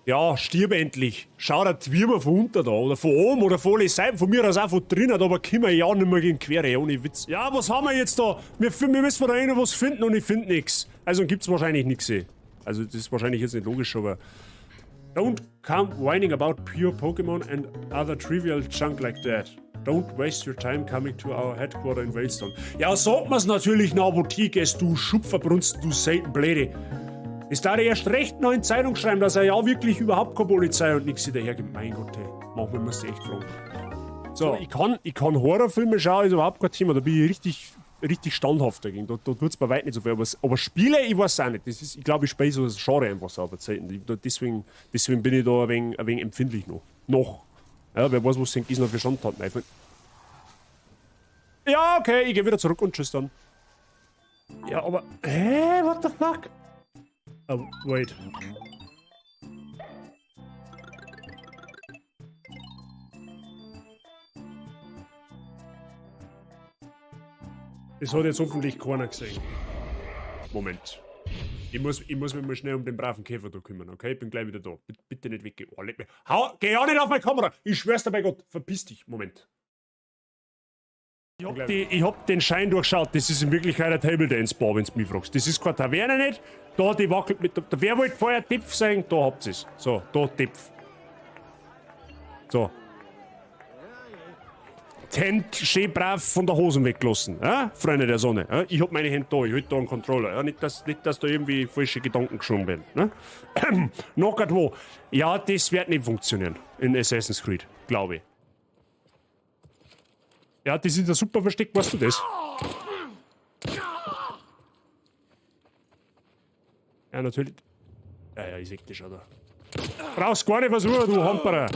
Ja, stirb endlich. Schau dir die Würmer von unten da oder von oben oder von alle Seiten, von mir aus auch von drinnen, aber kommen wir ja nicht mehr gegen Quere, ohne Witz. Ja, was haben wir jetzt da? Wir müssen da eh noch was finden und ich finde nichts. Also gibt's wahrscheinlich nichts. Also das ist wahrscheinlich jetzt nicht logisch, aber... Don't come whining about pure Pokémon and other trivial junk like that. Don't waste your time coming to our headquarter in Veilstone. Ja, sagt man's natürlich nach, wo du gehst, du Schupferbrunsten, du Seitenbläde. Es darf erst recht noch in Zeitung schreiben, dass er ja wirklich überhaupt keine Polizei und nichts hinterhergibt. Mein Gott, hey. Manchmal musst du echt fragen. So, ich kann Horrorfilme schauen, ist überhaupt kein Thema. Da bin ich richtig, richtig standhaft dagegen. Da tut's bei weitem nicht so viel. Aber Spiele, ich weiß auch nicht. Das ist, ich glaube, ich spiele so das Genre einfach so auf Zeiten. Deswegen bin ich da ein wenig empfindlich noch. Noch. Ja, wer weiß, was denn noch für Schandtaten einfallen. Ja, okay, ich geh wieder zurück und tschüss dann. Ja, aber... Hä? What the fuck? Oh, wait. Das hat jetzt hoffentlich keiner gesehen. Moment. Ich muss mich mal schnell um den braven Käfer da kümmern, okay? Ich bin gleich wieder da. Bitte nicht weggehen. Oh, leck mich. Hau, geh ja nicht auf meine Kamera! Ich schwör's dir bei Gott. Verpiss dich. Moment. Ich hab den Schein durchschaut. Das ist in Wirklichkeit ein Table Dance Bar, wenn's mich fragst. Das ist keine Taverne nicht. Da, die wackelt mit. Da, wer wollte vorher Tipf sein? Da habt ihr's. So, da Tipf. So. Die Hände schön brav von der Hosen weggelassen, ja? Freunde der Sonne. Ja? Ich hab meine Hände da, ich halt da einen Controller. Ja? Nicht, dass da irgendwie falsche Gedanken geschoben werden. Ne? Noch grad wo. Ja, das wird nicht funktionieren in Assassin's Creed, glaube ich. Ja, das ist ein super Versteck, weißt du das? Ja, natürlich. Ja, ja, ich seh das schon da. Brauchst gar nicht versuchen, du Hamperer.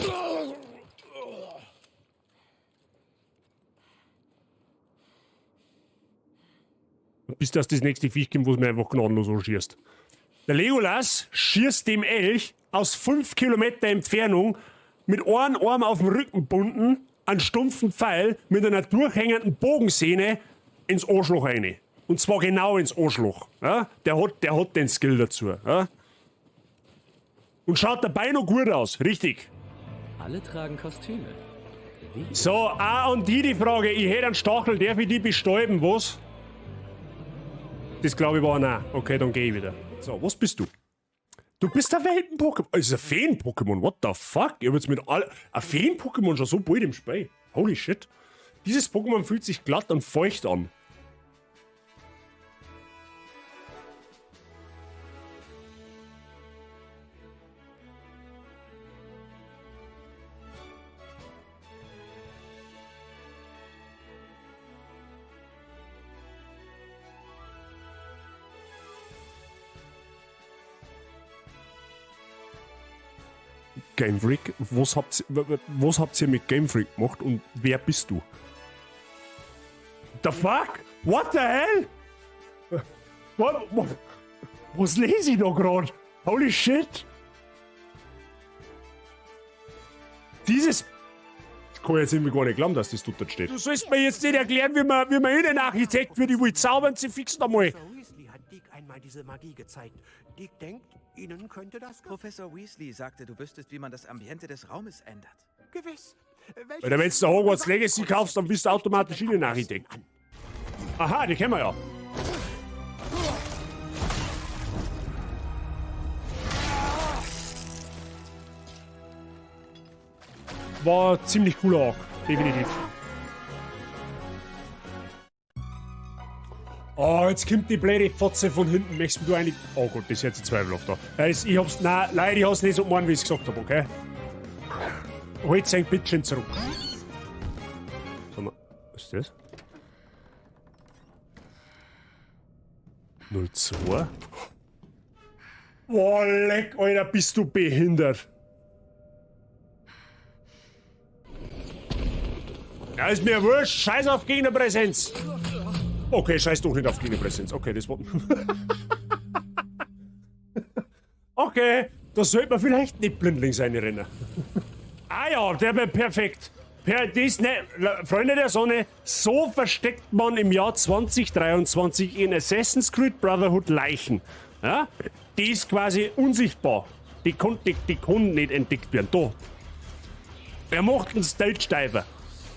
Bis das nächste Viech kommt, wo es mir einfach gnadenlos anschießt. Der Legolas schießt dem Elch aus 5 Kilometer Entfernung mit einem Arm auf dem Rücken bunden, einen stumpfen Pfeil mit einer durchhängenden Bogensehne ins Arschloch rein. Und zwar genau ins Arschloch. Ja? Der hat den Skill dazu. Ja? Und schaut dabei noch gut aus, richtig. Alle tragen Kostüme. Wie? So, auch an die Frage, ich hätte einen Stachel, darf ich die bestäuben, was? Das glaube ich war ein Nein. Okay, dann geh ich wieder. So, was bist du? Du bist ein Welten-Pokémon. Es ist ein Feen-Pokémon. What the fuck? Ich hab jetzt mit all. Ein Feen-Pokémon schon so bald im Spiel. Holy shit. Dieses Pokémon fühlt sich glatt und feucht an. Game Freak, was habt ihr mit Game Freak gemacht und wer bist du? The fuck? What the hell? Was lese ich da grad? Holy shit! Dieses... Ich kann jetzt irgendwie gar nicht glauben, dass das dort steht. Du sollst mir jetzt nicht erklären, wie man Innenarchitekt wird. Ich will zaubern, sie fixen einmal. Professor Weasley hat Deek einmal diese Magie gezeigt. Deek denkt, Ihnen könnte das gefallen. Professor Weasley sagte, du wüsstest, wie man das Ambiente des Raumes ändert. Gewiss. Welches Weil wenn du Hogwarts Legacy kaufst, dann bist du automatisch Am besten Innenarchitekt. an? Aha, die kennen wir ja. War ziemlich cooler Arc, definitiv. Oh, jetzt kommt die blöde Fotze von hinten. Möchtest du eigentlich... Oh Gott, das ist jetzt ein zweifelhaft da. Ja, ich hab's... Nein, leider, ich hab's nicht so gemeint, wie ich's gesagt hab, okay? Holt sein Bitchen zurück. Sag mal, was ist das? 0,2? Boah, leck, Alter, bist du behindert. Ja, ist mir wurscht. Scheiß auf Gegnerpräsenz. Okay, scheiß doch nicht auf Gegnerpräsenz. Okay, das war... Okay, da sollte man vielleicht nicht blindlings reinrennen. Ah ja, der war perfekt. Per, das, ne, Freunde der Sonne, so versteckt man im Jahr 2023 in Assassin's Creed Brotherhood Leichen. Ja? Die ist quasi unsichtbar. Die kann, die kann nicht entdeckt werden. Da. Er macht einen Stage-Diver.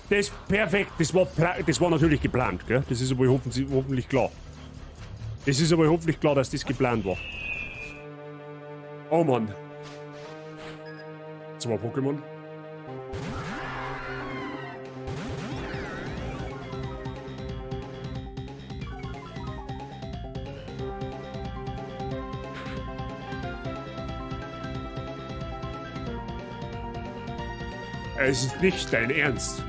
Das ist perfekt. Das war natürlich geplant, gell? Das ist aber hoffentlich klar. Das ist aber hoffentlich klar, dass das geplant war. Oh Mann. Zwei Pokémon. Es ist nicht dein Ernst.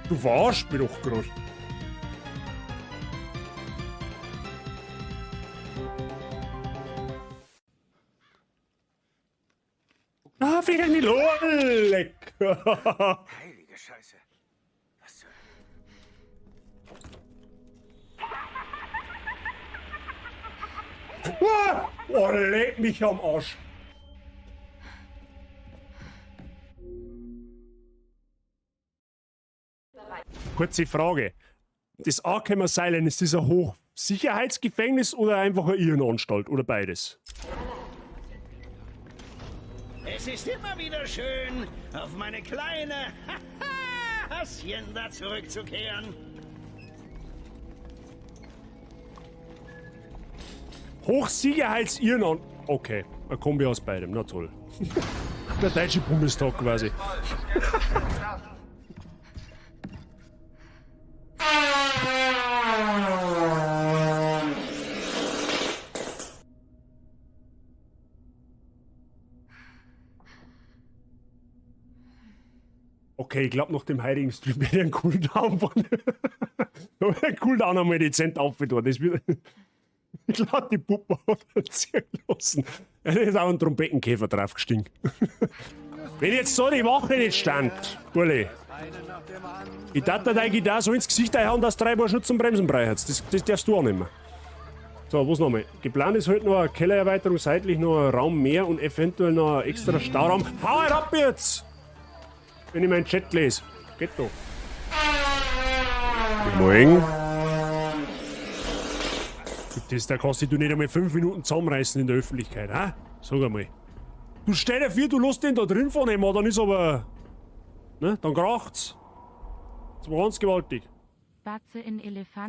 Du verarschst mich doch grad. Ah, fick nicht leck. Heilige Scheiße. Was zur... Oh, leck mich am Arsch. Kurze Frage. Das Arkham Asylum, ist das ein Hochsicherheitsgefängnis oder einfach eine Irrenanstalt oder beides? Es ist immer wieder schön, auf meine kleine Hacienda zurückzukehren. Hochsicherheitsirrenanstalt. Okay, eine Kombi aus beidem, na toll. Der deutsche Bundestag quasi. Okay, ich glaube, nach dem heutigen Stream werde ich einen Cooldown von. einen Cooldown einmal dezent aufgetan. Das wird. Ich glaube, die Puppe hat er ziehen lassen. Er ist auch ein Trompetenkäfer draufgestiegen. Wenn jetzt so die Wache nicht stand, Bulli. Ich darf dir deine Gitarre so ins Gesicht einhauen, dass du 3 Paar Schutz und Bremsen brauchst. Das darfst du auch nicht mehr. So, was nochmal? Geplant ist heute noch eine Kellererweiterung, seitlich noch ein Raum mehr und eventuell noch ein extra Stauraum. Hau halt ab jetzt! Wenn ich meinen Chat lese. Geht doch. Guten Morgen. Das, da kannst du nicht einmal 5 Minuten zusammenreißen in der Öffentlichkeit, ha? Sag einmal. Du stell dir vor, du lässt den da drin fahren, dann ist aber. Ne? Dann kracht's. Das war ganz gewaltig. Batze in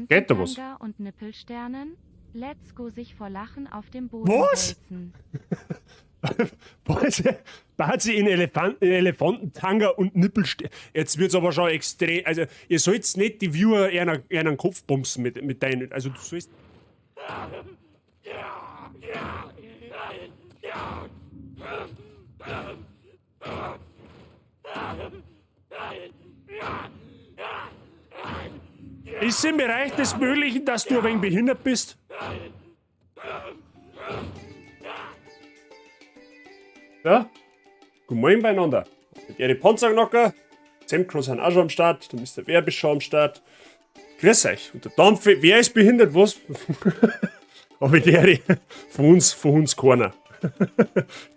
Geht da was? Elefantentanga und Nippelsternen. Let's go sich vor Lachen auf dem Boden Was? wälzen. Batze in Elefantentanga und Nippelsternen. Jetzt wird's aber schon extrem. Also, ihr sollt nicht die Viewer eher einen Kopf bumsen mit deinen. Also, du sollst. Ist im Bereich des Möglichen, dass du ein wenig behindert bist? Ja? Guten Morgen beieinander. Mit Ihre Panzerknacker. Zemkro sind auch schon am Start. Der Mr. Werb ist schon am Start. Grüß euch. Und der Dampf, wer ist behindert, was? Aber die von uns keiner.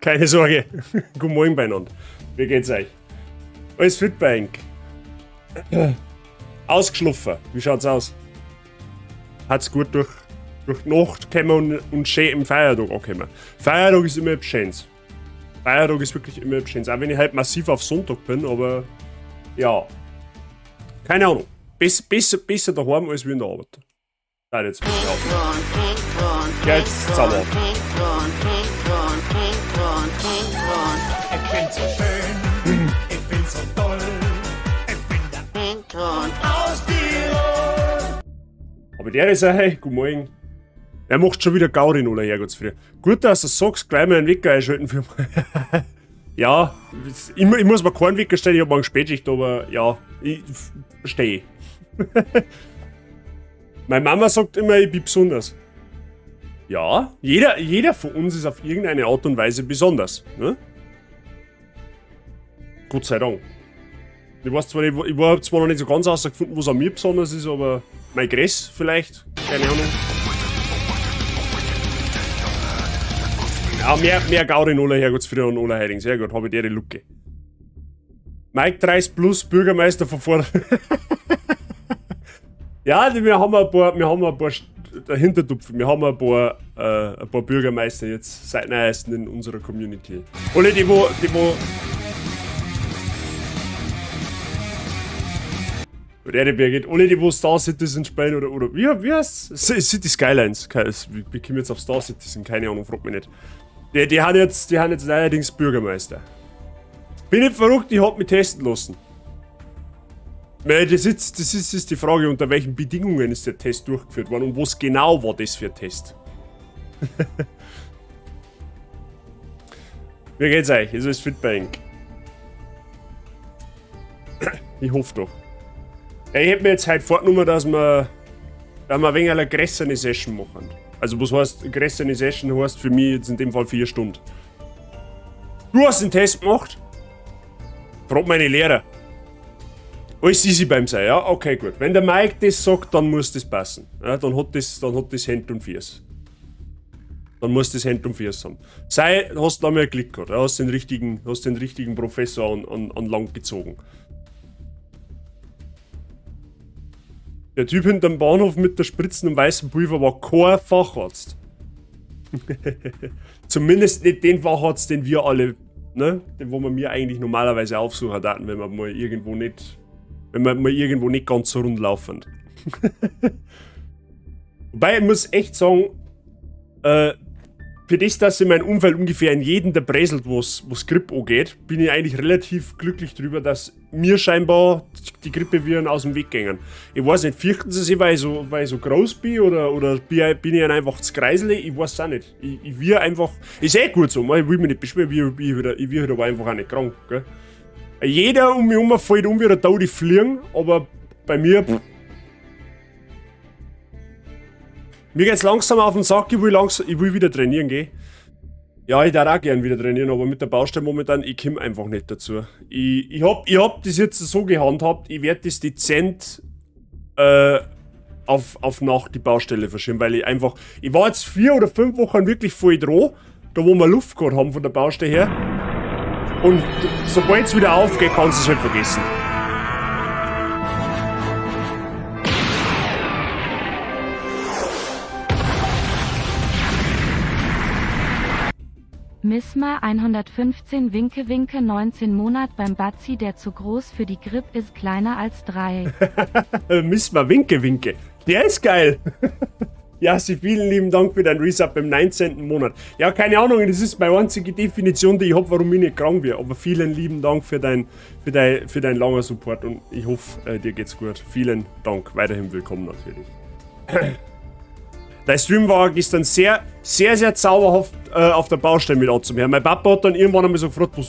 Keine Sorge. Guten Morgen beieinander. Wie geht's euch? Alles fit bei euch? Ausgeschlafen. Wie schaut's aus? Hat's gut durch die Nacht gekommen und schön im Feiertag angekommen. Feiertag ist immer etwas Schönes. Feiertag ist wirklich immer etwas Schönes. Auch wenn ich halt massiv auf Sonntag bin, aber ja. Keine Ahnung. Besser daheim als wie in der Arbeit. Nein, jetzt bin ich auf. Ja, jetzt sauber. Ich bin so schön, ich bin so toll, ich bin der aus Tirol. Aber der ist auch, hey, guten Morgen. Er macht schon wieder Gaudi in aller Herrgottsfrüh. Gut, dass du sagst, gleich mal einen Wecker einschalten für mich. Ja, ich muss mir keinen Wecker stellen, ich hab morgen Spätschicht, aber ja, ich verstehe. Meine Mama sagt immer, ich bin besonders. Ja, jeder von uns ist auf irgendeine Art und Weise besonders. Ne? Gott sei Dank. Ich weiß zwar nicht, ich hab zwar noch nicht so ganz herausgefunden, was an mir besonders ist, aber mein Gress vielleicht, keine Ahnung. Ja, mehr Gaudi in aller Herrgottsfrüh und aller Heiding. Sehr gut, hab ich die Lucke. Mike 30 plus, Bürgermeister von vor. Ja, wir haben ein paar, wir haben ein paar Hintertupfen, wir haben ein paar Bürgermeister jetzt seit neuestem in unserer Community. Alle, die wo, die wo. Oder Birgit, alle, die wo Star Citizen spielen oder wie heißt's? City Skylines. Wir kommen jetzt auf Star Citizen, keine Ahnung, fragt mich nicht. Die haben jetzt neuerdings Bürgermeister. Bin nicht verrückt, ich hab mich testen lassen. Nee, das ist die Frage, unter welchen Bedingungen ist der Test durchgeführt worden und was genau war das für ein Test? Wie geht's euch? Ist alles fit bei Ihnen? Ich hoffe doch. Ja, ich hätte mir jetzt heute vorgenommen, dass wir ein wenig eine größere Session machen. Also was heißt größere Session, heißt für mich jetzt in dem Fall 4 Stunden. Du hast den Test gemacht? Frag meine Lehrer. Alles easy beim sein, ja? Okay, gut. Wenn der Mike das sagt, dann muss das passen. Ja, dann hat das Händ und Füß. Dann muss das Händ und Füß haben. Sei, hast du einmal Glück gehabt. Ja, hast den richtigen Professor an Land gezogen. Der Typ hinterm Bahnhof mit der Spritzen und weißen Pulver war kein Facharzt. Zumindest nicht den Facharzt, den wir alle, ne, den wo wir mir eigentlich normalerweise aufsuchen daten, wenn wir mal irgendwo nicht ganz so rund laufen. Wobei, ich muss echt sagen, für das, dass in meinem Umfeld ungefähr in jedem der bräselt, was Grippe angeht, bin ich eigentlich relativ glücklich drüber, dass mir scheinbar die Grippeviren aus dem Weg gingen. Ich weiß nicht, fürchten sie sich, weil ich so groß bin oder bin ich einfach zu kreisli? Ich weiß es auch nicht. Ich wir einfach, ist eh gut so, ich will mich nicht beschweren, ich will aber einfach auch nicht krank. Gell? Jeder um mich herum fällt um wie der tote Fliegen, aber bei mir. Pff. Mir geht's langsam auf den Sack, ich will wieder trainieren gehen. Ja, ich darf auch gern wieder trainieren, aber mit der Baustelle momentan, ich komme einfach nicht dazu. Ich hab das jetzt so gehandhabt, ich werde das dezent auf nach die Baustelle verschieben, weil ich einfach, ich war jetzt 4 oder 5 Wochen wirklich voll dran, da wo wir Luft gehabt haben von der Baustelle her. Und sobald es wieder aufgeht, kannst du es halt vergessen. Misma 115 Winke Winke 19 Monat beim Batzi, der zu groß für die Grip ist, kleiner als 3. Misma Winke Winke. Der ist geil. Ja, Sie, vielen lieben Dank für deinen Resub im 19. Monat. Ja, keine Ahnung, das ist meine einzige Definition, die ich habe, warum ich nicht krank werde. Aber vielen lieben Dank für dein langer Support und ich hoffe, dir geht's gut. Vielen Dank. Weiterhin willkommen natürlich. Dein Stream war gestern sehr, sehr, sehr zauberhaft auf der Baustelle mit anzuhören. Mein Papa hat dann irgendwann einmal so gefragt,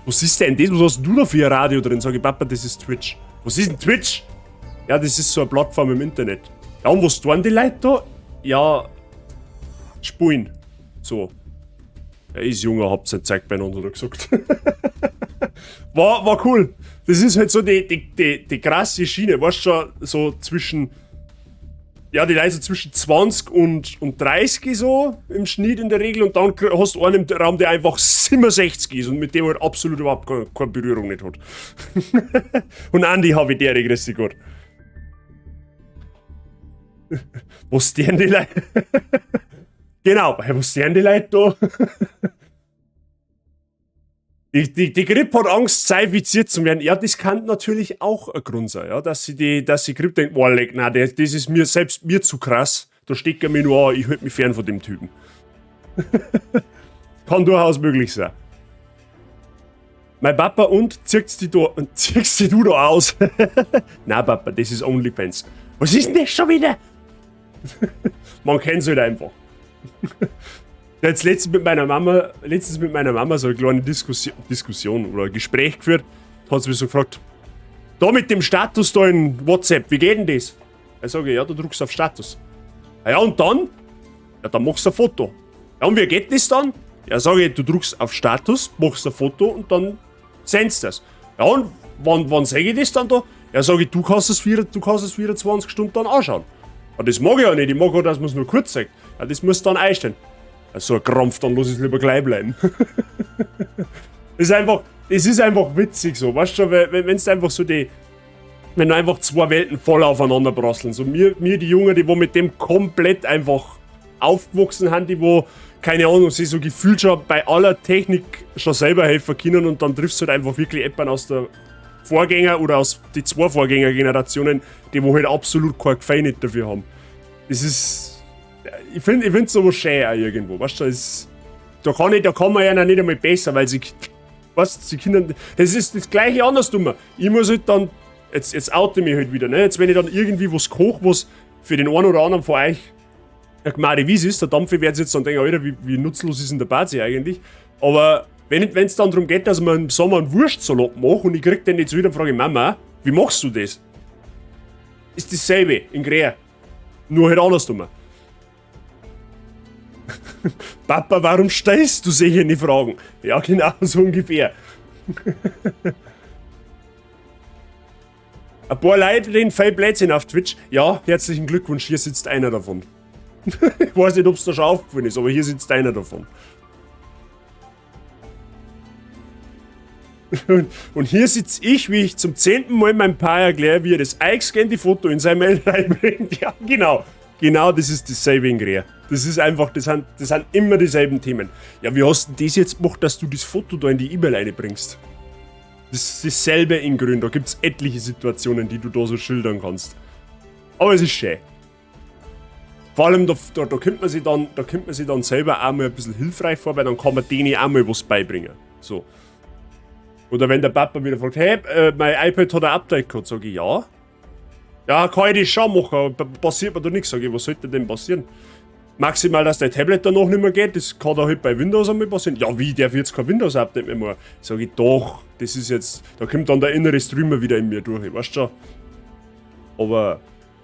was ist denn das? Was hast du da für ein Radio drin? Sag ich, Papa, das ist Twitch. Was ist denn Twitch? Ja, das ist so eine Plattform im Internet. Ja, und was tun die Leute da? Ja, spulen. So. Er ist junger, habt's nicht zeigt beieinander, hat er gesagt. War cool. Das ist halt so die krasse Schiene, weißt du schon, so zwischen, ja, die Leute so zwischen 20 und 30 so im Schnitt in der Regel und dann hast du einen im Raum, der einfach 67 ist und mit dem halt absolut überhaupt keine Berührung nicht hat. Und Andi habe ich der, grüß dich Gott. Was denn die Leute? Genau, was denn die Leute da? Die Grippe hat Angst, seifiziert zu werden. Ja, das kann natürlich auch ein Grund sein, ja, dass die Grippe denkt, boah, leck, nein, das ist mir selbst mir zu krass. Da steckt er mir nur an, ich halte mich fern von dem Typen. Kann durchaus möglich sein. Mein Papa und ziehst die du da aus? Na Papa, das ist OnlyFans. Was ist denn das schon wieder? Man kennt es halt einfach. Jetzt letztens mit meiner Mama so eine kleine Diskussion oder ein Gespräch geführt. Da hat sie mich so gefragt, da mit dem Status da in WhatsApp, wie geht denn das? Da sage ich, ja, du drückst auf Status. Ja, und dann? Ja, dann machst du ein Foto. Ja, und wie geht das dann? Ja, sage ich, du drückst auf Status, machst ein Foto und dann sendest das. Ja, und wann sehe ich das dann da? Ja, sage ich, du kannst es 24 Stunden dann anschauen. Ja, das mag ich ja nicht, ich mag auch, dass man es nur kurz sagt. Ja, das musst du dann einstellen. Ja, so ein Krampf, dann lass ich es lieber gleich bleiben. Das ist einfach witzig so, weißt du, wenn es einfach so die, Wenn einfach zwei Welten voll aufeinander prasseln. So mir die Jungen, die wo mit dem komplett einfach aufgewachsen sind, die wo, keine Ahnung, sich so gefühlt schon bei aller Technik schon selber helfen können und dann triffst du halt einfach wirklich jemanden aus der Vorgänger oder aus die zwei Vorgängergenerationen, die wo halt absolut kein Gefühl nicht dafür haben. Das ist. Ich finde ich find's sowas schön auch irgendwo, weißt du? Das, da kann ich, da kann man ja noch nicht einmal besser, weil sie. Weißt, sie können. Das ist das gleiche andersrum. Ich muss halt dann. Jetzt oute ich mich halt wieder, ne? Jetzt, wenn ich dann irgendwie was koche, was für den einen oder anderen von euch eine gmade Wies ist, der Dampfi wird jetzt dann denken, Alter, wie nutzlos ist denn der Bazi eigentlich? Aber wenn es dann darum geht, dass man im Sommer einen Wurstsalat macht und ich krieg den jetzt wieder und frage ich Mama, wie machst du das? Ist dasselbe in Gräa. Nur halt andersrum. Papa, warum stellst du solche Fragen? Ja, genau, so ungefähr. Ein paar Leute reden viel Blödsinn auf Twitch. Ja, herzlichen Glückwunsch, hier sitzt einer davon. Ich weiß nicht, ob es da schon aufgefallen ist, aber hier sitzt einer davon. Und hier sitze ich, wie ich zum 10. Mal meinem Paar erkläre, wie er das eingescannte Foto in sein Mail reinbringt. Ja, genau. Genau, das ist dasselbe in Gräa. Das ist einfach, das sind immer dieselben Themen. Ja, wie hast du denn das jetzt gemacht, dass du das Foto da in die E-Mail reinbringst? Das ist dasselbe in Grün. Da gibt's etliche Situationen, die du da so schildern kannst. Aber es ist schön. Vor allem, da kommt man sich dann, da kommt man sich dann selber auch mal ein bisschen hilfreich vor, weil dann kann man denen auch mal was beibringen. So. Oder wenn der Papa wieder fragt, hey, mein iPad hat ein Update gehabt, sage ich, ja. Ja, kann ich das schon machen, aber passiert mir da nichts, sage ich, was sollte denn passieren? Maximal, dass dein Tablet danach nicht mehr geht, das kann da halt bei Windows einmal passieren. Ja, wie, darf ich jetzt kein Windows-Update mehr machen? Sag ich, doch, das ist jetzt, da kommt dann der innere Streamer wieder in mir durch, weißt du schon. Aber,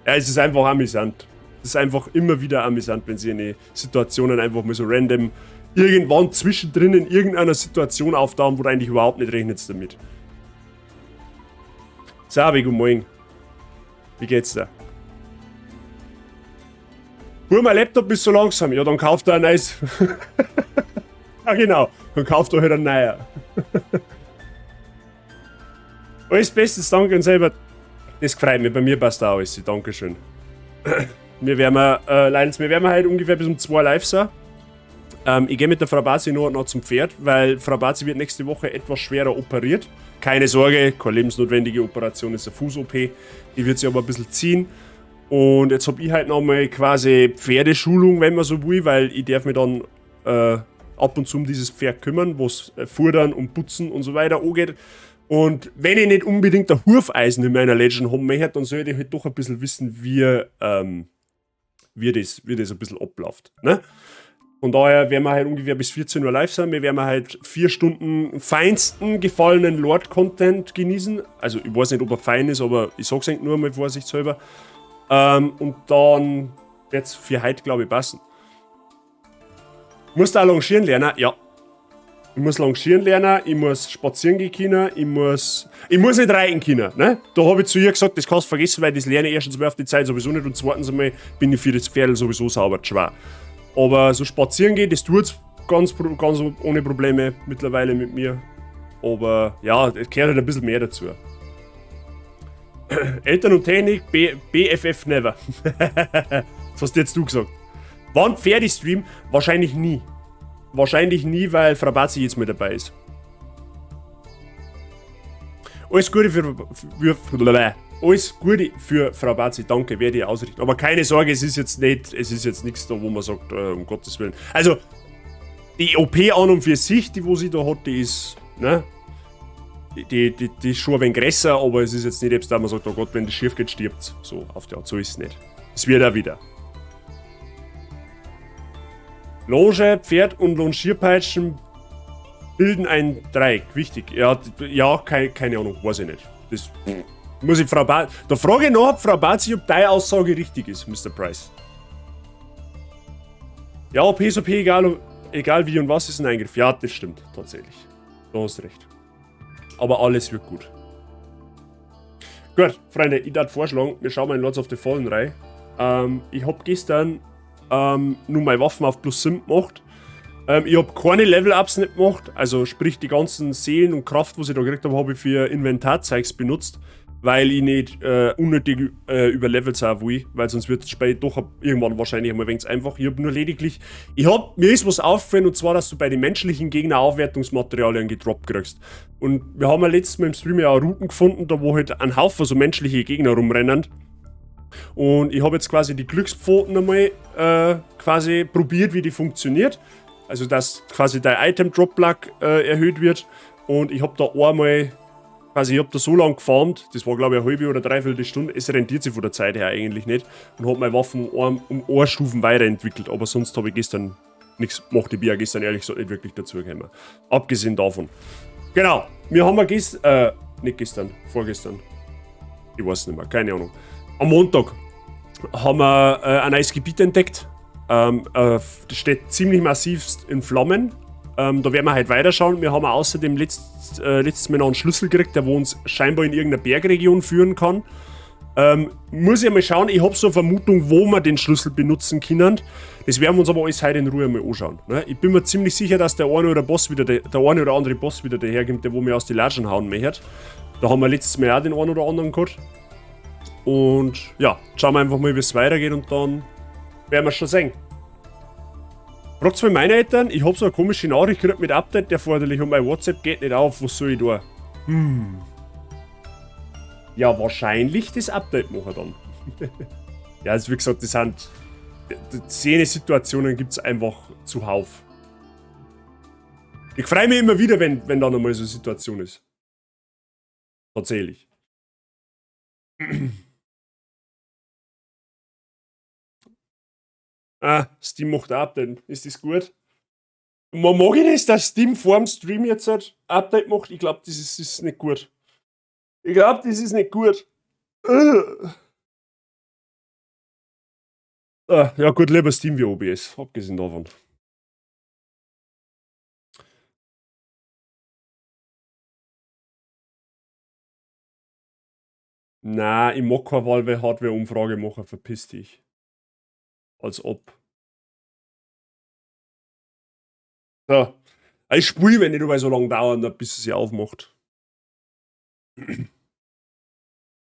ja, es ist einfach amüsant. Es ist einfach immer wieder amüsant, wenn sie in Situationen einfach mal so random irgendwann zwischendrin in irgendeiner Situation auftauchen, wo du eigentlich überhaupt nicht rechnest damit. Sabi, guten Morgen. Wie geht's dir? Bur, mein Laptop ist so langsam. Ja, dann kauft er ein neues. Ja, genau. Dann kauft er halt ein neuer. Alles bestens, danke und selber. Das freut mich. Bei mir passt auch alles. Dankeschön. Wir werden, Leidens, wir werden heute ungefähr bis um 2 live sein. Ich gehe mit der Frau Bazi noch zum Pferd, weil Frau Bazi wird nächste Woche etwas schwerer operiert. Keine Sorge, keine lebensnotwendige Operation, ist eine Fuß-OP. Die wird sich aber ein bisschen ziehen. Und jetzt hab ich halt nochmal quasi Pferdeschulung, wenn man so will, weil ich darf mich dann ab und zu um dieses Pferd kümmern, was Fudern und Putzen und so weiter angeht. Und wenn ich nicht unbedingt ein Hufeisen in meiner Legend haben möchte, dann sollte ich halt doch ein bisschen wissen, wie das ein bisschen abläuft. Ne? Von daher werden wir halt ungefähr bis 14 Uhr live sein. Wir werden halt 4 Stunden feinsten gefallenen Lord-Content genießen. Also ich weiß nicht, ob er fein ist, aber ich sag's eigentlich nur mal vorsichtshalber. Und dann wird's für heute, glaube ich, passen. Musst du auch longieren lernen? Ja. Ich muss longieren lernen, ich muss spazieren gehen können, ich muss nicht reiten können. Ne? Da habe ich zu ihr gesagt, das kannst du vergessen, weil das lerne ich erstens mal auf die Zeit sowieso nicht und zweitens einmal bin ich für das Pferd sowieso sauber schwer. Aber so spazieren gehen, das tut's ganz, ganz ohne Probleme mittlerweile mit mir. Aber ja, es gehört halt ein bisschen mehr dazu. Eltern und Technik, BFF never. Das hast jetzt du gesagt. Wann Pferdestream? Wahrscheinlich nie. Wahrscheinlich nie, weil Frau Bazi jetzt mit dabei ist. Alles Gute für Frau Bazi, danke, werde ich ausrichten. Aber keine Sorge, es ist jetzt nicht, es ist jetzt nichts da, wo man sagt, um Gottes Willen. Also, die OP an und für sich, die wo sie da hat, die ist, ne? Die ist schon ein wenig größer, aber es ist jetzt nicht, dass man sagt, oh Gott, wenn das schief geht, stirbt's. So, auf die Art, so ist es nicht. Es wird auch wieder. Longe, Pferd und Longierpeitschen bilden ein Dreieck. Wichtig. Ja, ja, keine Ahnung, weiß ich nicht. Das muss ich Frau Bazi. Da frage ich noch, ob Frau Bazi, ob deine Aussage richtig ist, Mr. Price. Ja, OP ist OP, egal wie und was, ist ein Eingriff. Ja, das stimmt, tatsächlich. Du hast recht. Aber alles wird gut. Gut, Freunde, ich darf vorschlagen, wir schauen mal in Lords of the Fallen rein. Ich hab gestern nur meine Waffen auf plus 7 gemacht. Ich hab keine Level-Ups nicht gemacht, also sprich die ganzen Seelen und Kraft, was ich da gekriegt habe, habe ich für Inventarzeugs benutzt. Weil ich nicht unnötig überlevelt sein will, weil sonst wird das Spiel doch irgendwann wahrscheinlich einmal wenig einfach. Ich hab nur lediglich, ich hab, mir ist was aufgefallen, und zwar, dass du bei den menschlichen Gegnern Aufwertungsmaterialien gedroppt kriegst. Und wir haben ja letztes Mal im Stream ja auch Routen gefunden, da wo halt ein Haufen so menschliche Gegner rumrennen. Und ich hab jetzt quasi die Glückspfoten einmal quasi probiert, wie die funktioniert. Also, dass quasi dein Item-Drop-Luck erhöht wird. Und ich hab da einmal, quasi, ich hab da so lange gefarmt, das war glaube ich eine halbe oder dreiviertel Stunde, es rentiert sich von der Zeit her eigentlich nicht. Und hab meine Waffen um eine Stufen weiterentwickelt, aber sonst hab ich gestern nichts gemacht. Ich bin ja gestern ehrlich gesagt nicht wirklich dazu gekommen. Abgesehen davon. Genau, wir haben ja nicht gestern, vorgestern. Ich weiß nicht mehr, keine Ahnung. Am Montag haben wir ein neues Gebiet entdeckt. Das steht ziemlich massivst in Flammen. Da werden wir halt weiterschauen. Wir haben außerdem letztes Mal noch einen Schlüssel gekriegt, der wo uns scheinbar in irgendeine Bergregion führen kann. Muss ich mal schauen, ich hab so eine Vermutung, wo wir den Schlüssel benutzen können. Das werden wir uns aber alles heute in Ruhe mal anschauen. Ne? Ich bin mir ziemlich sicher, dass der eine oder Boss wieder, der, der eine oder andere Boss wieder daherkommt, der wo mir aus die Latschen hauen möchte. Da haben wir letztes Mal auch den einen oder anderen gehabt. Und ja, schauen wir einfach mal, wie es weitergeht und dann werden wir schon sehen. Fragt's mal meine Eltern, ich hab so eine komische Nachricht gekriegt mit Update erforderlich und mein WhatsApp geht nicht auf, was soll ich da? Ja, wahrscheinlich das Update machen dann. Ja, also wie gesagt, das sind... 10 Situationen gibt's einfach zuhauf. Ich freu mich immer wieder, wenn da nochmal so eine Situation ist. Tatsächlich. Ah, Steam macht ein Update. Ist das gut? Man mag ich das, dass Steam vorm Stream jetzt halt Update macht? Ich glaub, das ist nicht gut. Ich glaub, das ist nicht gut. Ah, ja gut, lieber Steam wie OBS, abgesehen davon. Na, ich mag keine Valve Hardware-Umfrage machen, verpiss dich. Als ob. So. Ich spiele, wenn nicht dabei so lange dauern, bis es sich aufmacht. Soll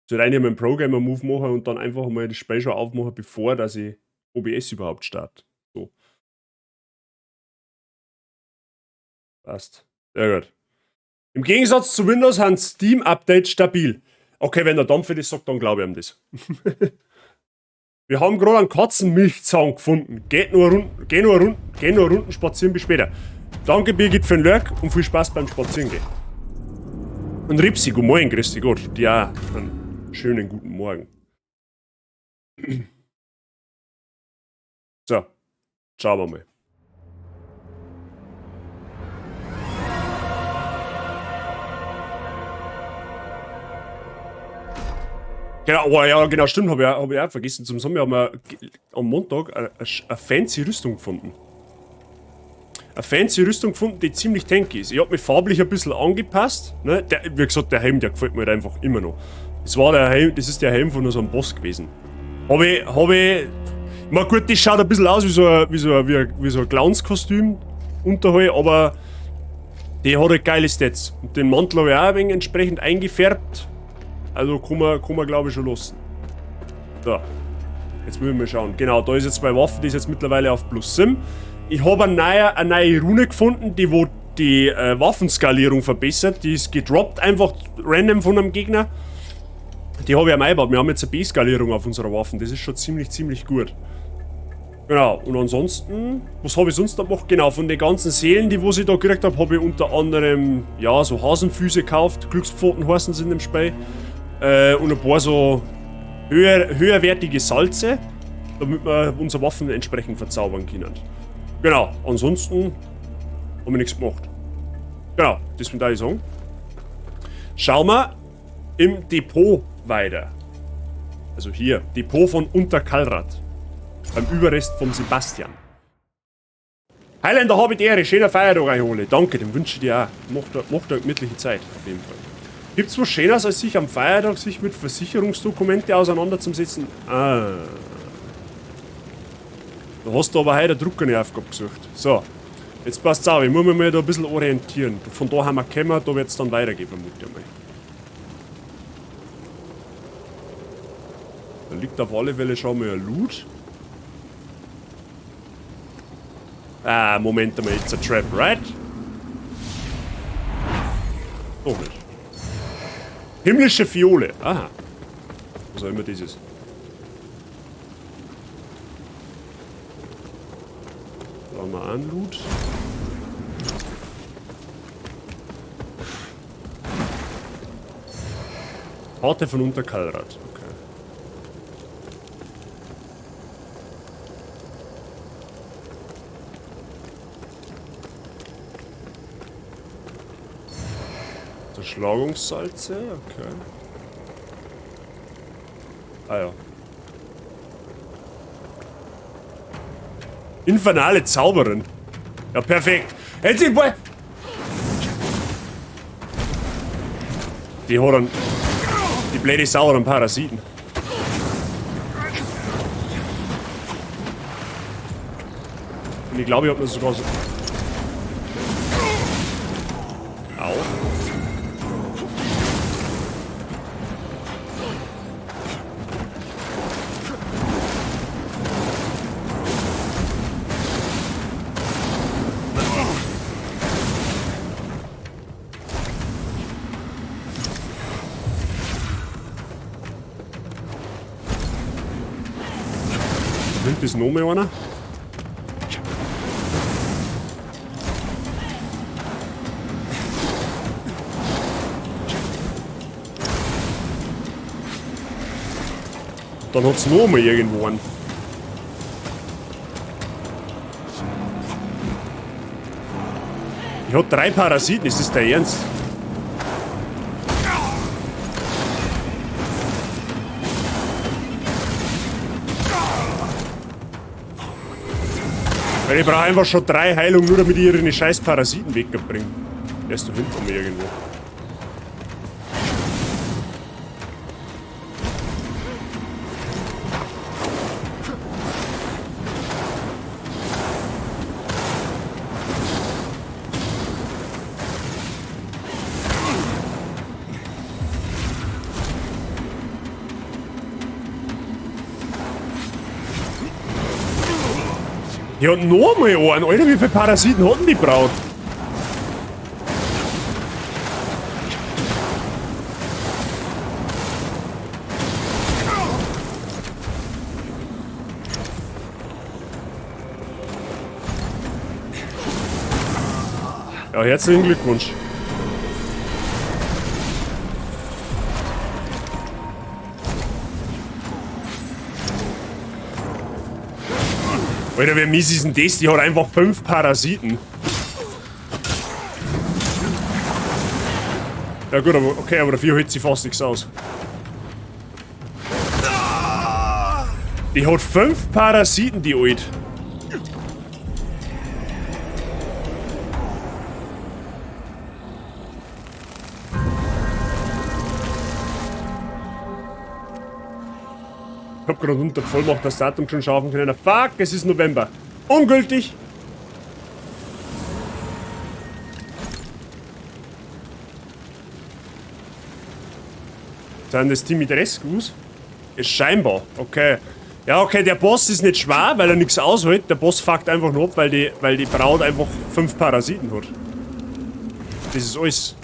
ich eigentlich einen Programmer-Move machen und dann einfach mal das Spiel schon aufmachen, bevor dass ich OBS überhaupt starte. So. Passt. Sehr gut. Im Gegensatz zu Windows sind Steam-Updates stabil. Okay, wenn der Dampfer das sagt, dann glaube ich ihm das. Wir haben gerade einen Katzenmilchzahn gefunden. Geht nur rund, geh nur rund, geh nur Runden spazieren, bis später. Danke Birgit für den Lurk und viel Spaß beim Spazierengehen. Und Ripsi, guten Morgen, grüß dich Gott. Ja, einen schönen guten Morgen. So, schauen wir mal. Genau, oh ja, genau, stimmt, hab ich auch vergessen. Zum Sommer haben wir am Montag eine fancy Rüstung gefunden. Eine fancy Rüstung gefunden, die ziemlich tanky ist. Ich hab mich farblich ein bisschen angepasst. Ne? Wie gesagt, der Helm, der gefällt mir halt einfach immer noch. Das war der Helm, das ist der Helm von so einem Boss gewesen. Hab ich, hab ich, na gut, das schaut ein bisschen aus wie so ein Clownskostüm unterhalb, aber die hat halt geile Stats. Und den Mantel hab ich auch ein wenig entsprechend eingefärbt. Also kann man glaube ich schon lassen. So. Jetzt müssen wir mal schauen. Genau, da ist jetzt meine Waffe, die ist jetzt mittlerweile auf plus 7. Ich habe eine neue Rune gefunden, die wo die Waffenskalierung verbessert. Die ist gedroppt, einfach random von einem Gegner. Die habe ich am eingebaut. Wir haben jetzt eine B-Skalierung auf unserer Waffen. Das ist schon ziemlich, ziemlich gut. Genau, und ansonsten, was habe ich sonst noch gemacht? Genau, von den ganzen Seelen, die wo ich da gekriegt habe, habe ich unter anderem, ja, so Hasenfüße gekauft. Glückspfoten heißen sie in dem Spiel. Und ein paar so höherwertige Salze, damit wir unsere Waffen entsprechend verzaubern können. Genau, ansonsten haben wir nichts gemacht. Genau, das würde ich sagen. Schauen wir im Depot weiter. Also hier, Depot von Unterkallrath. Beim Überrest vom Sebastian. Highlander, habe die Ehre, schöner Feiertag euch alle. Danke, den wünsche ich dir auch. Macht eine gemütliche Zeit, auf jeden Fall. Gibt's was Schöneres, als sich am Feiertag sich mit Versicherungsdokumente auseinanderzusetzen? Ah. Da hast du aber heute eine Drucker eine Aufgabe gesucht. So, jetzt passt's auf, ich muss mich mal da ein bisschen orientieren. Von da haben wir gekommen, da wird's dann weitergehen, vermute ich mal. liegt auf alle Fälle schon mal ein Loot. Ah, Moment einmal, it's a trap, right? Doch nicht. Himmlische Fiole. Aha. Was auch immer das ist. Da haben wir auch einen Loot. Karte von Unterkallrad. Okay. Zerschlagungssalze, okay. Ah ja. Infernale Zauberin. Ja, perfekt. Jetzt die Die hat einen... Die blöde Sau hat einen Parasiten. Und ich glaube, ich hab mir sogar so... Au. Nimmt das noch mal einer? Dann hat's noch mal irgendwo einen. Ich hab 3 Parasiten, ist das der Ernst? Weil ich brauche einfach schon 3 Heilungen, nur damit ich ihre scheiß Parasiten wegbringe. Der ist doch hinter mir irgendwo. Ja, noch mal einen. Alter, wie viele Parasiten hat denn die Braut? Ja, herzlichen Glückwunsch. Alter, wer mies ist denn das? Die hat einfach 5 Parasiten. Ja gut, aber okay, aber dafür hält sie fast nichts aus. Die hat 5 Parasiten, die Alt. Ich hab gerade unter Vollmacht das Datum schon schaffen können. Fuck, es ist November. Ungültig! Sind das Dimitrescus? Ist scheinbar, okay. Ja, okay, der Boss ist nicht schwer, weil er nichts aushält. Der Boss fuckt einfach nur ab, weil die Braut einfach 5 Parasiten hat. Das ist alles.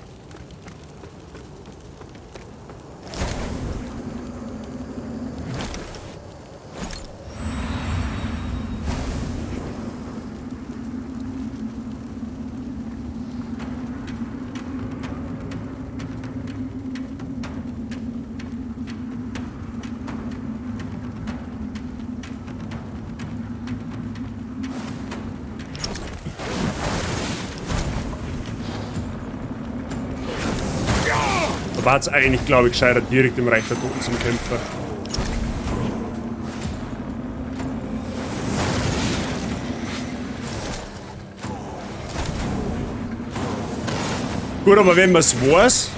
Da war's eigentlich, glaub ich, gescheiter direkt im Reich der Toten zum Kämpfer. Gut, aber wenn man's weiß...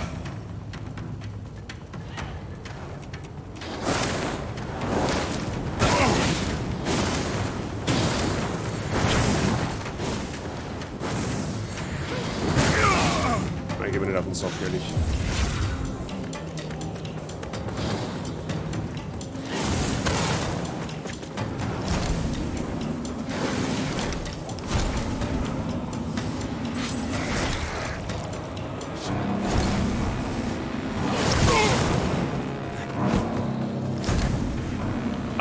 Nein, geh mir nicht auf den Sack, ehrlich.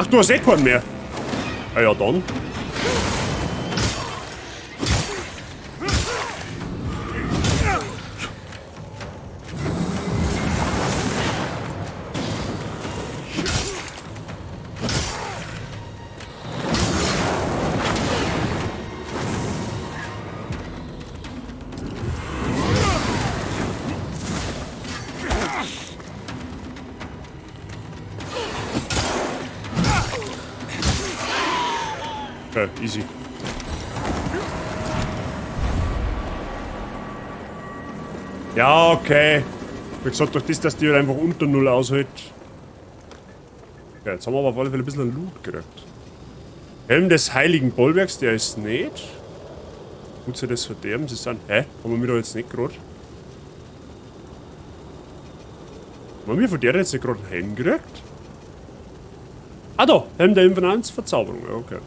Ach, du hast eh keinen mehr. Ah ja, dann. Okay, easy. Ja, okay. Wie gesagt, durch das, dass die halt einfach unter Null aushält. Ja, jetzt haben wir aber auf alle Fälle ein bisschen Loot gekriegt. Helm des Heiligen Bollwerks, der ist nicht. Gut, des Verderbens ist dann. Hä? Haben wir mir da jetzt nicht gerade? Haben wir von der jetzt nicht gerade einen Helm gekriegt? Ah da! Helm der infernalen Verzauberung. Ja, okay.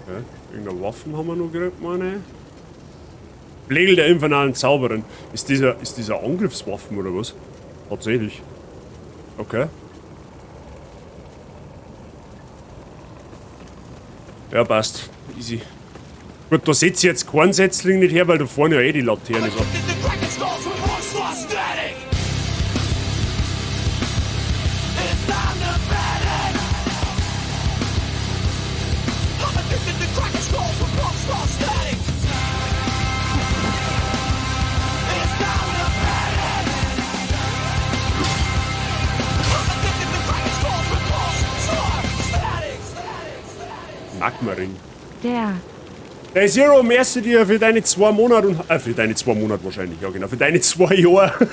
Okay. Irgendeine Waffen haben wir noch gekriegt, meine ich. Pflegel der infernalen Zauberin. Ist dieser Angriffswaffen oder was? Tatsächlich. Okay. Ja, passt. Easy. Gut, da setze ich jetzt keinen Setzling nicht her, weil da vorne ja eh die Laterne ist. Magmaring. Der. Der Zero, merci dir für deine 2 Monate und. Für deine 2 Monate wahrscheinlich, ja genau. Für deine 2 Jahre.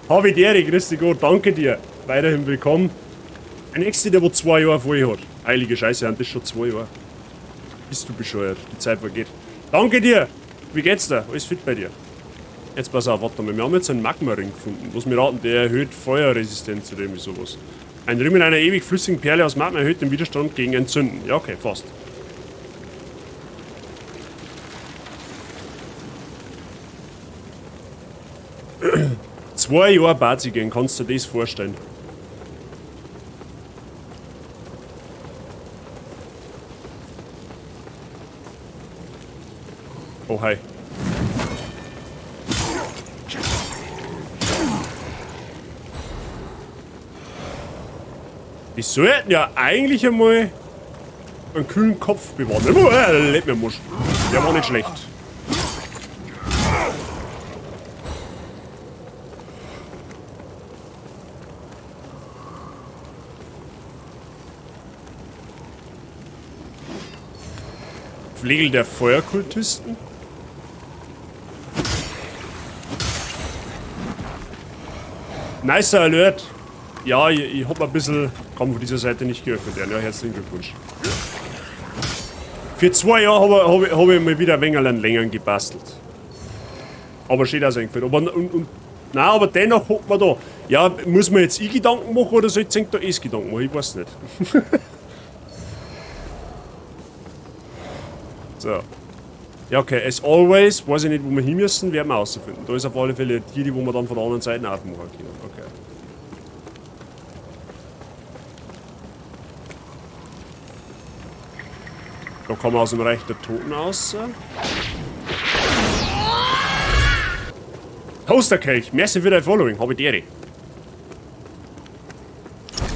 Hab ich dir, grüß dich Gott, danke dir. Weiterhin willkommen. Der nächste, der wo 2 Jahre vorher hat. Heilige Scheiße, das ist schon 2 Jahre. Bist du bescheuert? Die Zeit vergeht. Danke dir! Wie geht's dir? Alles fit bei dir? Jetzt pass auf, warte mal. Wir haben jetzt einen Magmaring gefunden. Was wir raten, der erhöht Feuerresistenz oder irgendwie sowas. Ein Ring mit einer ewig flüssigen Perle aus Magma erhöht den Widerstand gegen Entzünden. Ja, okay, fast. 2 Jahre Bazi gehen, kannst du dir das vorstellen? Oh, hi. Die sollten ja eigentlich einmal einen kühlen Kopf bewahren. Oh, leck mir Musch. Der war nicht schlecht. Flegel der Feuerkultisten. Nicer Alert. Ja, ich hab ein bisschen... Kann von dieser Seite nicht geöffnet werden. Ja, herzlichen Glückwunsch. Für 2 Jahre hab ich mal wieder ein wenig an Längern gebastelt. Aber schön, dass er eingefällt. Aber, nein, aber dennoch hockt man da. Ja, muss man jetzt ich Gedanken machen oder soll ich da es Gedanken machen? Ich weiß nicht. So. Ja, okay, as always, weiß ich nicht, wo wir hin müssen, werden wir rausfinden. Da ist auf alle Fälle die, die wo wir dann von der anderen Seite aufmachen können. Okay. Da kommen wir aus dem Reich der Toten raus. Toasterkelch, merci für dein Following, hab ich dir.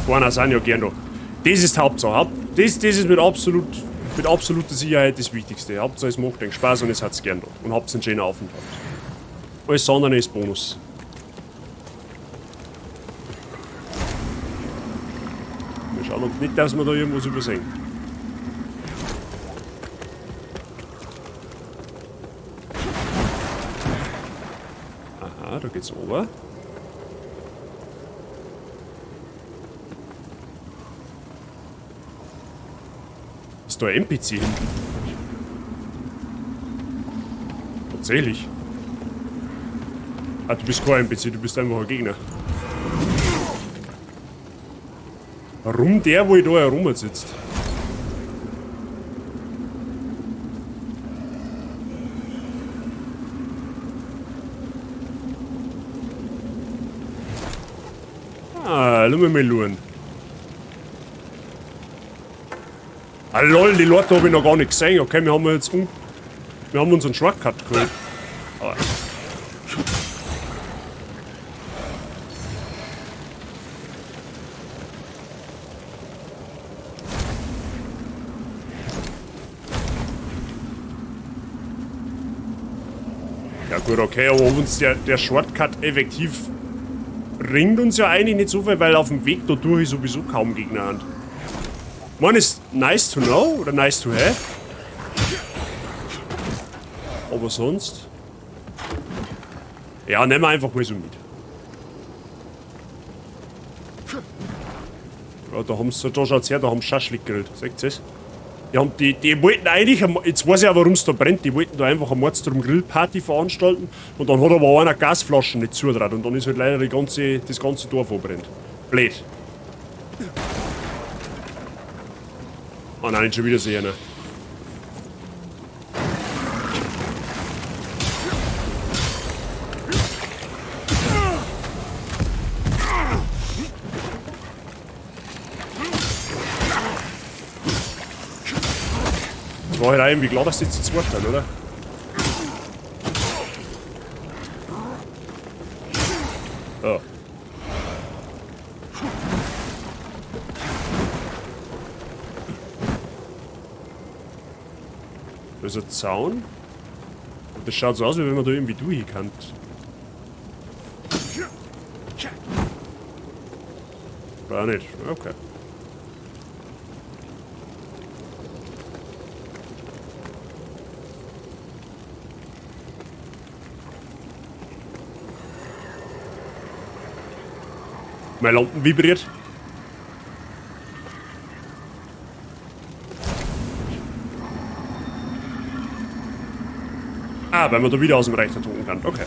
Keiner sind ja gern da. Das ist Hauptsache. Das ist mit absoluter Sicherheit das Wichtigste. Hauptsache es macht den Spaß und es hat's gern da. Und habt einen schönen Aufenthalt. Alles andere ist Bonus. Wir schauen ob nicht, dass wir da irgendwas übersehen. Aha, da geht's runter. Ist da ein NPC hinten? Tatsächlich. Ah, du bist kein NPC, du bist einfach ein Gegner. Warum der, wo ich da herum sitzt? Lass mich mal schauen. Ah lol, die Leute habe ich noch gar nicht gesehen. Okay, wir haben jetzt wir haben uns einen Shortcut geholt. Ah. Ja gut, okay, aber ob uns der Shortcut effektiv bringt uns ja eigentlich nicht so viel, weil auf dem Weg da durch ist sowieso kaum Gegner an. Man ist nice to know oder nice to have. Aber sonst... Ja, nehmen wir einfach mal so mit. Ja, da haben's, da schaut's her, da haben sie Schaschlik gegrillt. Seht ihr das? Die haben, die wollten eigentlich, jetzt weiß ich auch, warum's da brennt, die wollten da einfach eine Mordsdrum Grillparty veranstalten und dann hat aber einer Gasflaschen nicht zugedreht und dann ist halt leider das ganze Dorf verbrennt. Blöd. Oh nein, schon wieder so einer. Das war halt auch irgendwie klar, dass die zu zweit sind, oder? Ja. Da ist ein Zaun. Und das schaut so aus, wie wenn man da irgendwie durch kann. Oder auch nicht. Okay. Meine Lampen vibriert. Ah, weil man da wieder aus dem Reich der Toten kann. Okay.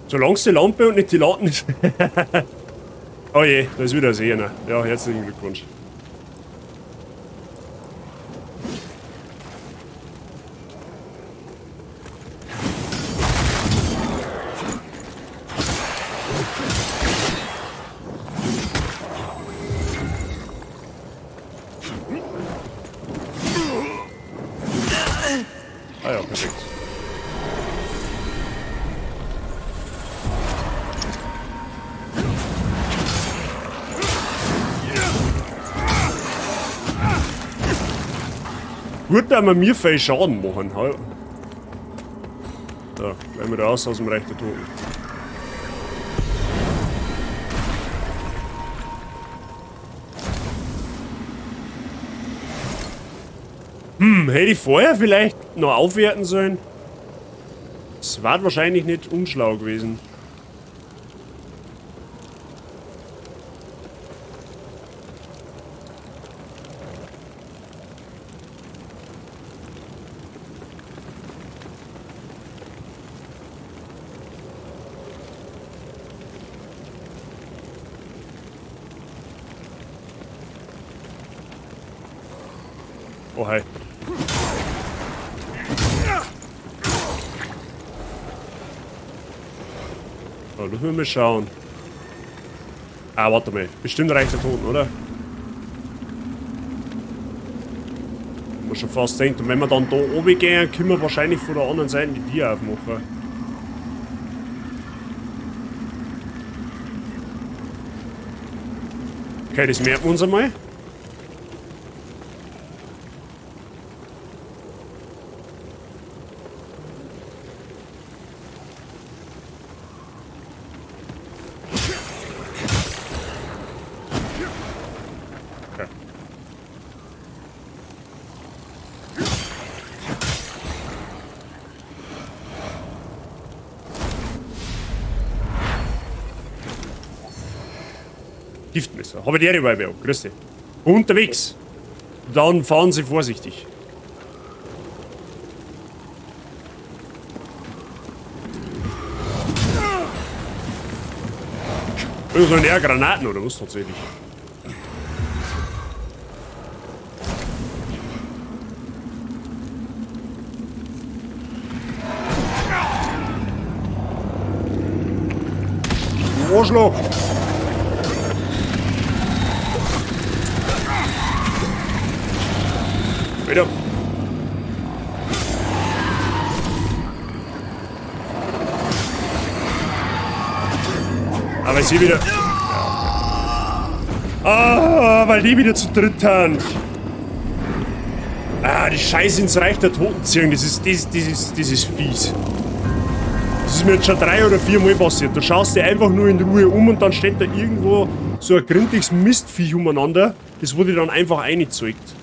Solange es die Lampe und nicht die Latten ist. Oh je, da ist wieder ein Sehner. Ja, herzlichen Glückwunsch. Ah ja, perfekt. Gut, dass wir mir viel Schaden machen. Da, gleich mal raus aus dem Reich der Toten. Hätte ich vorher vielleicht noch aufwerten sollen? Das war wahrscheinlich nicht unschlau gewesen. Oh, hi. So, lass mich mal schauen. Ah, warte mal. Bestimmt reicht der Toten, oder? Man schon fast denkt. Und wenn wir dann da oben gehen, können wir wahrscheinlich von der anderen Seite die Tür aufmachen. Okay, das merken wir uns einmal. Giftmesser. Habe die Ehre, Weiber. Grüß dich. Unterwegs. Dann fahren Sie vorsichtig. Oh, so eher Granaten oder was tatsächlich? Arschloch! Wieder. Aber sie wieder. Ah, weil die wieder zu dritt sind. Ah, die Scheiße ins Reich der Toten ziehen, das ist fies. Das ist mir jetzt schon 3 oder 4 Mal passiert. Du schaust dir einfach nur in Ruhe um und dann steht da irgendwo so ein gründiges Mistviech umeinander. Das wurde dann einfach eingezeigt.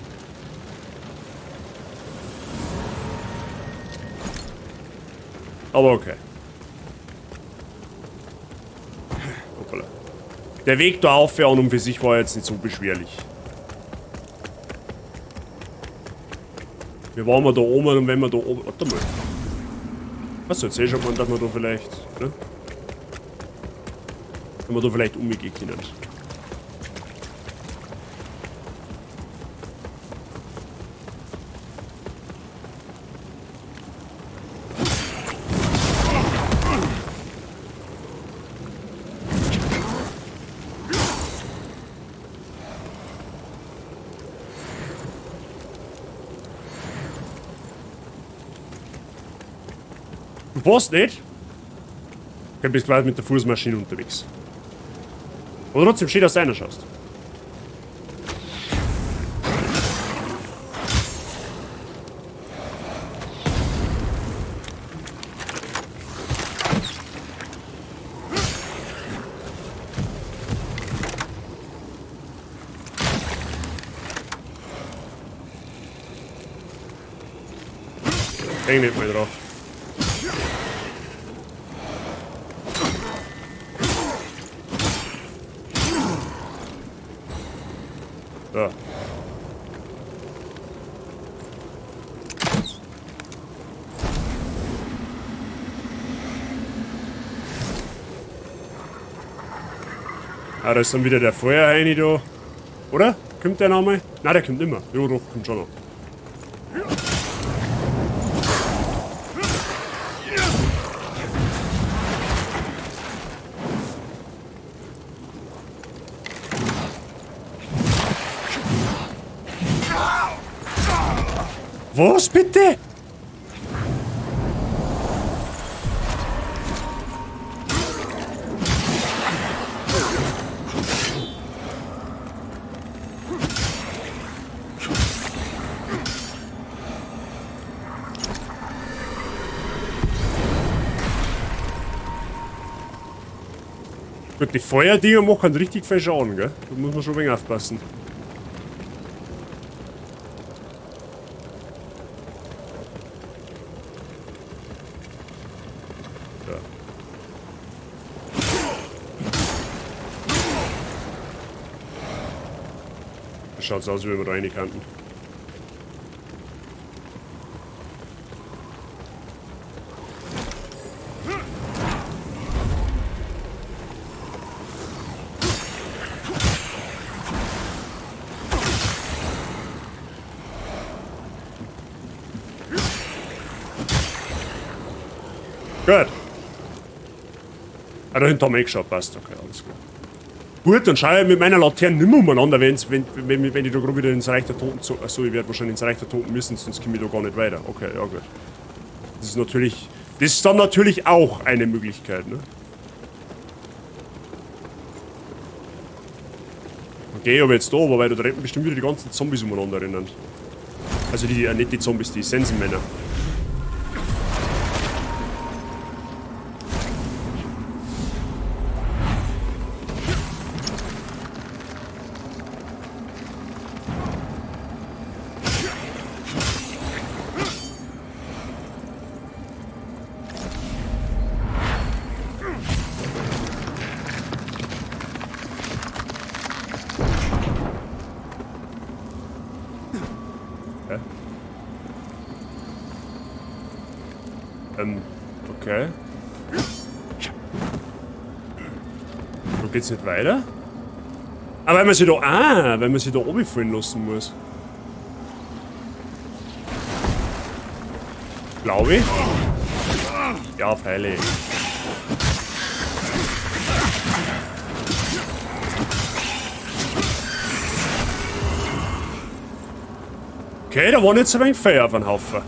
Aber okay. Hoppala. Der Weg da auf an und für sich war jetzt nicht so beschwerlich. Wir waren mal da oben und wenn wir da oben... Warte mal. Was, jetzt eh schon mal, dass wir da vielleicht... Ne? Wenn wir da vielleicht umgehen können. Du passt nicht? Okay, bist quasi mit der Fußmaschine unterwegs. Aber trotzdem schön, dass du einer schaust. Häng nicht mal drauf. So. Ah, da ist dann wieder der Feuerheini da. Oder? Kommt der nochmal? Nein, der kommt immer. Jo, doch, kommt schon noch. Was bitte? Gut, die Feuerdinger machen richtig viel Schaden, gell? Da muss man schon ein wenig aufpassen. Schaut's aus, wie wenn wir da rein könnten. Gut. Ah, da hinten haben wir eh geschaut, passt. Okay, alles klar. Gut, dann schaue ich mit meiner Laterne nicht mehr umeinander, wenn ich da gerade wieder ins Reich der Toten... Achso, ich werde wahrscheinlich ins Reich der Toten müssen, sonst komme ich da gar nicht weiter. Okay, ja gut. Das ist natürlich... Das ist dann natürlich auch eine Möglichkeit, ne? Okay, aber jetzt da, aber weil da drüben bestimmt wieder die ganzen Zombies umeinander rennen. Also die, nicht die Zombies, die Sensenmänner. Okay. Wo geht's nicht weiter? Ah, weil man sich da... Ah, weil man sich da oben fallen lassen muss. Glaube ich. Ja, freilich. Okay, da waren jetzt ein wenig Feuer auf den Haufen.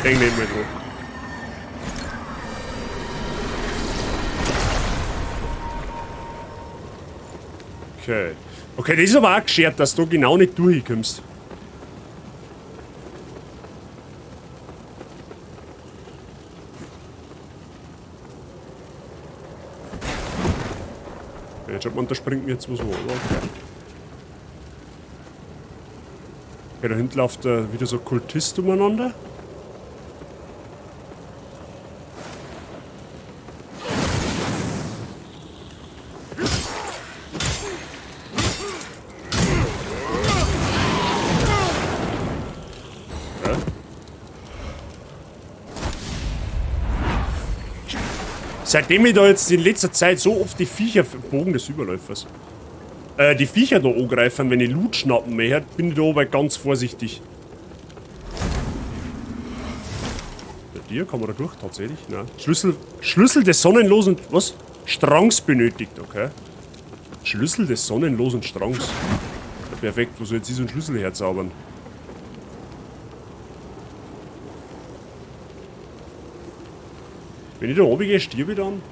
Den nehmen wir dran. Okay. Okay, das ist aber auch geschert, dass du genau nicht durchkommst. Jetzt schaut man, da springt mir jetzt was hoch, oder? Okay. Okay, da hinten läuft wieder so ein Kultist umeinander. Seitdem ich da jetzt in letzter Zeit so oft die Viecher... Bogen des Überläufers. Die Viecher da angreifen, wenn ich Loot schnappen möchte, bin ich da aber ganz vorsichtig. Bei dir kann man da durch, tatsächlich? Nein. Schlüssel des sonnenlosen... Was? Strangs benötigt, okay. Schlüssel des sonnenlosen Strangs. Ja, perfekt, wo soll jetzt so einen Schlüssel herzaubern? Wenn ich da oben gehe, stirb ich dann.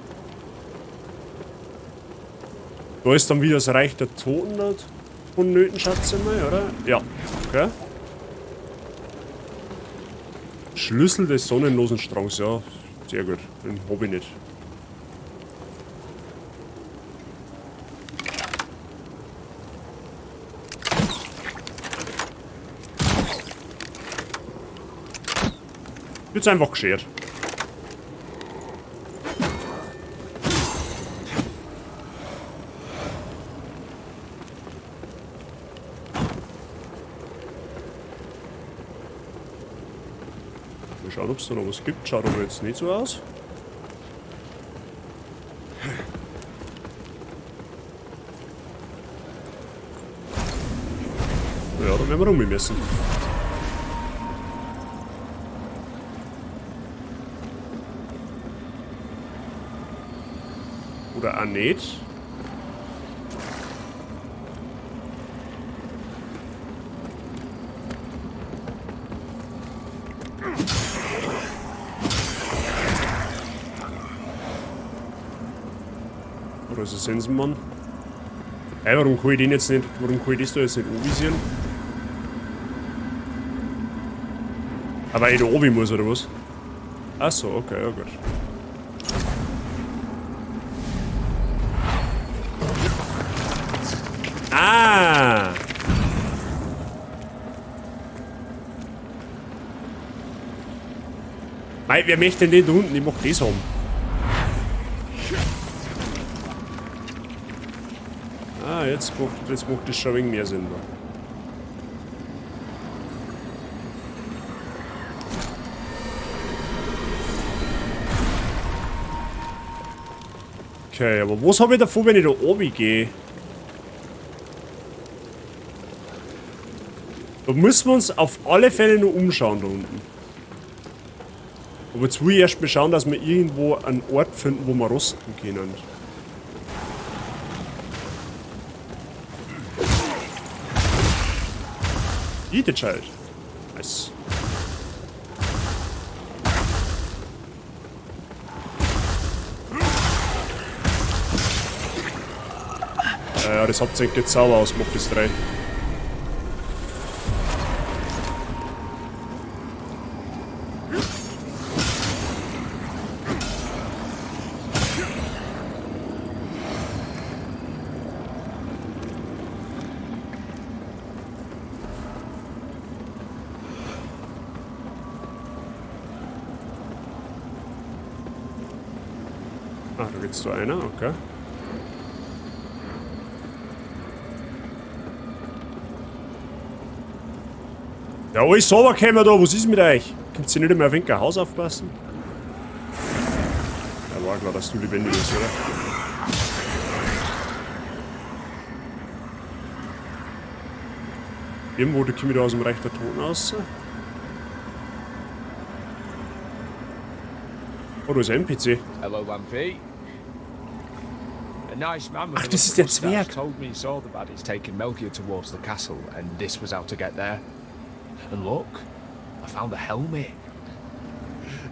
Da ist dann wieder das Reich der Toten dort vonnöten, schätze ich mal, oder? Ja, okay. Schlüssel des sonnenlosen Strangs, ja. Sehr gut, den hab ich nicht. Jetzt einfach geschert. Mal schauen, ob's da noch was gibt. Schaut aber jetzt nicht so aus. Ja, da werden wir rum müssen. Oder auch nicht. Oder ist es Sensenmann? Hey, warum kann ich den jetzt nicht. Warum kann ich das da jetzt nicht anvisieren? Aber ich da oben muss, oder was? Achso, okay, ja gut. Ah! Mei, wer möchte denn den da unten? Ich mach das haben. Ah, jetzt macht das schon ein wenig mehr Sinn da. Okay, aber was habe ich davon, wenn ich da oben gehe? Da müssen wir uns auf alle Fälle noch umschauen da unten. Aber jetzt will ich erst mal schauen, dass wir irgendwo einen Ort finden, wo wir rosten können. Eat the child. Nice. Ja, das habt ihr jetzt sauber ausgemacht, das 3. Ah, da geht's zu einer, okay. Ja, alles sauber kämen da, was ist mit euch? Könnt ihr nicht einmal auf ein Haus aufpassen? Ja, war klar, dass du lebendig bist, oder? Irgendwo, da komme ich da aus dem Reich der Toten raus. Oh, da ist ein NPC. Hello, Lampy. A nice man with Ach, a das ist der mustache Zwerg. told me he saw the baddies taking Melchior towards the castle, and this was how to get there. And look, I found the helmet.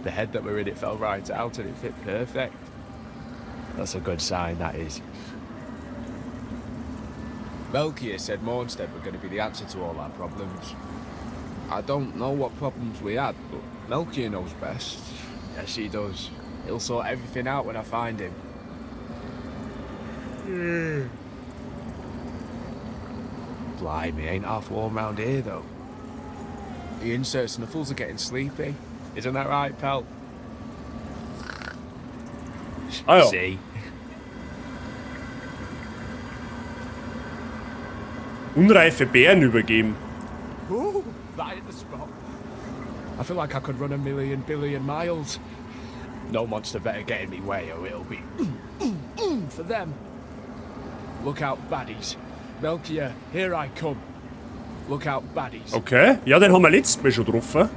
The head that were in it fell right out, and it fit perfect. That's a good sign, that is. Melchior said Mournstead were going to be the answer to all our problems. I don't know what problems we had, but Melchior knows best. Yes, he does. He'll sort everything out when I find him. Blimey, ain't half warm round here, though. The insert snuffles are getting sleepy. Isn't that right, pal? Ah ja. See? Unreife Beeren übergeben. Ooh, right at the spot. I feel like I could run a million billion miles. No monster better get in me way or it'll be for them. Look out, baddies. Melchior, here I come. Look out, baddies. Okay. Ja, den haben wir letztes Mal schon getroffen.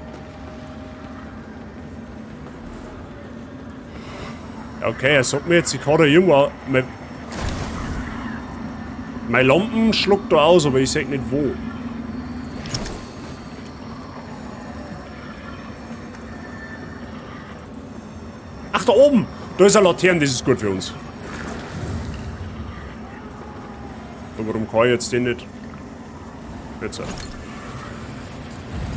Okay, er sagt mir jetzt, ich kann da irgendwo... Meine Lampen schluckt da aus, aber ich seh nicht wo. Ach, da oben! Da ist eine Laterne, das ist gut für uns. Aber warum kann ich jetzt den nicht? Jetzt.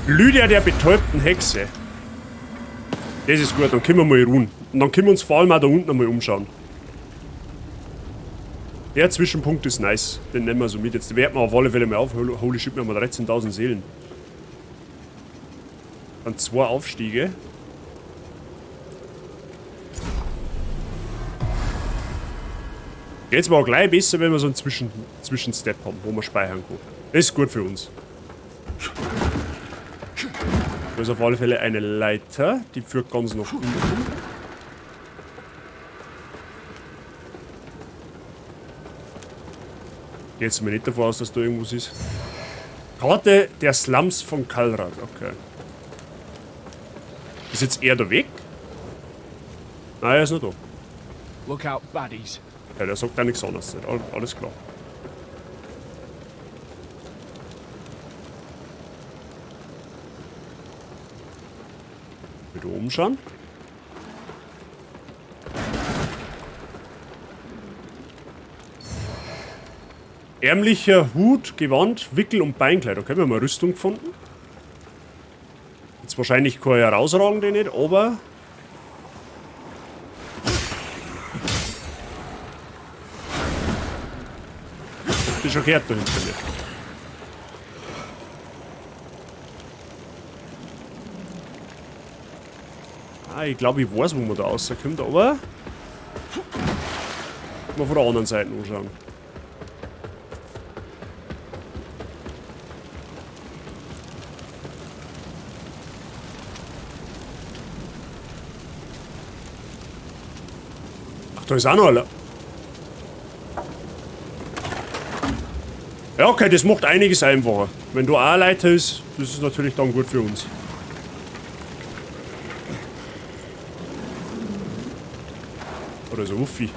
Lydia der betäubten Hexe. Das ist gut, dann können wir mal ruhen. Und dann können wir uns vor allem auch da unten einmal umschauen. Der Zwischenpunkt ist nice. Den nehmen wir so mit. Jetzt werten wir auf alle Fälle mal auf. Holy shit, wir haben 13.000 Seelen. Dann 2 Aufstiege. Jetzt war gleich besser, wenn wir so einen Zwischenstep haben, wo wir speichern können. Das ist gut für uns. Da ist auf alle Fälle eine Leiter, die führt ganz nach unten. Jetzt mal nicht davon aus, dass da irgendwas ist. Karte der Slums von Calrath, okay. Ist jetzt er da weg? Nein, er ist noch da. Look out, baddies. Ja, der sagt auch nichts anderes. Alles klar. Wieder umschauen. Ärmlicher Hut, Gewand, Wickel und Beinkleid. Okay, wir haben eine Rüstung gefunden. Jetzt wahrscheinlich keine herausragende nicht, aber... Das ist schon gehört da hinter mir. Ah, ich glaube, ich weiß, wo man da rauskommt, aber... Mal von der anderen Seite anschauen. Ach, da ist auch noch einer. Ja, okay, das macht einiges einfacher. Wenn du auch eine Leiter ist, das ist natürlich dann gut für uns. Oder so Wuffi.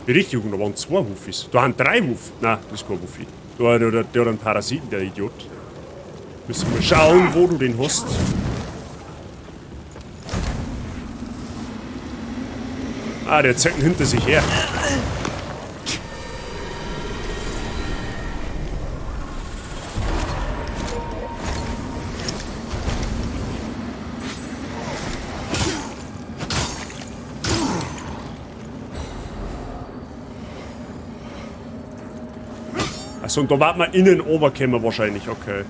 Berichtigung, da waren 2 Wuffis. Da haben 3 Wuff. Nein, das ist kein Wuffi. Da hat der einen Parasiten, der Idiot. Müssen wir mal schauen, wo du den hast. Ah, der zeigt ihn hinter sich her. Achso, und da warten wir innen runterkommen wahrscheinlich, okay.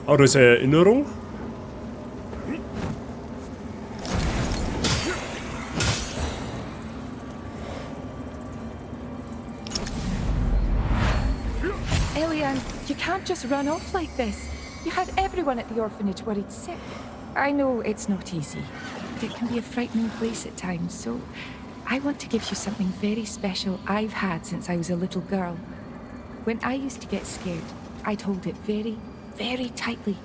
Ah, da ist eine Erinnerung. Elian, you can't just run off like this. You had everyone at the orphanage worried sick. I know it's not easy, but it can be a frightening place at times, so I want to give you something very special I've had since I was a little girl. When I used to get scared, I'd hold it very, very tightly,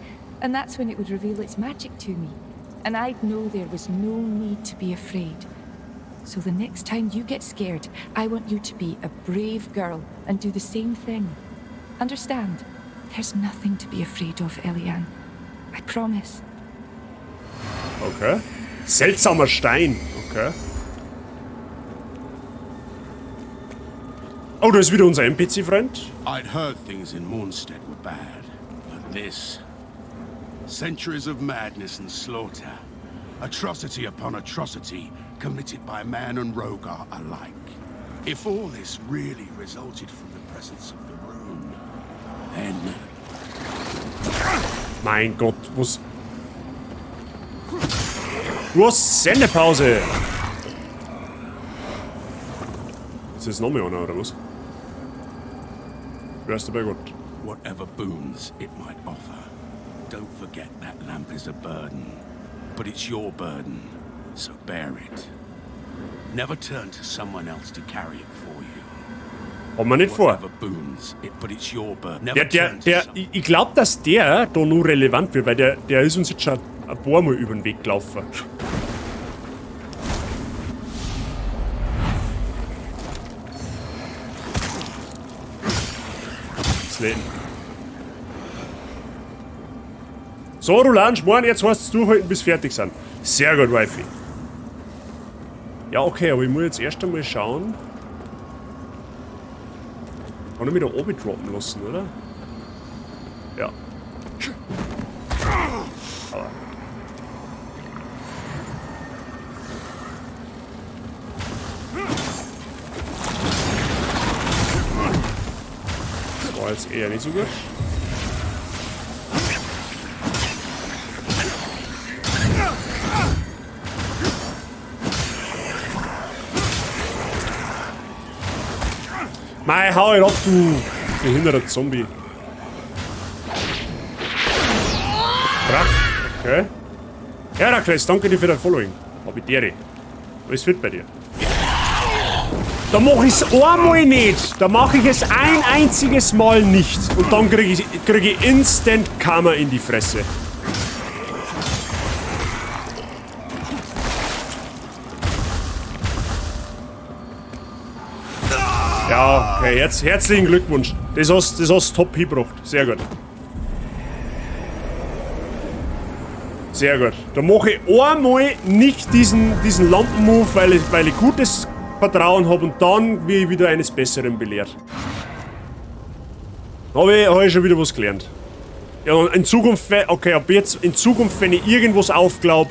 and that's when it would reveal its magic to me. And I'd know there was no need to be afraid. So the next time you get scared, I want you to be a brave girl and do the same thing. Understand? There's nothing to be afraid of, Elianne. I promise. Okay. Seltsamer Stein. Okay. Oh, da ist wieder unser NPC-Freund. I'd heard things in Mournstead were bad, but this... Centuries of madness and slaughter. Atrocity upon atrocity committed by man and Rhogar alike. If all this really resulted from the presence of the rune, then... Mein Gott, was... Du hast Sendepause! Ist das noch mehr einer, oder was? Wer ist dabei Gott? Whatever boons it might offer, don't forget that lamp is a burden. But it's your burden, so bear it. Never turn to someone else to carry it for you. Haben wir nicht vor. Whatever boons it, but it's your burden. Never Der, der, turn to der, some- ich glaube, dass der da nur relevant wird, weil der ist uns jetzt schon ein paar Mal über den Weg gelaufen. Slane. So, Roland, Schmoren, jetzt heißt es durchhalten, bis fertig sind. Sehr gut, Wifey. Ja, okay, aber ich muss jetzt erst einmal schauen. Kann ich mich da oben droppen lassen, oder? Ja. Aber. Das war jetzt eher nicht so gut. Mei, hau halt ab, du behinderter Zombie. Krach, okay. Herakles, danke dir für dein Following. Hab ich dir. Alles fit bei dir. Da mach ich's einmal nicht. Da mach ich es ein einziges Mal nicht. Und dann krieg ich Instant Karma in die Fresse. Ja, okay, herzlichen Glückwunsch. Das hast du top hingebracht. Sehr gut. Sehr gut. Da mache ich einmal nicht diesen Lampen-Move, weil ich gutes Vertrauen hab und dann bin ich wieder eines Besseren belehrt. Da hab ich schon wieder was gelernt. Ja, und in Zukunft, okay, ab jetzt, in Zukunft, wenn ich irgendwas aufglaub,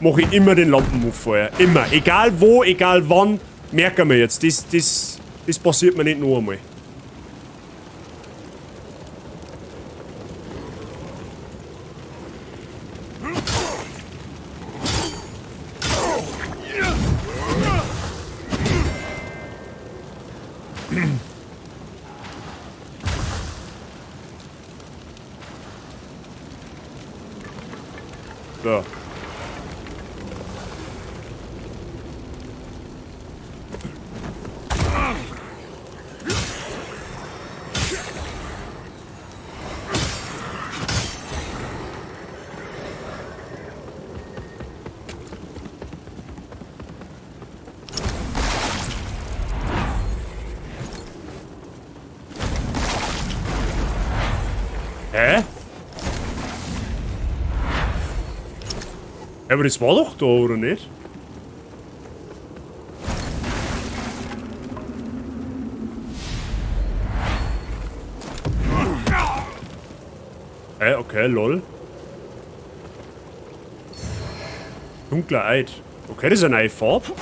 mach ich immer den Lampen-Move vorher. Immer. Egal wo, egal wann, merken wir jetzt. Das passiert mir nicht noch einmal. So. Hä? Ja, aber das war doch da, oder nicht? Hä, okay, lol. Dunkler Eid. Okay, das ist eine neue Farbe.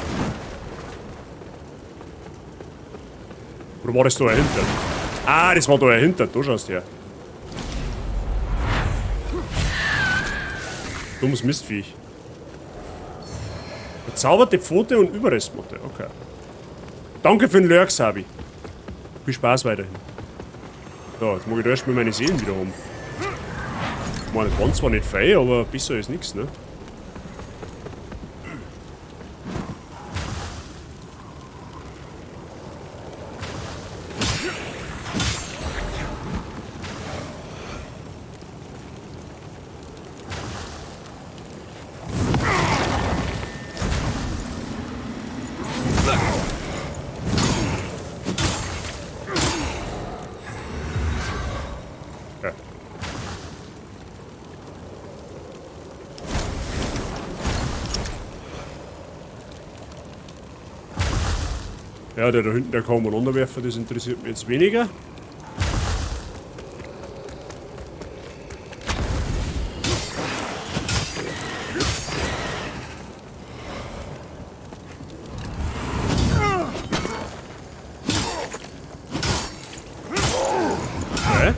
Oder war das da dahinter? Ah, das war da dahinter. Da schaust du her. Dummes Mistviech. Verzauberte Pfote und Überrestmotte. Okay. Danke für den Lurk, Sabi. Viel Spaß weiterhin. So, jetzt mag ich da erstmal meine Seelen wieder haben. Ich meine, das war zwar nicht fein, aber besser ist nichts, ne? Ja. Ja, der da hinten, der kann man runterwerfen, das interessiert mich jetzt weniger. Okay.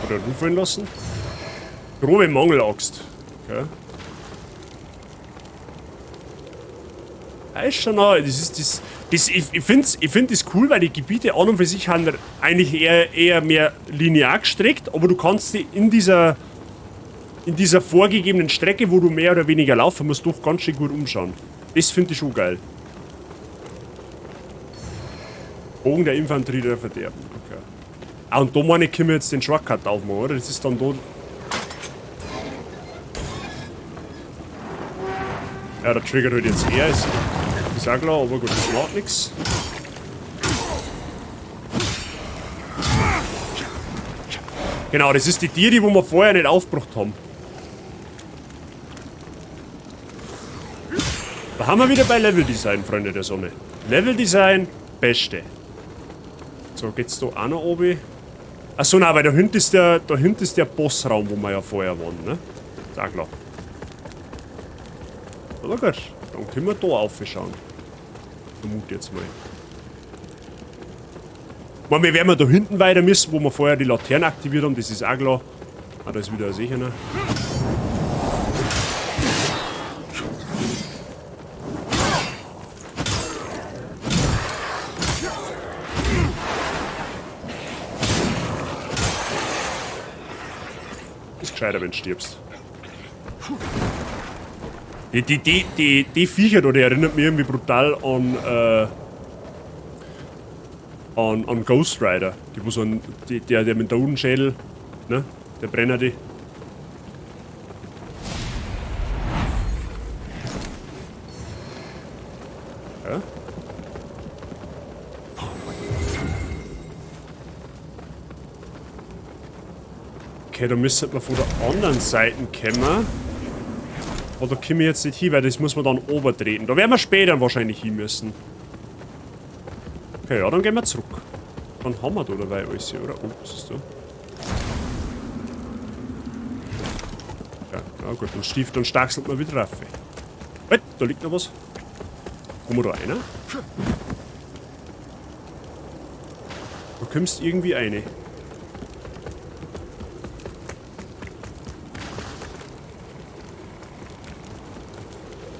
Hat er rufen lassen? Grobe Mangelaxt. Okay. Ja, ist schon noch, das ist das, das ich ich find das cool, weil die Gebiete an und für sich haben eigentlich eher mehr linear gestreckt, aber du kannst die in dieser vorgegebenen Strecke, wo du mehr oder weniger laufen musst, doch ganz schön gut umschauen. Das find ich schon geil. Bogen der Infanterie der Verderben. Okay. Ah, und da meine ich, können wir jetzt den Shortcut aufmachen, oder? Das ist dann da. Ja, der triggert halt jetzt er, ist auch klar, aber gut, das macht nix. Genau, das ist die Tiere, die wir vorher nicht aufgebracht haben. Da haben wir wieder bei Level Design, Freunde der Sonne. Level Design, beste. So, geht's da auch noch oben? Achso, nein, weil da hinten ist der Bossraum, wo wir ja vorher waren, ne? Ist auch klar. Aber gut, dann können wir da aufschauen. Vermute jetzt mal. Ich meine, wir werden da hinten weiter müssen, wo wir vorher die Laterne aktiviert haben, das ist auch klar. Ah, da ist wieder ein Sicherer. Ist gescheiter, wenn du stirbst. Die Viecher da, die erinnert mich irgendwie brutal an Ghost Rider. Die, wo so ein, die, der, der mit der Udenschädel, ne? Der Brenner, die. Ja. Okay, da müsste man von der anderen Seite kommen. Aber da komme ich jetzt nicht hin, weil das muss man dann obertreten. Da werden wir später wahrscheinlich hin müssen. Okay, ja, dann gehen wir zurück. Dann haben wir da dabei alles hier, oder? Oh, was ist da? Ja, ja gut, dann stieft, dann stachselt man wieder rauf. Halt, da liegt noch was. Kommen wir da rein? Du kommst irgendwie rein.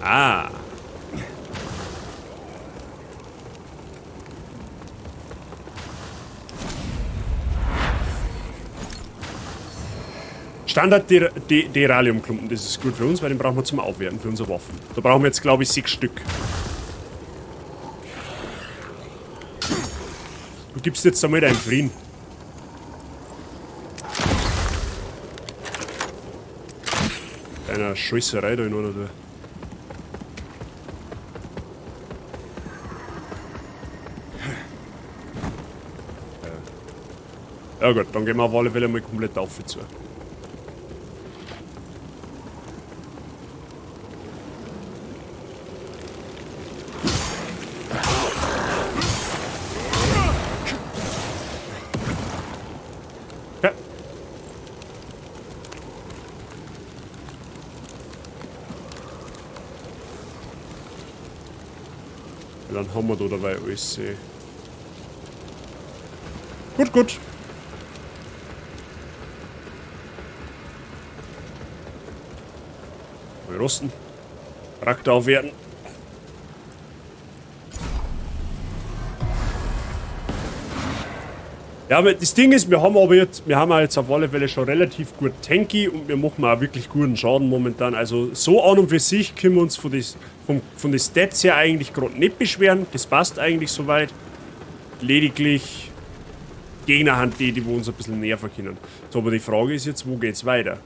Ah. Standard Deralium-Klumpen, das ist gut für uns, weil den brauchen wir zum Aufwerten für unsere Waffen. Da brauchen wir jetzt, glaube ich, 6 Stück. Du gibst jetzt einmal deinen Frieden. Deiner Scheißerei da in einer da. Ja gut, dann gehen wir auf alle Fälle mal komplett auf zu. Okay. Ja, dann haben wir da dabei alles. Gut, gut. Rosten. Charakter aufwerten. Ja, aber das Ding ist, wir haben aber jetzt, wir haben jetzt auf alle Fälle schon relativ gut tanky und wir machen auch wirklich guten Schaden momentan. Also so an und für sich können wir uns von den Stats her eigentlich gerade nicht beschweren. Das passt eigentlich soweit. Lediglich Gegner haben die, die wo uns ein bisschen nerven können. So, aber die Frage ist jetzt, wo geht's weiter?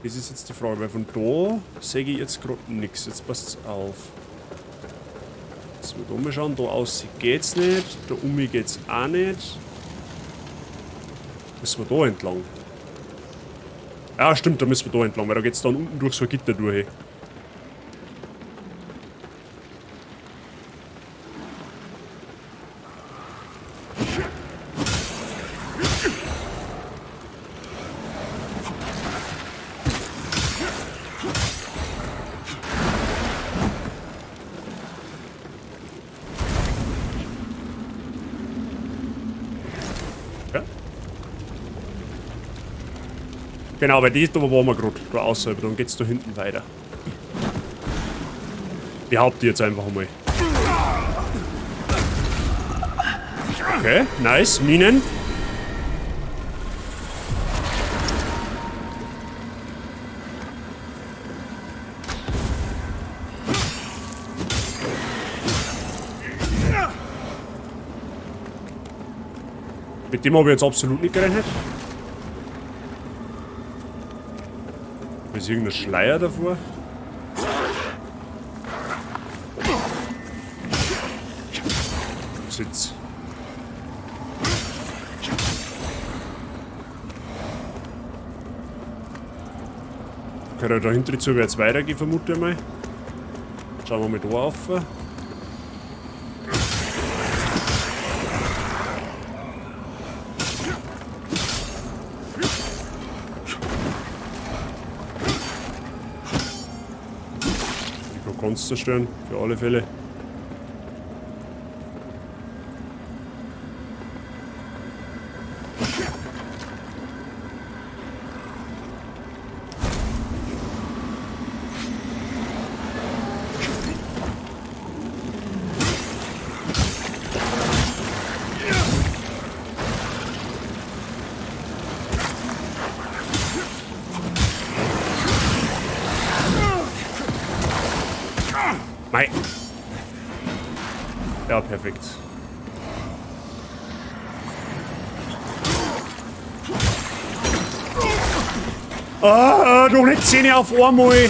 Das ist jetzt die Frage, weil von da sehe ich jetzt gerade nichts. Jetzt passt's auf. Jetzt mal da mal schauen, da aussieht geht's nicht, da um mich geht's auch nicht. Müssen wir da entlang? Ja, stimmt, da müssen wir da entlang, weil da geht's dann unten durch so ein Gitter durch. Genau, weil die da waren wir gerade, da außerhalb, dann geht's da hinten weiter. Behaupte ich jetzt einfach mal. Okay, nice, Minen. Mit dem habe ich jetzt absolut nicht gerechnet. Ist irgendein Schleier davor? Sitz. Okay, da hinten zu wird es weitergehen, vermute ich mal. Schauen wir mal da auf. Kokons zerstören, für alle Fälle. Mei. Ja, perfekt. Ah, doch nicht 10 auf einmal.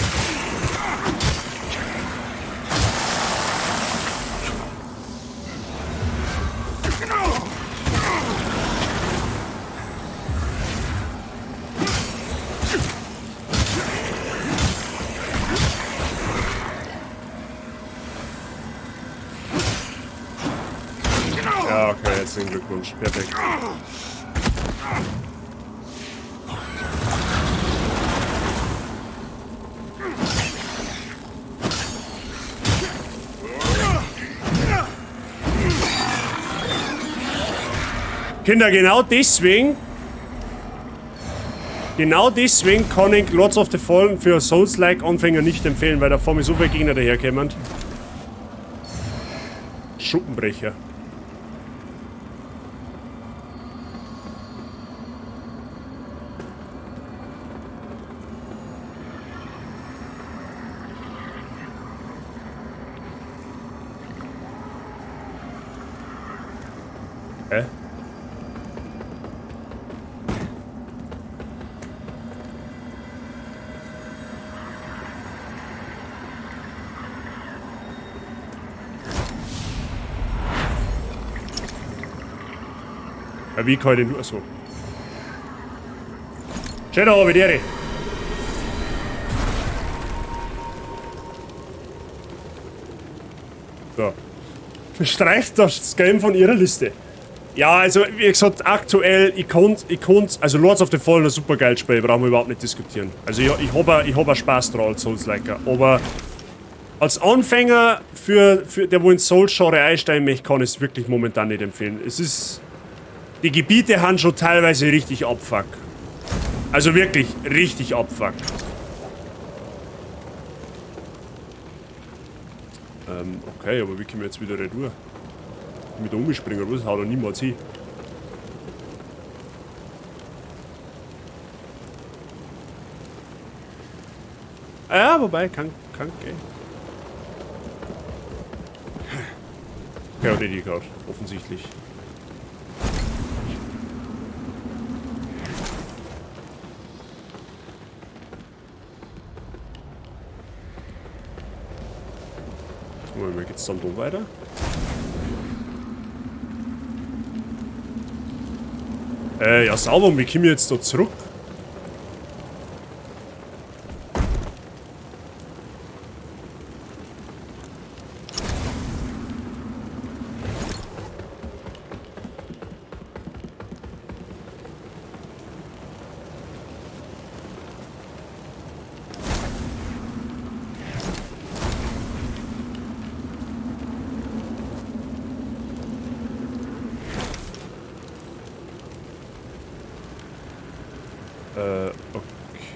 Ja, okay, herzlichen Glückwunsch. Perfekt. Kinder, genau deswegen kann ich Lords of the Fallen für Souls-like Anfänger nicht empfehlen, weil da vor mir so viele Gegner daherkommen. Schuppenbrecher. Hä? Ja, wie kann ich denn nur so? Schön, vedere. So. Streicht das Game von ihrer Liste. Ja, also wie gesagt, aktuell, ich konnt, also Lords of the Fallen ist ein super geiles Spiel, brauchen wir überhaupt nicht diskutieren. Also ich hab auch Spaß dran als Souls-Liker, aber als Anfänger, für der wo in Souls-Genre einsteigen möchte, kann ich es wirklich momentan nicht empfehlen. Es ist... Die Gebiete haben schon teilweise richtig Abfuck. Also wirklich richtig Abfuck. Okay, aber wie können wir jetzt wieder retour? Mit der umspringen, oder was? Haut er niemals hin. Ja, wobei, kann gehen. Okay, hat nicht gehabt, offensichtlich. Moment, geht's dann da weiter? Ja, sauber, und wie komme ich jetzt da zurück?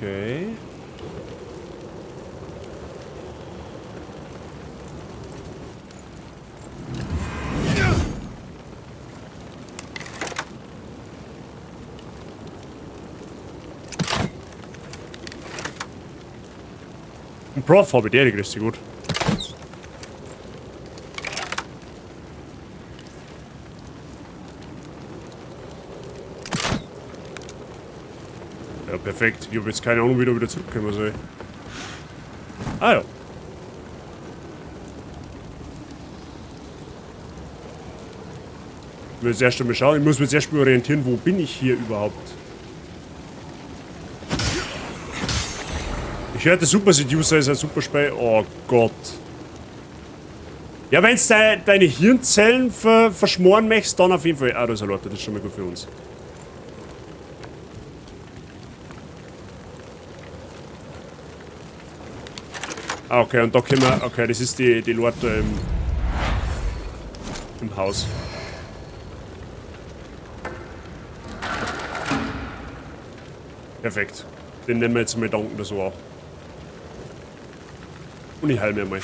Okay. Ein Prof habe ich, der grüßt dich gut. Ja, perfekt. Ich habe jetzt keine Ahnung, wie ich da wieder zurückkommen soll. Ah ja. Ich will jetzt erst einmal schauen. Ich muss mich jetzt erst mal orientieren, wo bin ich hier überhaupt? Ich hörte, Super Seducer ist ein super Spiel. Oh Gott. Ja, wenn's deine Hirnzellen verschmoren möchtest, dann auf jeden Fall. Ah, da ist ein Lorter, das ist schon mal gut für uns. Ah, okay, und da können wir... Okay, das ist die Lorte im Haus. Perfekt. Den nehmen wir jetzt mal danken, das war. Und ich heile mir mal.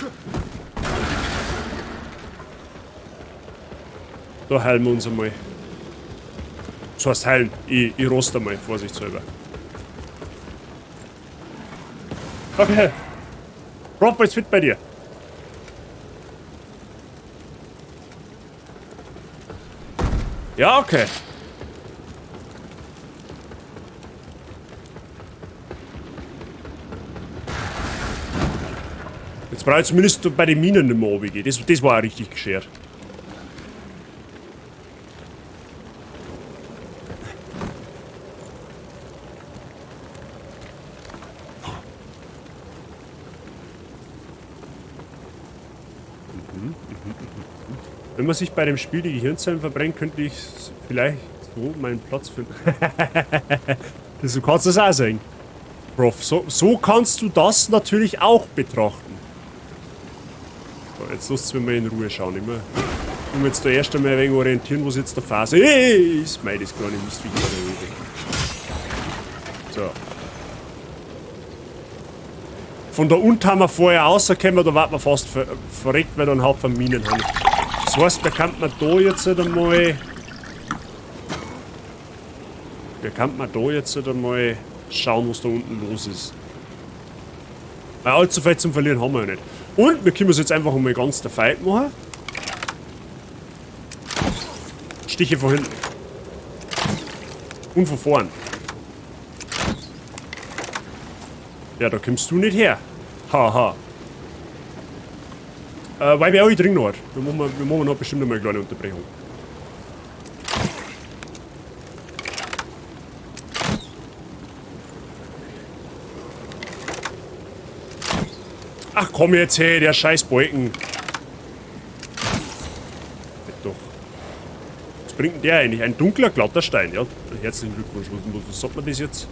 Da heilen wir uns einmal. Das heißt heilen. Ich roste einmal, vorsichtshalber. Okay. Rob, ist fit bei dir. Ja, okay. Jetzt brauche ich zumindest bei den Minen nicht mehr runtergehen. Das war auch richtig geschert. Wenn man sich bei dem Spiel die Gehirnzellen verbrennt, könnte ich vielleicht so meinen Platz finden. So kannst du das auch sehen. Prof, so kannst du das natürlich auch betrachten. So, jetzt lasst mich mal in Ruhe schauen. Ich muss mich jetzt da erst einmal ein wenig orientieren, was jetzt der Phase ist. Mei, das kleine Mistviech da oben. So. Von da unten haben wir vorher rausgekommen, da war man fast verreckt, weil da einen Haufen Minen haben. Das heißt, da kann man da jetzt einmal... Da kann man da jetzt einmal schauen, was da unten los ist. Weil allzu viel zum Verlieren haben wir ja nicht. Und wir können es jetzt einfach einmal ganz der Fight machen. Stiche von hinten. Und von vorn. Ja, da kommst du nicht her. Haha. Weil wir auch nicht drin hat. Wir machen noch bestimmt einmal eine kleine Unterbrechung. Ach komm jetzt her, der scheiß Balken. Doch. Was bringt denn der eigentlich? Ein dunkler, glatter Stein, ja. Herzlichen Glückwunsch. Was sagt man das jetzt?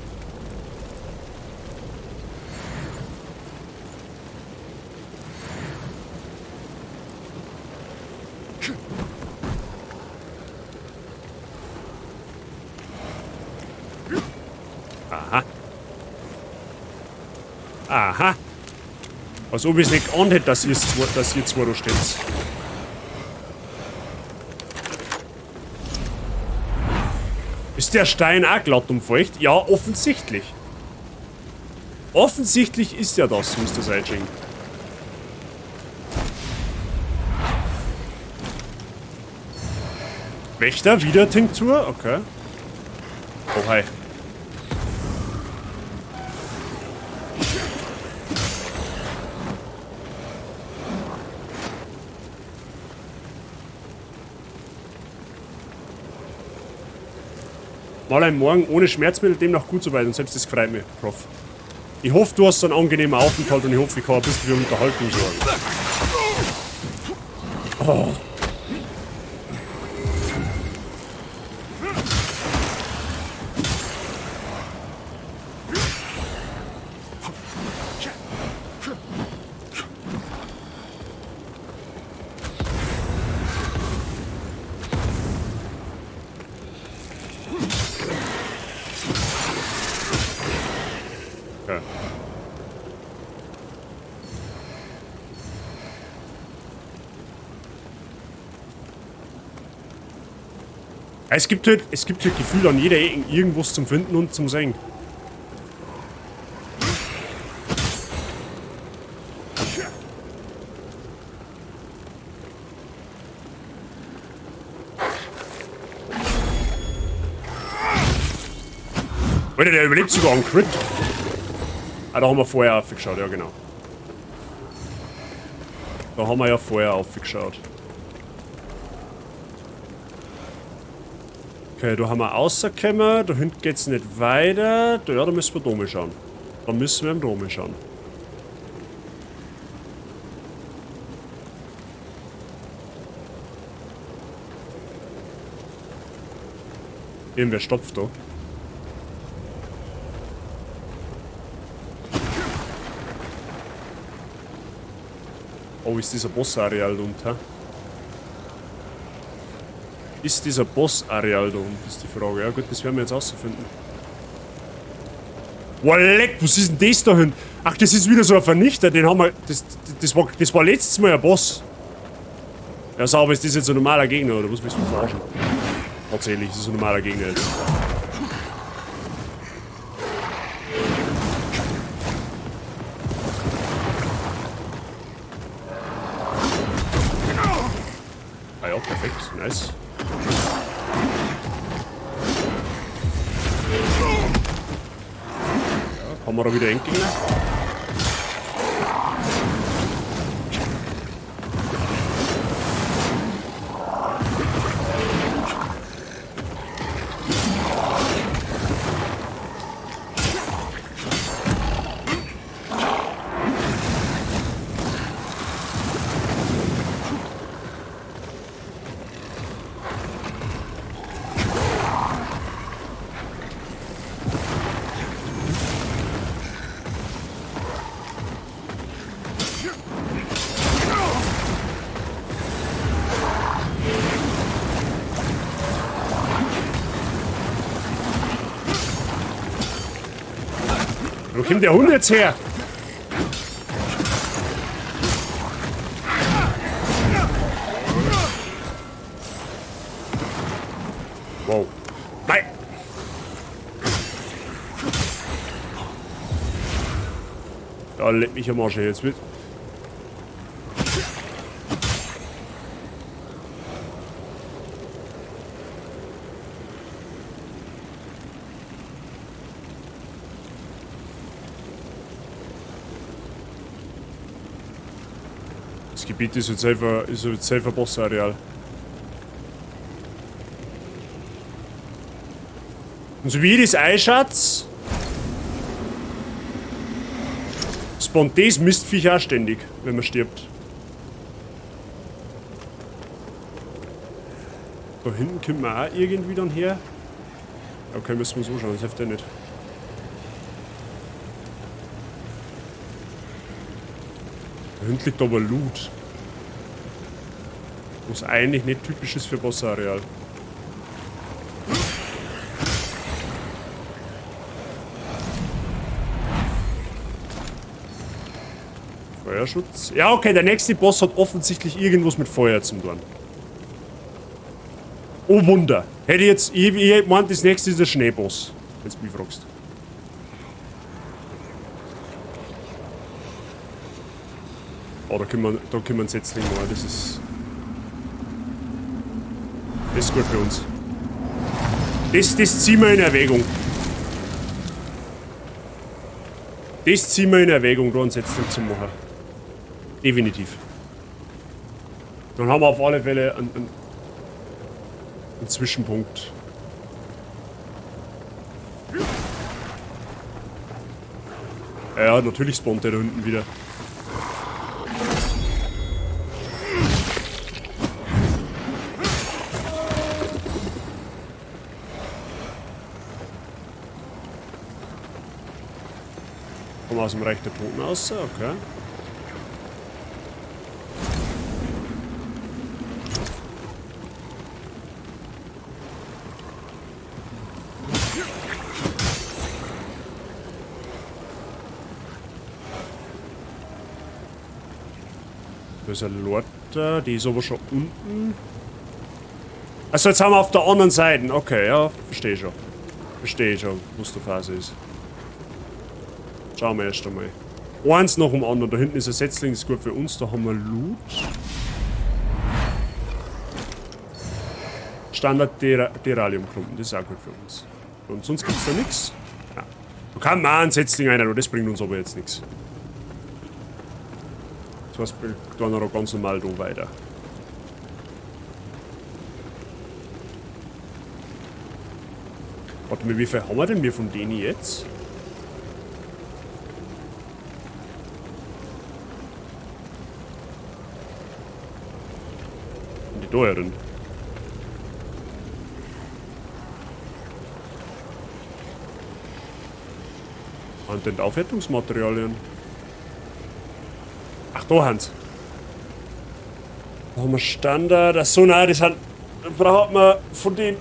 Aha. Aha. Als ob ich es nicht geahnt hätte, dass ihr zwei da steht. Ist der Stein auch glatt und feucht? Ja, offensichtlich. Offensichtlich ist ja das, Mr. Seijing. Wächter, wieder Tinktur? Okay. Oh, hi. Mal ein Morgen ohne Schmerzmittel, demnach gut soweit und selbst das freut mich, Prof. Ich hoffe, du hast einen angenehmen Aufenthalt und ich hoffe, ich kann ein bisschen für Unterhaltung sorgen. Oh. Okay. Es gibt halt Gefühl an jeder Ecke irgendwas zum Finden und zum Sehen. Alter, der überlebt sogar einen Crit. Ah, da haben wir vorher aufgeschaut, ja genau. Da haben wir ja vorher aufgeschaut. Okay, da haben wir rausgekommen, da hinten geht's nicht weiter. Ja, da müssen wir da mal schauen. Da müssen wir im Dome schauen. Irgendwer stopft da. Oh, ist dieser Boss-Areal da unten? Ist dieser Boss-Areal da unten, ist die Frage. Ja gut, das werden wir jetzt rausfinden. Boah, leck, was ist denn das da hinten? Ach, das ist wieder so ein Vernichter, den haben wir... Das war letztes Mal ein Boss. Ja, sauber, ist das jetzt ein normaler Gegner, oder was willst du mich verarschen? Tatsächlich, ist das ein normaler Gegner jetzt. Ah ja, perfekt, nice. Ja, haben wir da wieder Endgegner? Wo kommt der Hund jetzt her? Wow. Nein! Da leck mich am Arsch jetzt mit. Das Gebiet ist jetzt selber Boss-Areal. Und so wie das Eischatz spawnt das Mistviech auch ständig, wenn man stirbt. Da hinten kommt man auch irgendwie dann her. Okay, müssen wir so schauen, das hilft ja nicht. Da hinten liegt aber Loot. Was eigentlich nicht typisch ist für Boss-Areal. Feuerschutz. Ja, okay, der nächste Boss hat offensichtlich irgendwas mit Feuer zu tun. Oh Wunder. Hätte ich jetzt... Ich hätte gemeint, das nächste ist der Schneeboss. Wenn du mich fragst. Oh, da können wir einen Setzling machen. Das ist gut für uns. Das ziehen wir in Erwägung. Das ziehen wir in Erwägung, da einen Setzling zu machen. Definitiv. Dann haben wir auf alle Fälle einen Zwischenpunkt. Ja, natürlich spawnt der da hinten wieder. Kommen wir aus dem Reich der Toten raus, okay. Da ist ein Lorter, die ist aber schon unten. Also jetzt haben wir auf der anderen Seite. Okay, ja, verstehe schon. Verstehe schon, was die Phase ist. Schauen wir erst einmal. Eins nach dem anderen. Da hinten ist ein Setzling, ist gut für uns. Da haben wir Loot. Standard Deralium-Klumpen, das ist auch gut für uns. Und sonst gibt's da nichts. Ja. Da kann man auch einen Setzling rein, aber das bringt uns aber jetzt nichts. Das heißt, wir tun noch ganz normal da weiter. Warte mal, wie viel haben wir denn wir von denen jetzt? Und die da drin. Und den Aufwertungsmaterialien. Ach, da haben's. Da haben wir Standard. Achso, nein, das sind. Da braucht man von den.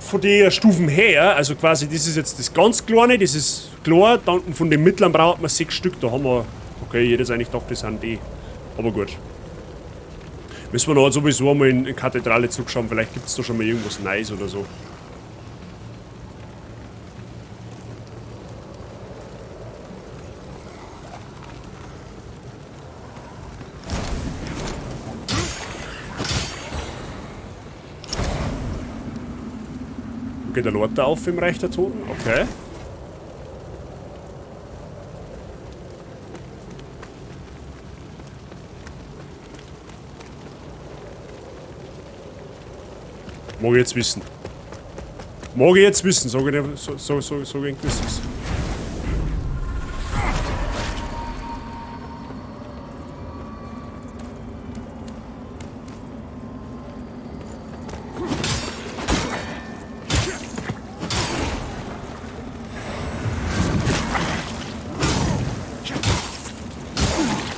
Von den Stufen her, also quasi, das ist jetzt das ganz Kleine, das ist klar, dann von den mittleren braucht man 6 Stück, da haben wir. Okay, jedes eigentlich dachte, das sind die. Aber gut. Müssen wir noch sowieso einmal in Kathedrale zurückschauen, vielleicht gibt's da schon mal irgendwas Neues oder so. Geht der Lord da auf im Reich der Toten? Okay. Mag ich jetzt wissen. Mag ich jetzt wissen, sag ich so, so, so, so ein gewisses.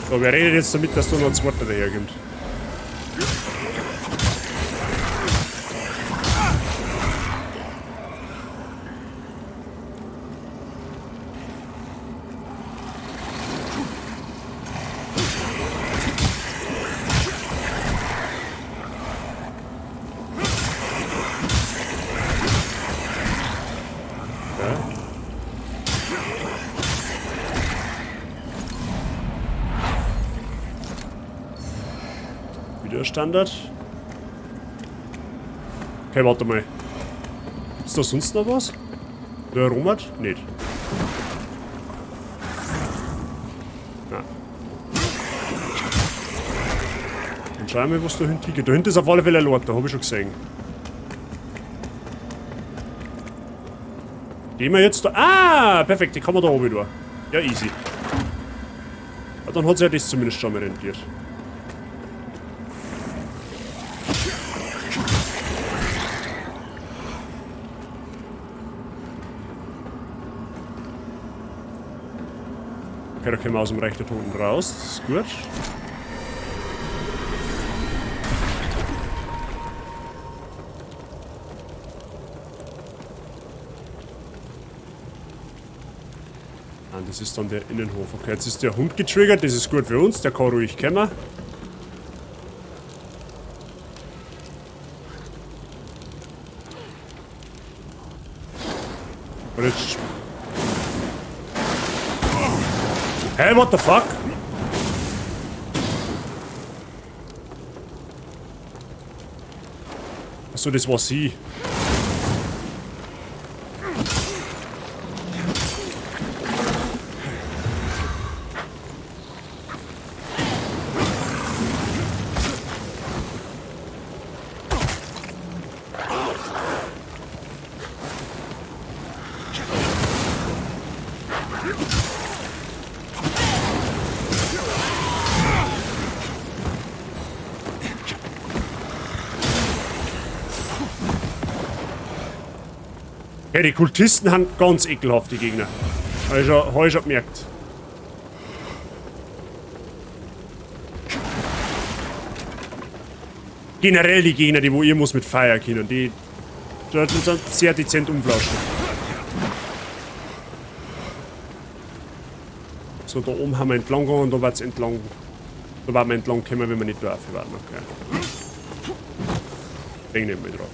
So, wer redet jetzt damit, dass da noch ein zweiter daherkommt? Standard. Okay, warte mal. Gibt's da sonst noch was? Der Romat? Nicht. Ja. Dann schauen wir mal, was da hinten geht. Da hinten ist auf alle Fälle ein Lord, da hab ich schon gesehen. Gehen wir jetzt da. Ah, perfekt, die kann man da oben durch. Ja, easy. Ja, dann hat sich ja das zumindest schon mal rentiert. Okay, da können wir aus dem Reich der Toten raus. Das ist gut. Ah, das ist dann der Innenhof. Okay, jetzt ist der Hund getriggert. Das ist gut für uns. Der kann ruhig kommen. Und jetzt... Hey, what the fuck? Achso, das war sie. Okay, die Kultisten haben ganz ekelhafte Gegner. Hab ich schon gemerkt. Generell die Gegner, die wo ihr muss mit Feuer können, die sind sehr dezent umflaschen. So, da oben haben wir entlang gegangen und da wird's entlang. Da werden wir entlang kommen, wenn wir nicht drauf warten. Okay. Denk nicht mehr drauf.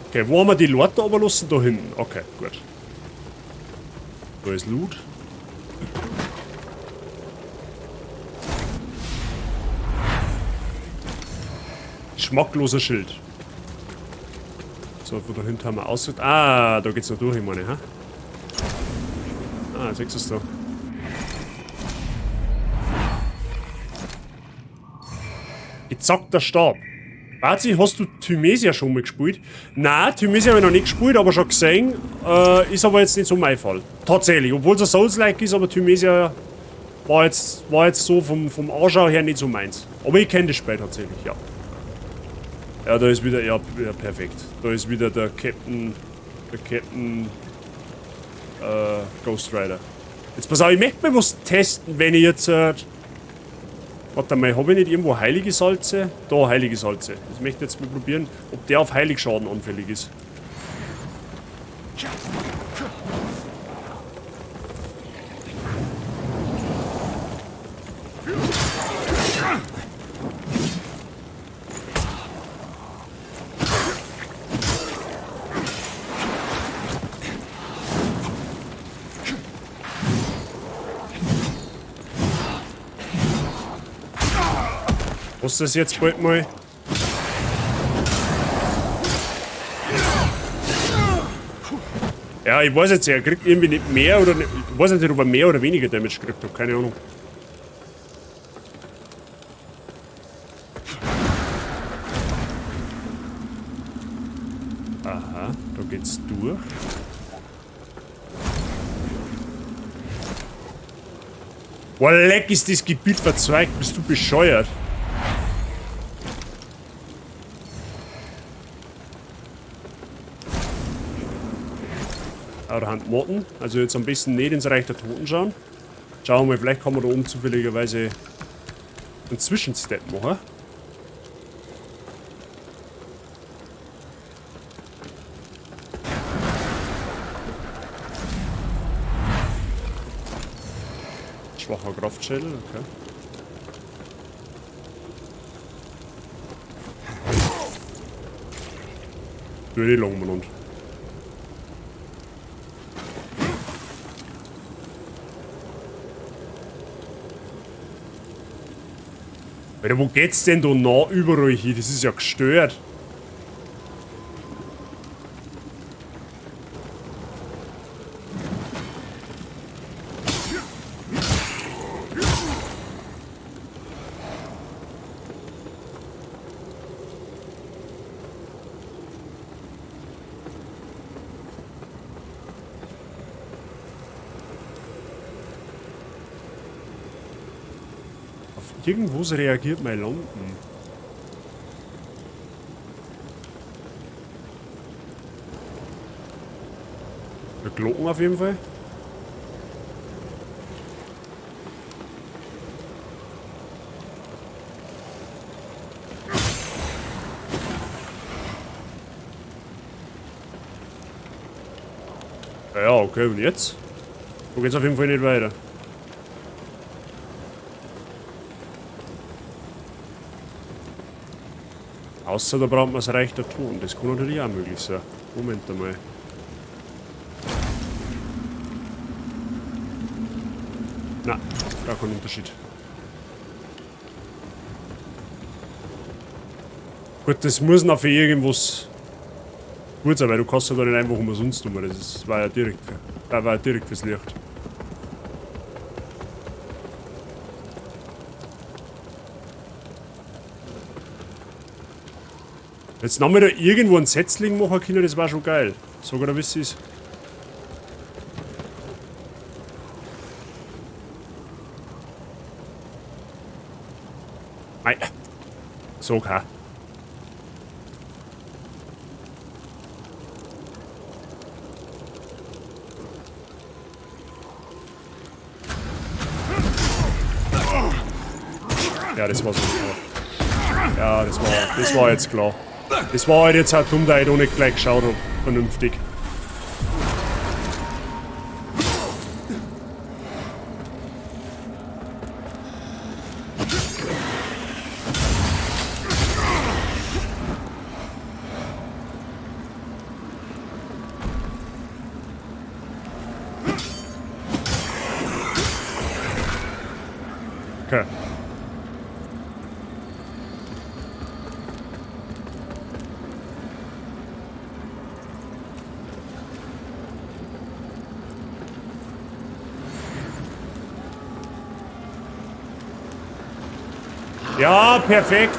Okay, wo haben wir die Leute runterlassen? Da hinten. Okay, gut. Da ist Loot. Geschmackloser Schild. So, von da hinten haben wir Aussicht. Ah, da geht's noch durch, ich meine, ha? Ah, siehst du's da. Gezackter Stab. Bazi, hast du Thymesia schon mal gespielt? Nein, Thymesia habe ich noch nicht gespielt, aber schon gesehen. Ist aber jetzt nicht so mein Fall. Tatsächlich, obwohl es ein Souls-like ist, aber Thymesia war jetzt so vom Anschau her nicht so meins. Aber ich kenne das Spiel tatsächlich, ja. Ja, da ist wieder, ja, ja, perfekt. Da ist wieder der Captain, Ghost Rider. Jetzt pass auf, ich möchte mal was testen, wenn ich jetzt, warte mal, hab ich nicht irgendwo heilige Salze? Da, heilige Salze. Das möchte ich jetzt mal probieren, ob der auf Heiligschaden anfällig ist. Was ist das jetzt bald mal? Ja, ich weiß jetzt, er kriegt irgendwie nicht mehr oder nicht, ich weiß nicht, ob er mehr oder weniger Damage gekriegt hat, keine Ahnung. Aha, da geht's durch. Boah, leck, ist das Gebiet verzweigt, bist du bescheuert? Ah, da haben Motten. Also jetzt am besten nicht ins Reich der Toten schauen. Schauen wir mal, vielleicht kann man da oben zufälligerweise einen Zwischenstep machen. Schwacher Kraftschädel, okay. Würde ich lang umeinander. Alter, wo geht's denn da nah überall hin? Das ist ja gestört. Irgendwo reagiert mein Lampen. Der Glocken auf jeden Fall. Ja, okay, und jetzt? Da geht's auf jeden Fall nicht weiter. Außer da braucht man das Reich der Toten. Das kann natürlich auch möglich sein. Moment einmal. Na, gar kein Unterschied. Gut, das muss noch für irgendwas gut sein, weil du kannst ja da nicht einfach umsonst tun, das ist, war ja direkt, für, war ja direkt fürs Licht. Jetzt noch mal da irgendwo einen Setzling machen können, das war schon geil. Sag oder wie es ist. Nein. Sag ha. Ja, das war so klar. Ja, das war jetzt klar. Das war halt jetzt auch dumm, da ich da nicht gleich geschaut hab. Vernünftig. Okay. Ja, perfekt.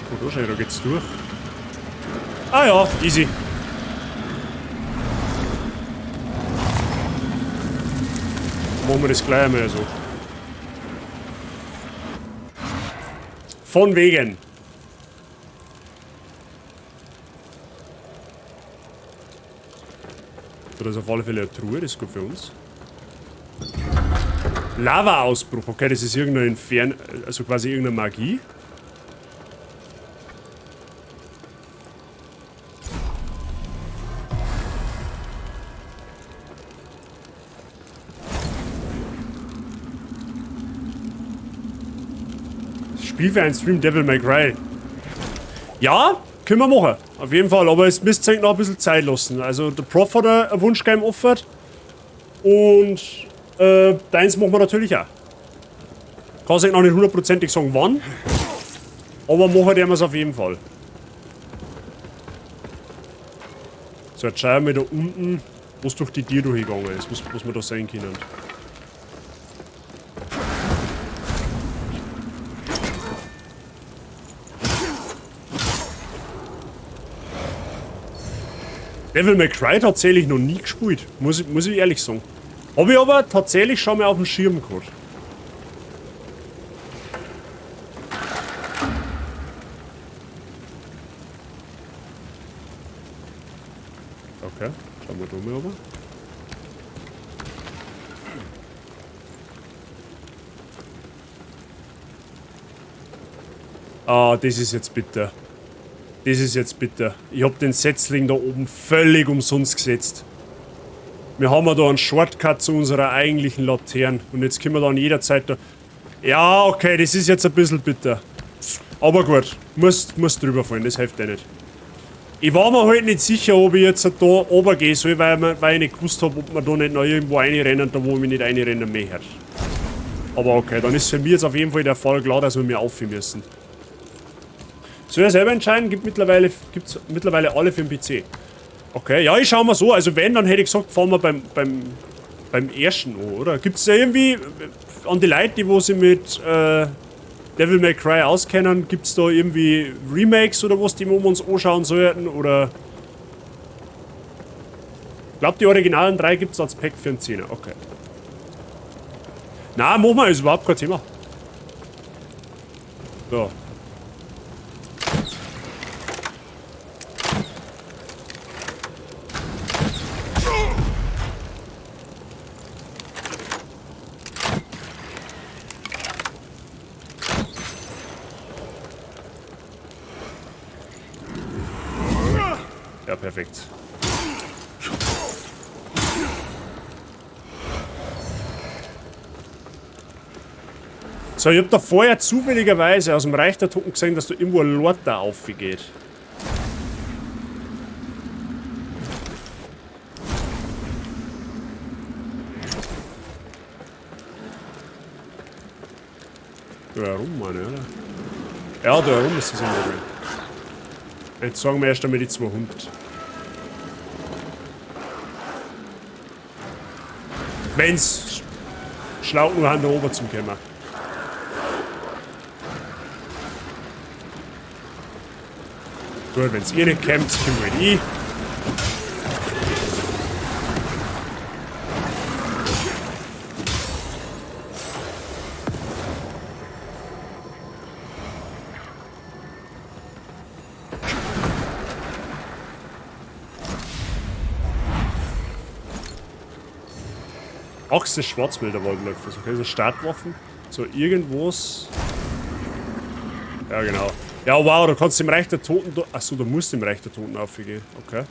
Oh, da schau, da geht's durch. Ah ja, easy. Machen wir das gleich einmal so. Von wegen. So, das ist auf alle Fälle eine Truhe, das ist gut für uns. Lava-Ausbruch, okay, das ist irgendein Infern, also quasi irgendeine Magie. Spiel für einen Stream Devil May Cry. Ja, können wir machen. Auf jeden Fall, aber es müsst ihr noch ein bisschen Zeit lassen. Also der Prof hat ein Wunschgame offert. Und deins machen wir natürlich auch. Kann ich noch nicht hundertprozentig sagen, wann. Aber machen werden wir es auf jeden Fall. So, jetzt schauen wir da unten, wo es durch die Tür durchgegangen ist, was wir da sehen können. Devil May Cry tatsächlich noch nie gespielt, muss ich ehrlich sagen. Hab ich aber tatsächlich schon mal auf dem Schirm gehabt. Okay, schauen wir da mal runter. Ah, das ist jetzt bitter. Das ist jetzt bitter. Ich hab den Setzling da oben völlig umsonst gesetzt. Wir haben ja da einen Shortcut zu unserer eigentlichen Laterne. Und jetzt können wir dann jederzeit da... Ja, okay, das ist jetzt ein bisschen bitter. Aber gut, muss drüber fallen, das hilft eh nicht. Ich war mir halt nicht sicher, ob ich jetzt da runter gehen soll, weil ich nicht gewusst hab, ob man da nicht noch irgendwo reinrennen, da wo ich mich nicht reinrennen möchte. Aber okay, dann ist für mich jetzt auf jeden Fall der Fall klar, dass wir mir aufhören müssen. Soll ich selber entscheiden? Gibt's mittlerweile alle für den PC. Okay, ja, ich schau mal so. Also wenn, dann hätte ich gesagt, fahren wir beim ersten an, oder? Gibt's da irgendwie an die Leute, die wo sie mit Devil May Cry auskennen, gibt's da irgendwie Remakes oder was, die wir uns anschauen sollten? Oder? Ich glaub, die originalen 3 gibt's als Pack für einen 10er. Okay. Na, machen wir, ist überhaupt kein Thema. So. Ja, perfekt. So, ich hab da vorher zufälligerweise aus dem Reich der Toten gesehen, dass da irgendwo ein Lord da aufgeht. Da herum, meine, oder? Ja, da herum ist das irgendwo. Jetzt sagen wir erst einmal die 200. Wenn's schlau nur an der oben zum kommen. Gut, wenn's ihr nicht kämpft, kommen halt ich. Axt des Schwarzwälder Waldläufers. Okay, so Startwaffen. So, irgendwas. Ja, genau. Ja, wow, da kannst du im Reich der Toten... Achso, du musst im Reich der Toten aufgehen. Okay.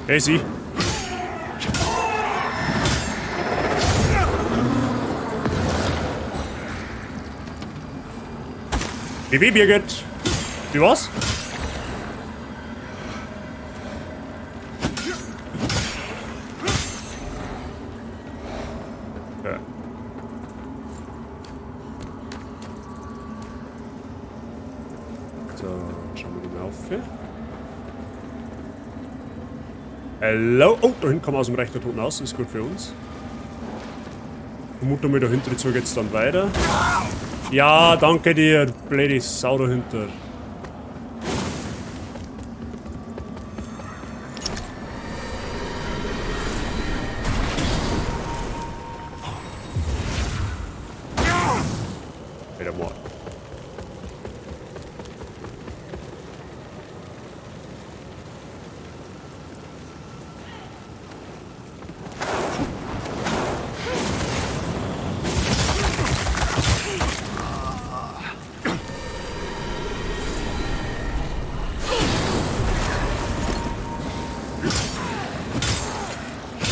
Hey, sie. Wie, Birgit? Wie was? Ja. So, schauen wir mal auf. Hello. Oh, da hinten kommen wir aus dem Reich der Toten raus. Ist gut für uns. Vermute mal, dahinter zu geht's dann weiter. Ja, danke dir, blöde Sau dahinter. Wieder mal.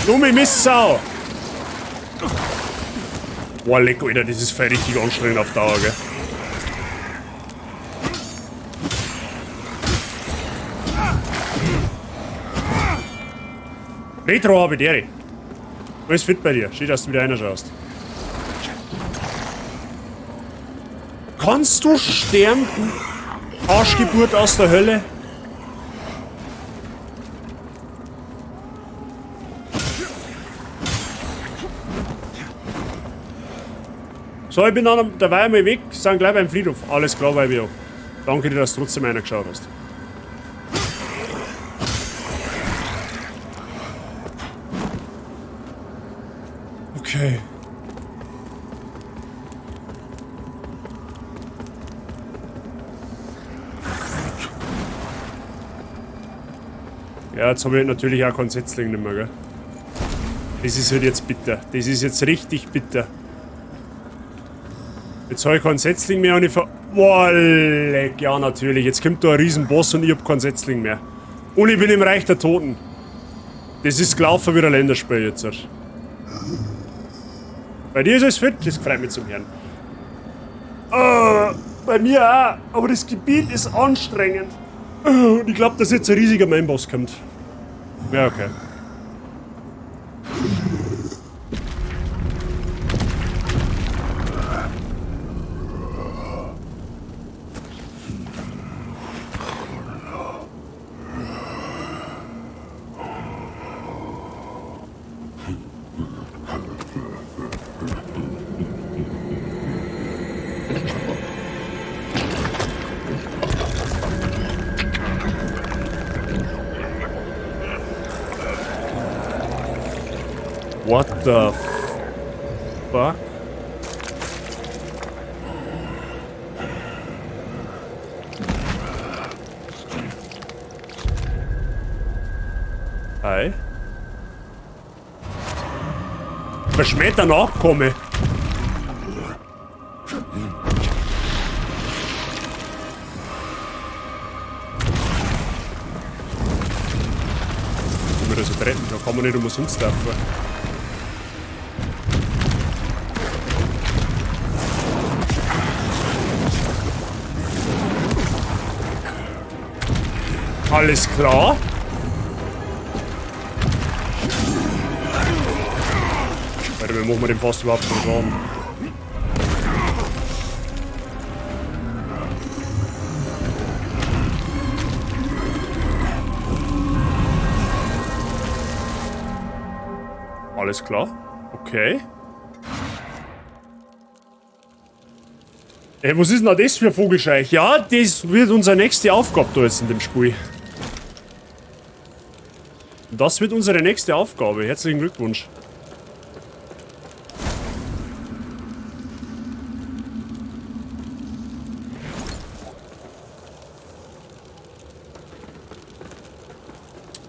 Dumme Mistsau! Boah, leck, Alter, das ist voll richtig anstrengend auf Dauer, gell? Retro habe ich dir. Alles fit bei dir. Schön, dass du wieder reinschaust. Kannst du sterben, du Arschgeburt aus der Hölle? So, ich bin dann dabei einmal weg, sind gleich beim Friedhof. Alles klar, Weibio. Danke dir, dass du trotzdem einer geschaut hast. Okay. Ja, jetzt habe ich natürlich auch keinen Setzling nicht mehr, gell? Das ist halt jetzt bitter. Das ist jetzt richtig bitter. Jetzt habe ich keinen Setzling mehr und ich ver... Boah, leck, ja natürlich. Jetzt kommt da ein Riesenboss und ich hab keinen Setzling mehr. Und ich bin im Reich der Toten. Das ist gelaufen wie ein Länderspiel jetzt. Bei dir ist alles fit, das freut mich zum Herrn. Bei mir auch, aber das Gebiet ist anstrengend. Und ich glaub, dass jetzt ein riesiger Mainboss kommt. Ja, okay. What the fuck? Hi. Verschmähter Nachkomme. Wenn wir das so treten, da kann man nicht umsonst laufen. Alles klar. Warte, wir machen wir dem fast überhaupt keinen Schaden. Alles klar. Okay. Ey, was ist denn das für ein Vogelscheich? Ja, das wird unsere nächste Aufgabe da jetzt in dem Spiel. Das wird unsere nächste Aufgabe. Herzlichen Glückwunsch.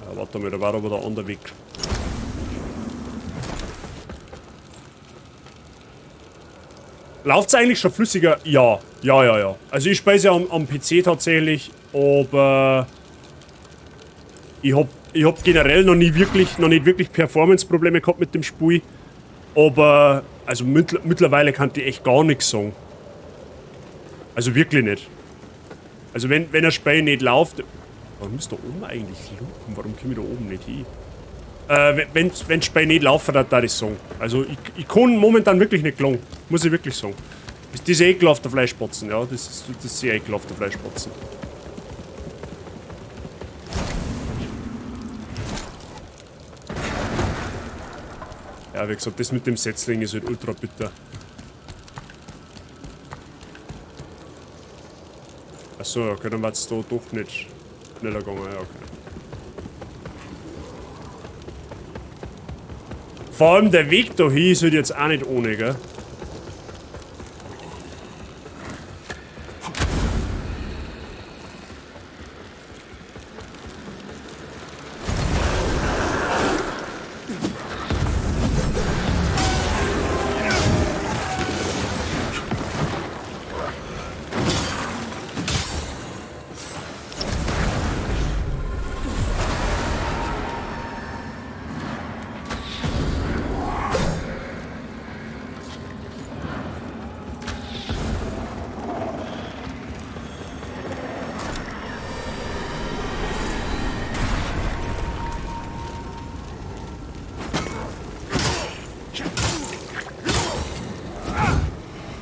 Ja, warte mal, da war aber der andere Weg. Läuft's eigentlich schon flüssiger? Ja. Ja, ja, ja. Also ich speise ja am PC tatsächlich, aber ich hab generell noch nicht wirklich Performance-Probleme gehabt mit dem Spiel. Aber also mittlerweile kann ich echt gar nichts sagen. Also wirklich nicht. Also wenn ein Spiel nicht läuft... Warum ist da oben eigentlich Lupen? Warum komme ich da oben nicht hin? Wenn das Spiel nicht laufen hat, darf ich sagen. Also ich kann momentan wirklich nicht klagen. Muss ich wirklich sagen. Das ist ekelhafter Fleischbotzen, ja. Das ist sehr ekelhafter Fleischbotzen. Ja, wie gesagt, das mit dem Setzling ist halt ultra bitter. Achso, okay, dann war es da doch nicht schneller gegangen, ja, okay. Vor allem der Weg da hin ist halt jetzt auch nicht ohne, gell?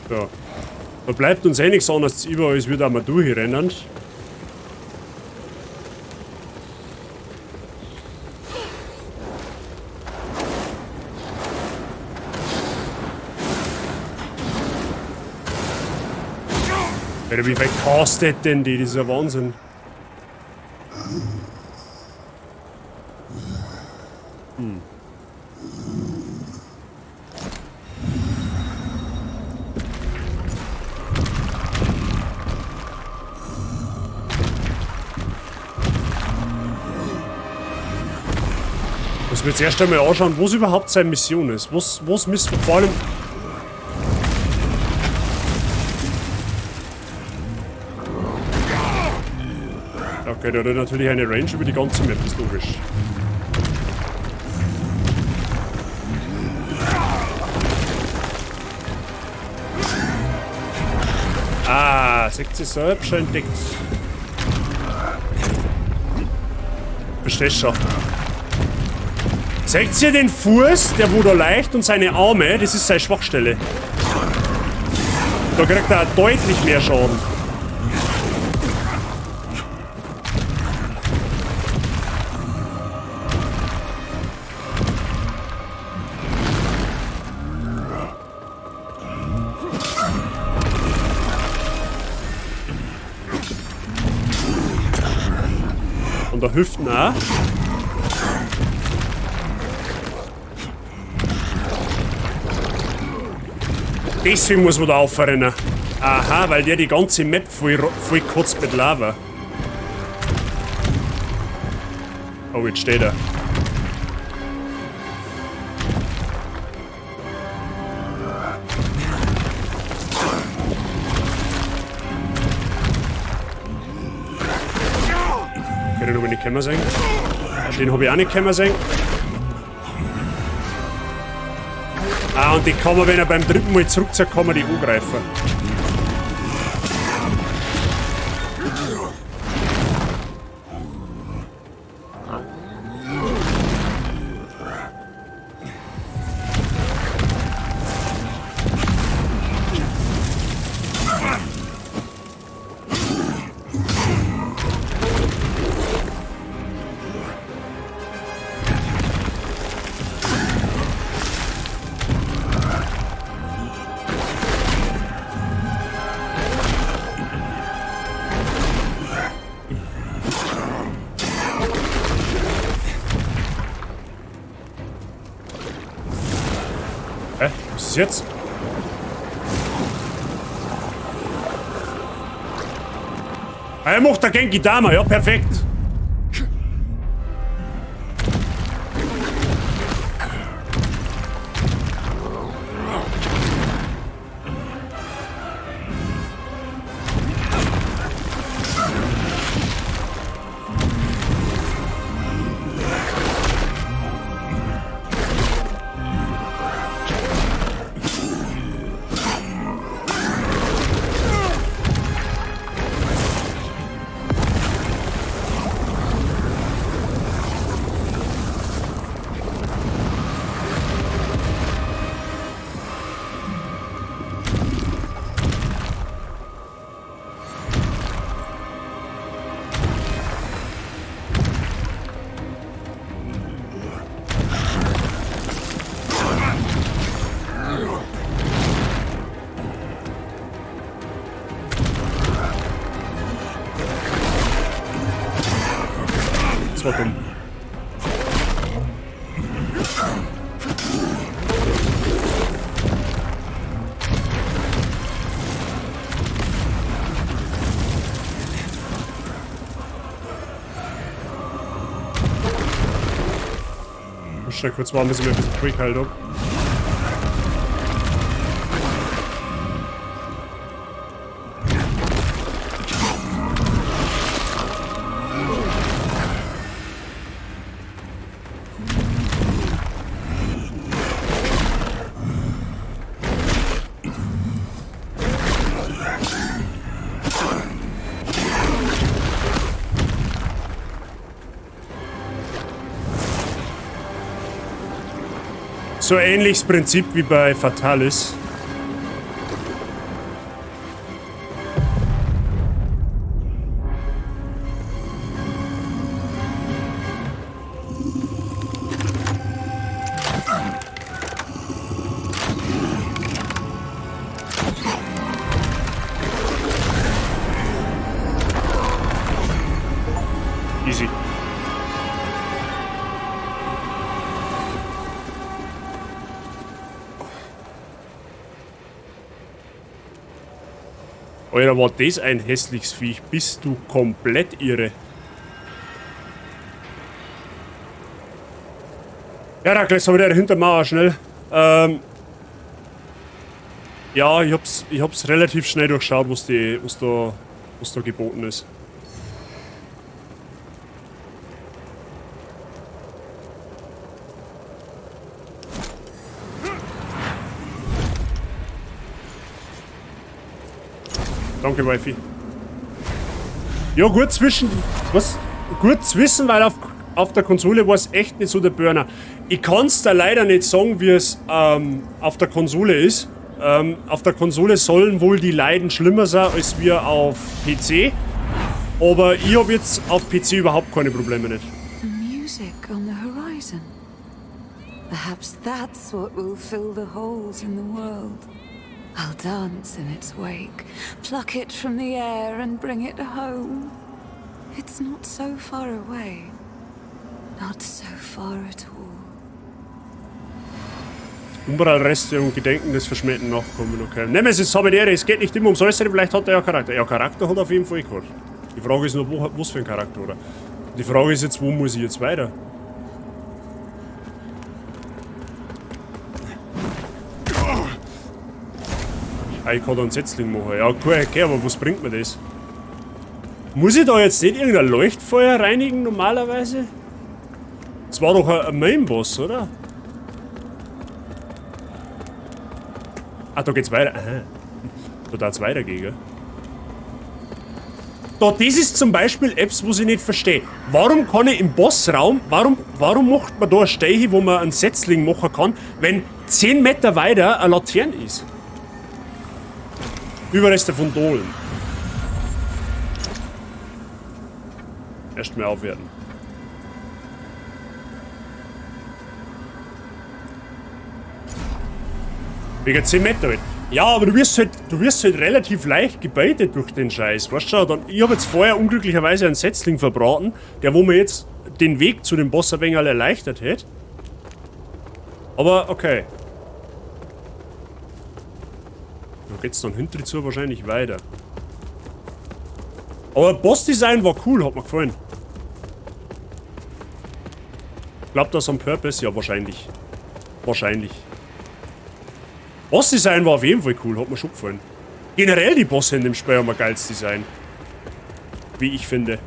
So. Da bleibt uns eh nichts anderes über, als wieder einmal durchrennen. Alter, wie viel castet denn die? Das ist ja Wahnsinn. Hm. Muss mir jetzt erst einmal anschauen, was überhaupt seine Mission ist. Was müssen wir vor allem... Okay, der hat natürlich eine Range über die ganze Map, ist logisch. Ah, seht ihr selbst schon entdeckt. Verstehst schon. Seht ihr den Fuß, der wo da leicht, und seine Arme, das ist seine Schwachstelle. Da kriegt er deutlich mehr Schaden. Und der Hüften auch. Deswegen muss man da aufrennen. Aha, weil der die ganze Map voll kotzt mit Lava. Oh, jetzt steht er. Okay, den hab ich nicht kommen sehen. Den hab ich auch nicht kommen sehen. Ah, und die kann man, wenn er beim dritten Mal zurückzieht, kann man die angreifen. Hä? Was ist jetzt? Er macht der Genki Dama, ja perfekt. Das war dumm. Ich muss schnell kurz warten, bis ich mir ein bisschen Quick halt hab. So ähnliches Prinzip wie bei Fatalis. Easy. Alter, war das ein hässliches Viech. Bist du komplett irre? Herakles, hab ich der Hintermauer schnell. Ja, ich hab's relativ schnell durchschaut, was da geboten ist. Danke, Wifi. Ja, gut zwischen. Was? Gut zu wissen, weil auf der Konsole war es echt nicht so der Burner. Ich kann's da leider nicht sagen, wie es auf der Konsole ist. Auf der Konsole sollen wohl die Leiden schlimmer sein als wir auf PC. Aber ich hab jetzt auf PC überhaupt keine Probleme nicht. The music on the horizon. Perhaps that's what will fill the holes in the world. I'll dance in its wake, pluck it from the air and bring it home. It's not so far away. Not so far at all. Umbral-Reste und Gedenken des verschmähten Nachkommen, okay. Nemesis, habe die Ehre, es geht nicht immer ums Äußere, vielleicht hat er ja Charakter. Ja, Charakter hat er auf jeden Fall gehabt. Die Frage ist nur, was für ein Charakter, oder? Die Frage ist jetzt, wo muss ich jetzt weiter? Ah, ich kann da einen Setzling machen. Ja, okay, okay, aber was bringt mir das? Muss ich da jetzt nicht irgendein Leuchtfeuer reinigen normalerweise? Das war doch ein Main-Boss, oder? Ah, da geht's weiter. Aha. Da darf's weitergehen, gell? Da, das ist zum Beispiel etwas, was ich nicht verstehe. Warum kann ich im Bossraum, warum macht man da eine Stelle, wo man einen Setzling machen kann, wenn 10 Meter weiter eine Laterne ist? Überreste von Dohlen. Erstmal aufwerten. Wegen 10 Meter halt. Ja, aber du wirst halt relativ leicht gebaitet durch den Scheiß, weißt du? Dann, ich hab jetzt vorher unglücklicherweise einen Setzling verbraten, der wo mir jetzt den Weg zu dem Boss ein wenig erleichtert hätte. Aber okay. Da geht's dann hinter zu wahrscheinlich weiter. Aber Boss-Design war cool, hat mir gefallen. Glaubt das on purpose? Ja, wahrscheinlich. Wahrscheinlich. Boss-Design war auf jeden Fall cool, hat mir schon gefallen. Generell die Bosse in dem Spiel haben ein geiles Design. Wie ich finde.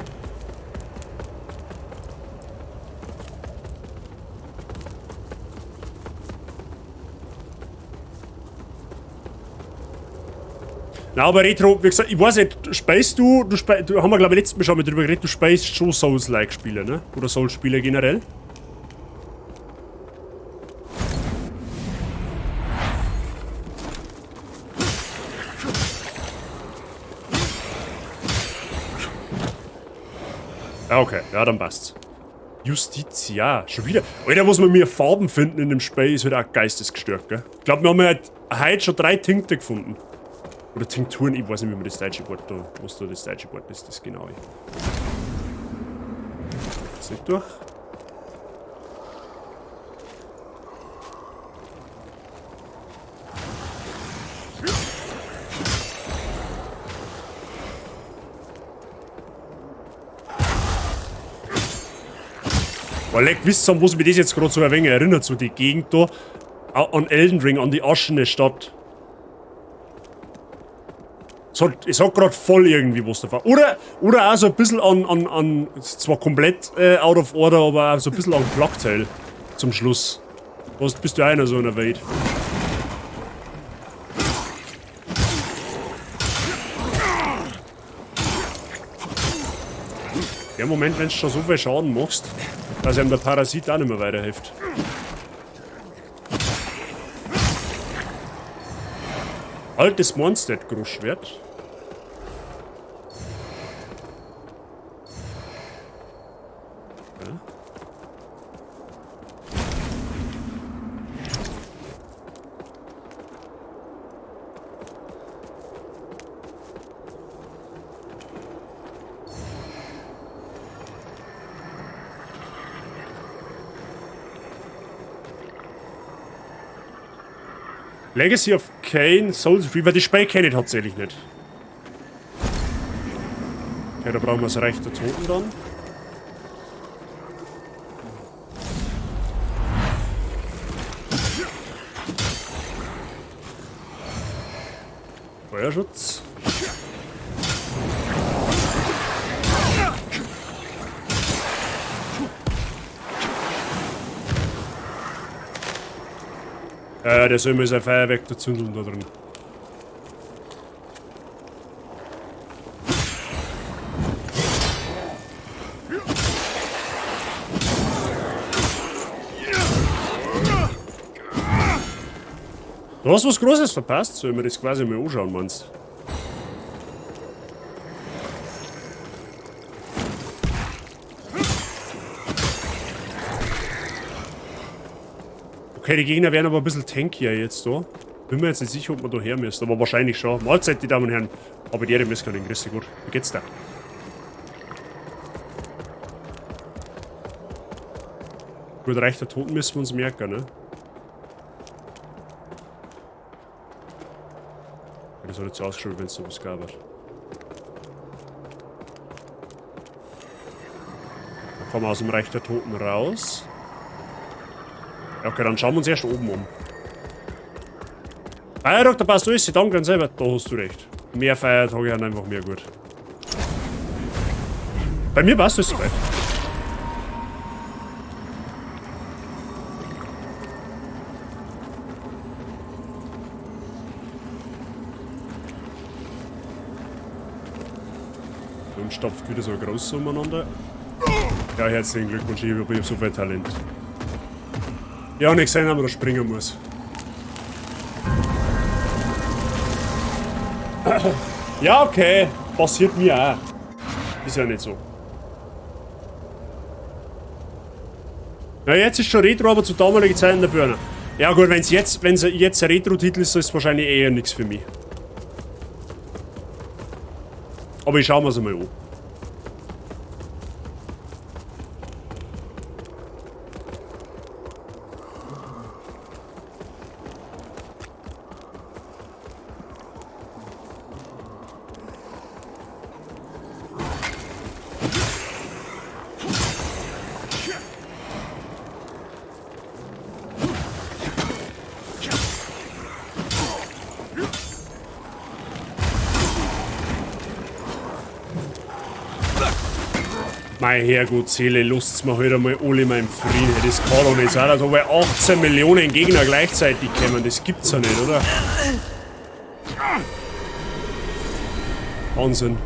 Na, aber Retro, wie gesagt, ich weiß nicht, spielst du, du haben wir glaube ich letztes Mal schon mal drüber geredet, du spielst schon Souls-like Spiele, ne? Oder Souls-Spiele generell? Ja, okay, ja, dann passt's. Justitia, schon wieder. Alter, muss man mir Farben finden in dem Spiel, ist halt auch geistesgestört, gell? Ich glaube, wir haben halt heute schon 3 Tinkte gefunden. Oder Tinkturen, ich weiß nicht, wie man das deutsche Wort da, was da das deutsche Wort ist, das genau. Ist nicht durch. Weil ich wisst ihr, was mich das jetzt gerade so ein wenig erinnert, so die Gegend da, an Elden Ring, an die aschene Stadt. Es hat grad voll irgendwie was davon. Oder auch so ein bisschen an, ist zwar komplett out of order, aber auch so ein bisschen an Plague Tale zum Schluss. Was bist du einer so in der Welt? Ja, Moment, wenn du schon so viel Schaden machst, dass einem der Parasit auch nicht mehr weiterhilft. Altes Monster-Großschwert. Ja. Legacy of Kain, Souls Reaver, die Spiel kenne ich tatsächlich nicht. Okay, da brauchen wir das Reich der Toten dann. Feuerschutz. Ja, der soll mir sein Feuerwerk da zündeln da drin. Du hast was Großes verpasst, sollen wir das quasi mal anschauen, meinst du? Okay, die Gegner werden aber ein bisschen tankier jetzt da. Bin mir jetzt nicht sicher, ob man da her müsste, aber wahrscheinlich schon. Mahlzeit, die Damen und Herren. Aber die Ehre müssen kann den grüß dich gut. Wie geht's da? Gut, Reich der Toten müssen wir uns merken, ne? Das hat jetzt so ausgeschaut, wenn's da was gab. Da kommen wir aus dem Reich der Toten raus. Ja, okay, dann schauen wir uns erst oben um. Feiertag, da passt alles. Danke an selber. Da hast du recht. Mehr Feiertage haben einfach mehr gut. Bei mir passt alles soweit. Und stapft wieder so groß umeinander. Ja, herzlichen Glückwunsch, ich hab so viel Talent. Ja, nicht gesehen, dass man da springen muss. Ja, okay. Passiert mir auch. Ist ja nicht so. Na, jetzt ist schon Retro, aber zu damaligen Zeiten der Burner. Ja gut, wenn's jetzt ein Retro-Titel ist, ist es wahrscheinlich eher nichts für mich. Aber ich schau mir's einmal an. Mein Herrgott, Seele, lasst's mir halt einmal alle mal im Frieden. Das kann doch nicht sein, dass aber 18 Millionen Gegner gleichzeitig kommen. Das gibt's ja nicht, oder? Wahnsinn.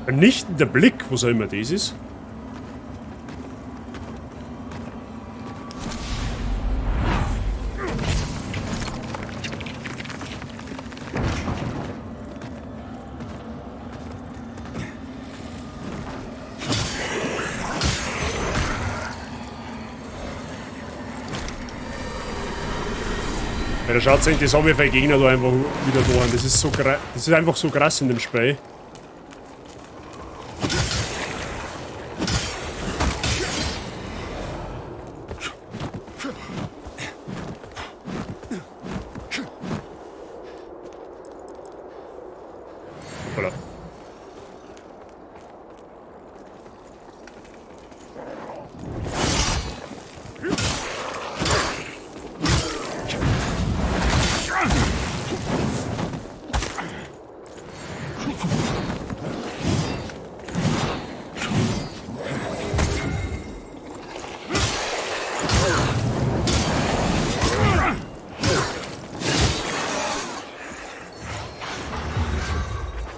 Vernichtender Blick, was auch immer das ist. Ja, da schaut sich das habe ich Gegner da einfach wieder da an. Das ist so das ist einfach so krass in dem Spiel. Hoppala.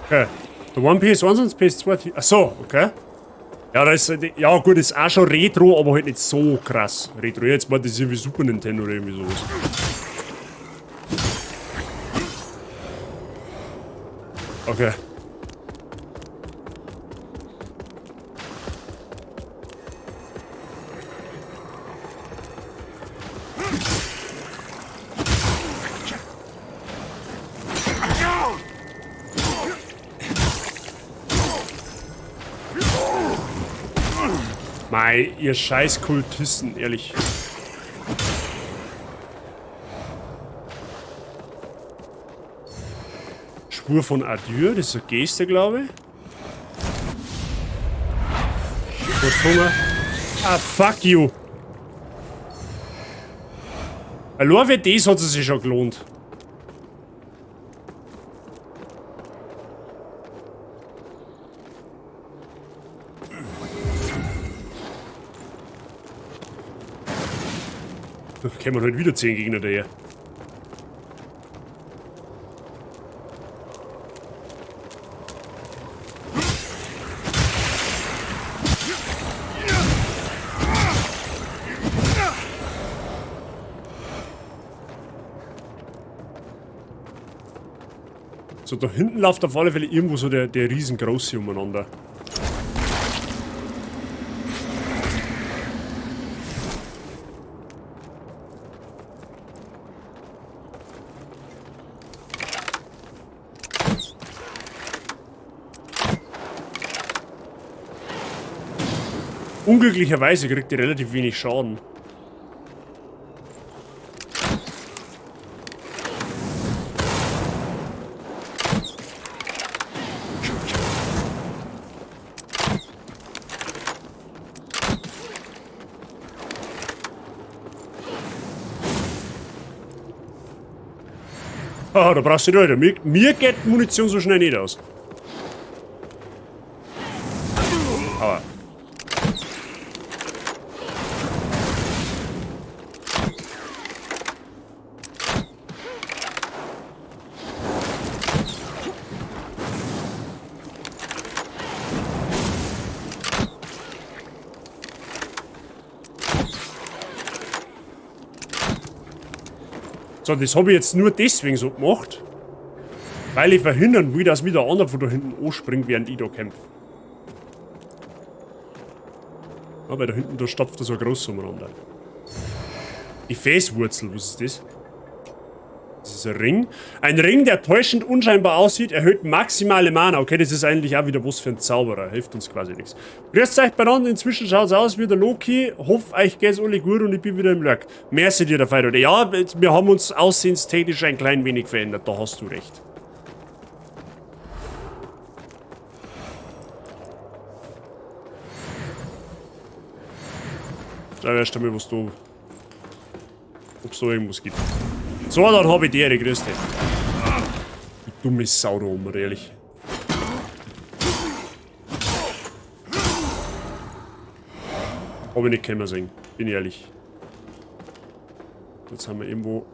Okay. Der One PS1 und PS2. Achso, okay. Ja, das ist, ja gut, ist auch schon Retro, aber halt nicht so krass Retro. Jetzt war das irgendwie Super Nintendo oder irgendwie sowas. Okay. Mei, ihr scheiß Kultisten, ehrlich. Spur von Adyr, das ist eine Geste, glaube ich. Du hast Hunger. Ah, fuck you. Allein für das hat es sich schon gelohnt. Da kämen halt wieder 10 Gegner daher. So, da hinten läuft auf alle Fälle irgendwo so der riesengroße umeinander. Unglücklicherweise kriegt ihr relativ wenig Schaden. Ah, da brauchst du nicht, Alter. Mir geht Munition so schnell nicht aus. Aber. So, das habe ich jetzt nur deswegen so gemacht, weil ich verhindern will, dass wieder einer von da hinten anspringt, während ich da kämpfe. Ja, weil da hinten, da stapft da so ein großer umeinander. Die Fäßwurzel, was ist das? Das ist ein Ring. Ein Ring, der täuschend unscheinbar aussieht, erhöht maximale Mana. Okay, das ist eigentlich auch wieder was für ein Zauberer. Hilft uns quasi nichts. Grüßt euch beieinander. Inzwischen schaut's aus wie der Loki. Hoff, euch geht's alle gut und ich bin wieder im Lurk. Merci dir, der Feier. Ja, wir haben uns aussehenstechnisch ein klein wenig verändert. Da hast du recht. Schau erst einmal, was du. Ob's da irgendwas gibt. So, dann hab ich die Ehre, grüß dich. Du dumme Sau da oben, ehrlich. Hab ich nicht kommen sehen, bin ich ehrlich. Jetzt haben wir irgendwo.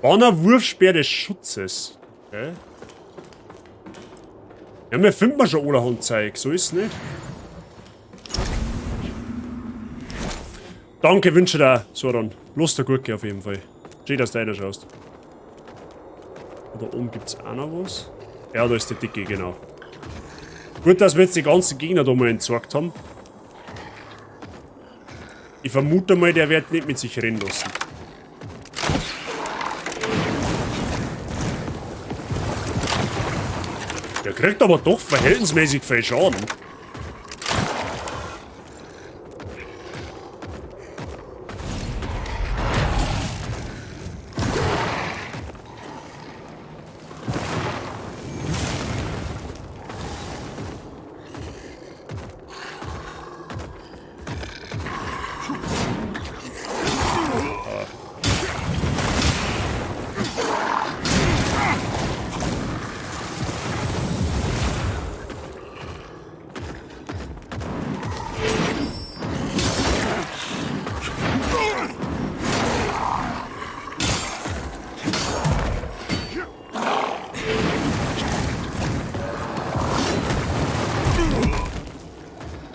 Banner Wurfspeer des Schutzes. Okay. Ja, wir finden schon allerhand Zeug, so ist's nicht. Danke, wünsche dir, Soran. Los der Gurke auf jeden Fall. Schön, dass du reinschaust. Und da oben gibt's auch noch was. Ja, da ist der Dicke, genau. Gut, dass wir jetzt die ganzen Gegner da mal entsorgt haben. Ich vermute mal, der wird nicht mit sich reden lassen. Der kriegt aber doch verhältnismäßig viel Schaden.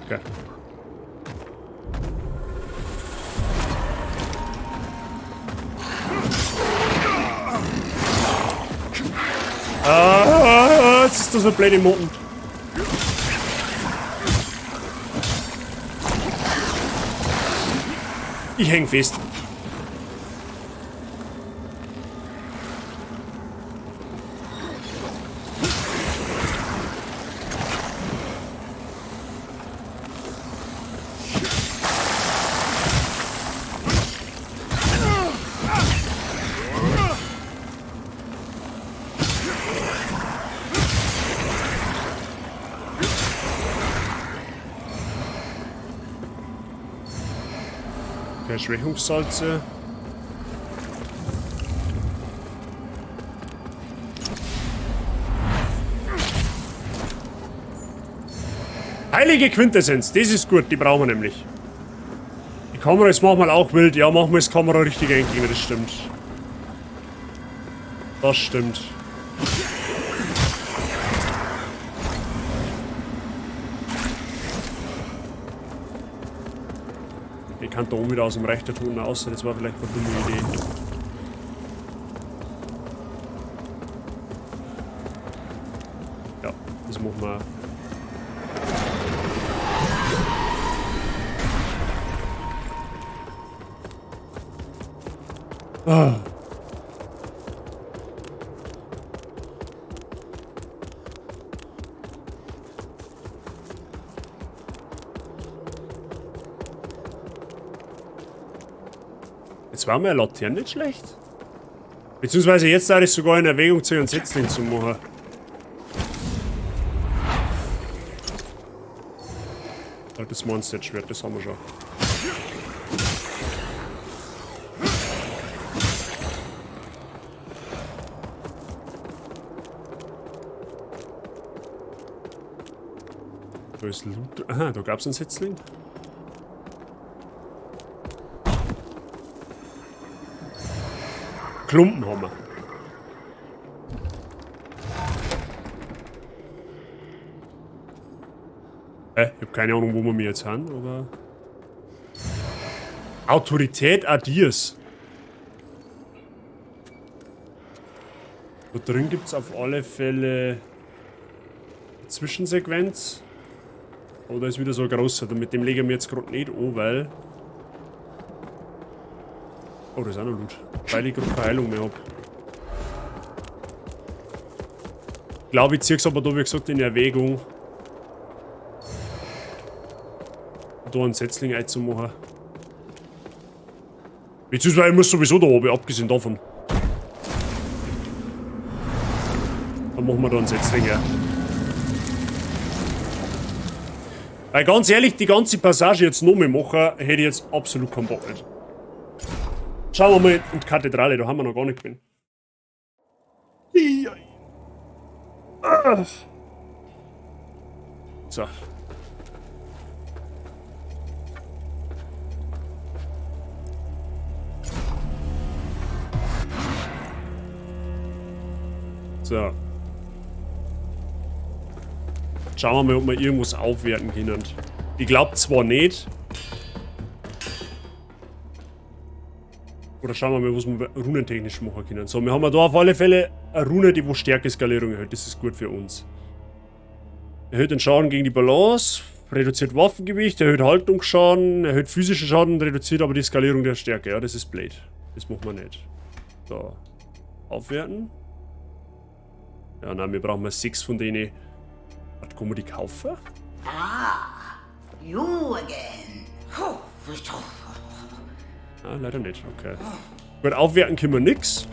Okay. Ah, jetzt ist das ein blöde Motten. Ich häng fest. Okay, Schwächungssalze. Heilige Quintessenz, das ist gut, die brauchen wir nämlich. Die Kamera ist manchmal auch wild. Ja, manchmal ist die Kamera richtig endgegner, das stimmt. Das stimmt. Ich kann da oben wieder aus dem Reich der Toten raus, das war vielleicht eine dumme Idee. Ja, das machen wir. Ah. Jetzt war mir eine Laterne nicht schlecht. Beziehungsweise jetzt da ich sogar in Erwägung ziehen, einen Setzling zu machen. Das Monster-Schwert, das haben wir schon. Da ist Loot. Aha, da gab's einen Setzling. Klumpen haben wir. Ich hab keine Ahnung, wo wir jetzt sind, aber... Autorität Adirs. Da drin gibt es auf alle Fälle eine Zwischensequenz. Oh, da ist wieder so ein großer. Mit dem lege ich mir jetzt gerade nicht an, weil... Oh, das ist auch noch Loot. Weil ich gerade keine Heilung mehr habe. Ich glaube, ich ziehe es aber da, wie gesagt, in Erwägung, da einen Setzling einzumachen. Beziehungsweise ich muss sowieso da oben, abgesehen davon. Dann machen wir da einen Setzling, ja. Weil ganz ehrlich, die ganze Passage jetzt noch mehr machen, hätte ich jetzt absolut keinen Bock nicht. Schauen wir mal in die Kathedrale, da haben wir noch gar nicht gesehen. So. So. Schauen wir mal, ob wir irgendwas aufwerten können. Ich glaube zwar nicht. Oder schauen wir mal, was wir runentechnisch machen können. So, wir haben da auf alle Fälle eine Rune, die wo Stärke-Skalierung erhöht. Das ist gut für uns. Erhöht den Schaden gegen die Balance, reduziert Waffengewicht, erhöht Haltungsschaden, erhöht physischen Schaden, reduziert aber die Skalierung der Stärke. Ja, das ist blöd. Das machen wir nicht. So. Aufwerten. Ja, nein, wir brauchen mal 6 von denen. Was, kann man die kaufen? Ah, you again. Ah, leider nicht, okay. Gut, aufwerten können wir nix.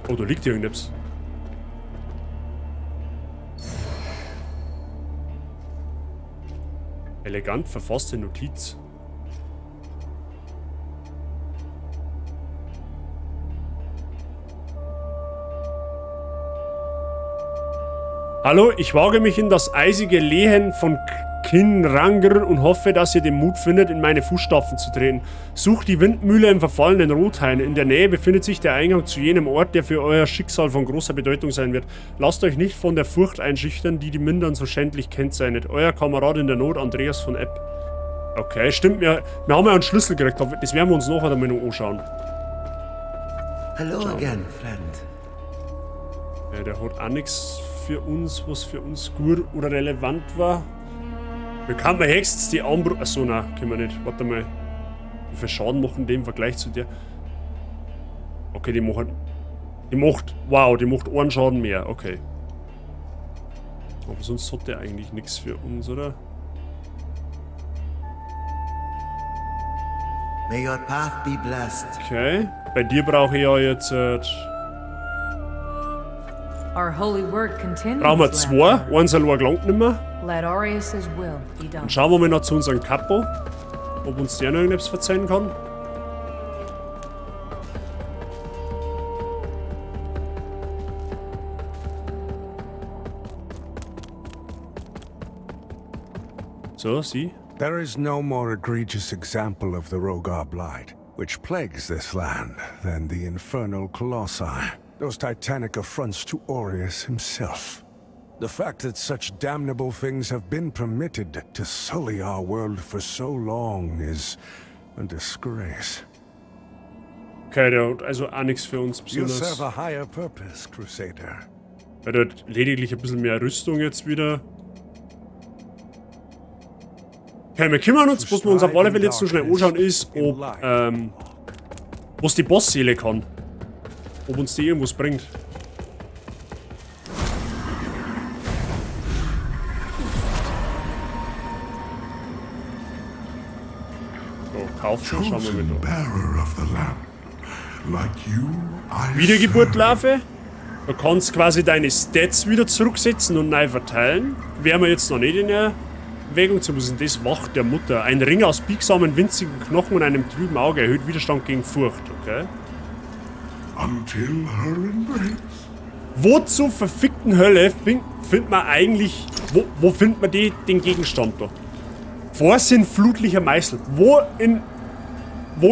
Oh, da liegt irgendetwas. Elegant verfasste Notiz. Hallo, ich wage mich in das eisige Lehen von Kinrangr und hoffe, dass ihr den Mut findet, in meine Fußstapfen zu treten. Sucht die Windmühle im verfallenen Rothain. In der Nähe befindet sich der Eingang zu jenem Ort, der für euer Schicksal von großer Bedeutung sein wird. Lasst euch nicht von der Furcht einschüchtern, die die Mindern so schändlich kennzeichnet. Euer Kamerad in der Not, Andreas von Epp. Okay, stimmt, wir haben ja einen Schlüssel gekriegt. Das werden wir uns nachher damit noch anschauen. Hello again, friend. Ja, der hat auch nichts für uns, was für uns gut oder relevant war. Wir kann man höchstens die Armbru... Achso, nein, können wir nicht. Warte mal. Wie viel Schaden machen die im Vergleich zu der? Okay, die machen... Die macht... Wow, die macht einen Schaden mehr. Okay. Aber sonst hat der eigentlich nichts für uns, oder? May your path be blessed. Okay. Bei dir brauche ich ja jetzt... Our holy work continues. Brauchen wir zwei. Eins allein gelangt nicht mehr. Let Aureus's will be done. Dann schauen wir mal noch zu unserem Capo, ob uns der noch irgendetwas verzeihen kann. So, sie. There is no more egregious example of the Rhogar Blight, which plagues this land, than the infernal colossi. Those titanic affronts to Aureus himself. The fact that such damnable things have been permitted to sully our world for so long is a disgrace. Okay, der hat also auch nichts für uns You besonders. serve a higher purpose, Crusader. Ja, der hat lediglich ein bisschen mehr Rüstung jetzt wieder. Okay, wir kümmern uns, was wir uns auf alle Fälle jetzt so schnell anschauen, ist, ob, was die Bossseele kann. Ob uns die irgendwas bringt. So, kaufen, schauen wir mal da. Wiedergeburtlarve. Du kannst quasi deine Stats wieder zurücksetzen und neu verteilen. Wären wir jetzt noch nicht in Erwägung zu müssen. Das Wacht der Mutter. Ein Ring aus biegsamen, winzigen Knochen und einem trüben Auge erhöht Widerstand gegen Furcht. Okay. Until her embrace. Wo zur verfickten Hölle findet man eigentlich... Wo findet man den Gegenstand da? Vorsinnflutlicher Meißel. Wo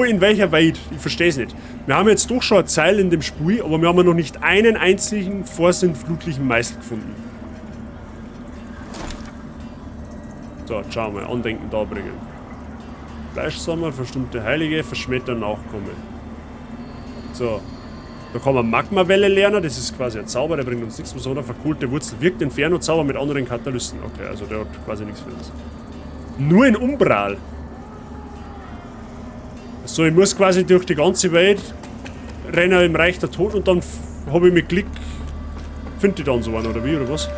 in welcher Welt? Ich versteh's nicht. Wir haben jetzt doch schon eine Zeile in dem Spiel, aber wir haben ja noch nicht einen einzigen vorsinnflutlichen Meißel gefunden. So, schauen wir mal. Andenken darbringen. Fleischsammler, verstummte Heilige, verschmähter Nachkomme. So. Da kann man Magmawelle lernen, das ist quasi ein Zauber, der bringt uns nichts mehr, sondern verkohlte Wurzel wirkt Inferno-Zauber mit anderen Katalysten. Okay, also der hat quasi nichts für uns. Nur in Umbral. So, ich muss quasi durch die ganze Welt rennen im Reich der Toten und dann habe ich mit Glück. Finde ich dann so einen oder wie oder was?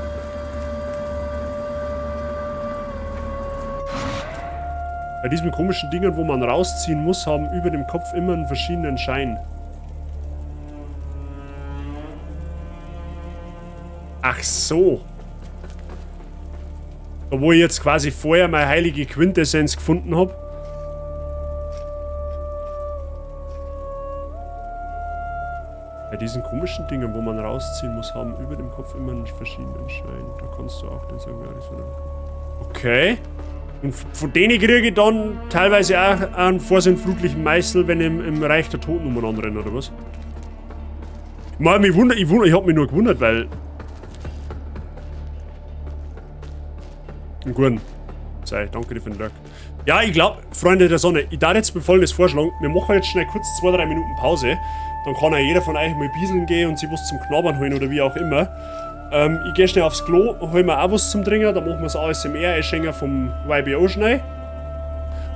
Bei diesen komischen Dingen, wo man rausziehen muss, haben über dem Kopf immer einen verschiedenen Schein. Ach so. Da wo ich jetzt quasi vorher meine heilige Quintessenz gefunden habe. Bei diesen komischen Dingen, wo man rausziehen muss, haben über dem Kopf immer einen verschiedenen Schein. Da kannst du auch den Sanguaris. Okay. Und von denen kriege ich dann teilweise auch einen vorsintflutlichen Meißel, wenn ich im Reich der Toten umeinander renne, oder was? Mal, mich wundert, ich, wundert, ich hab mich nur gewundert, weil. Einen guten. Sei, danke dir für den Lurk. Ja, ich glaube, Freunde der Sonne, ich darf jetzt mal Folgendes vorschlagen. Wir machen jetzt schnell kurz 2-3 Minuten Pause. Dann kann auch jeder von euch mal bieseln gehen und sich was zum Knabbern holen oder wie auch immer. Ich gehe schnell aufs Klo, hol mir auch was zum Trinken, dann machen wir das ASMR-Einschenken vom YBO schnell.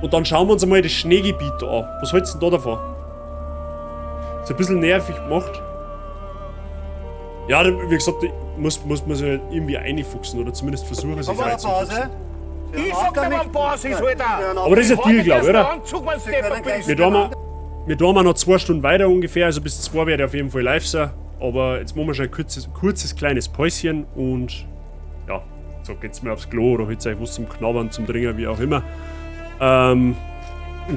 Und dann schauen wir uns einmal das Schneegebiet an. Was hältst du denn da davon? Ist ein bisschen nervig gemacht. Ja, wie gesagt, muss man sich halt irgendwie einfuchsen oder zumindest versuchen, sich reinzufuchsen. Ich sag dir, wann Pause ist, Alter! Aber das ist ein Deal, glaube ich, oder? Wir tun mal noch 2 Stunden weiter ungefähr, also bis 2 werde ich auf jeden Fall live sein. Aber jetzt machen wir schon ein kurzes kleines Päuschen und ja, so geht's mir aufs Klo oder holt euch was zum Knabbern, zum Trinken, wie auch immer. Und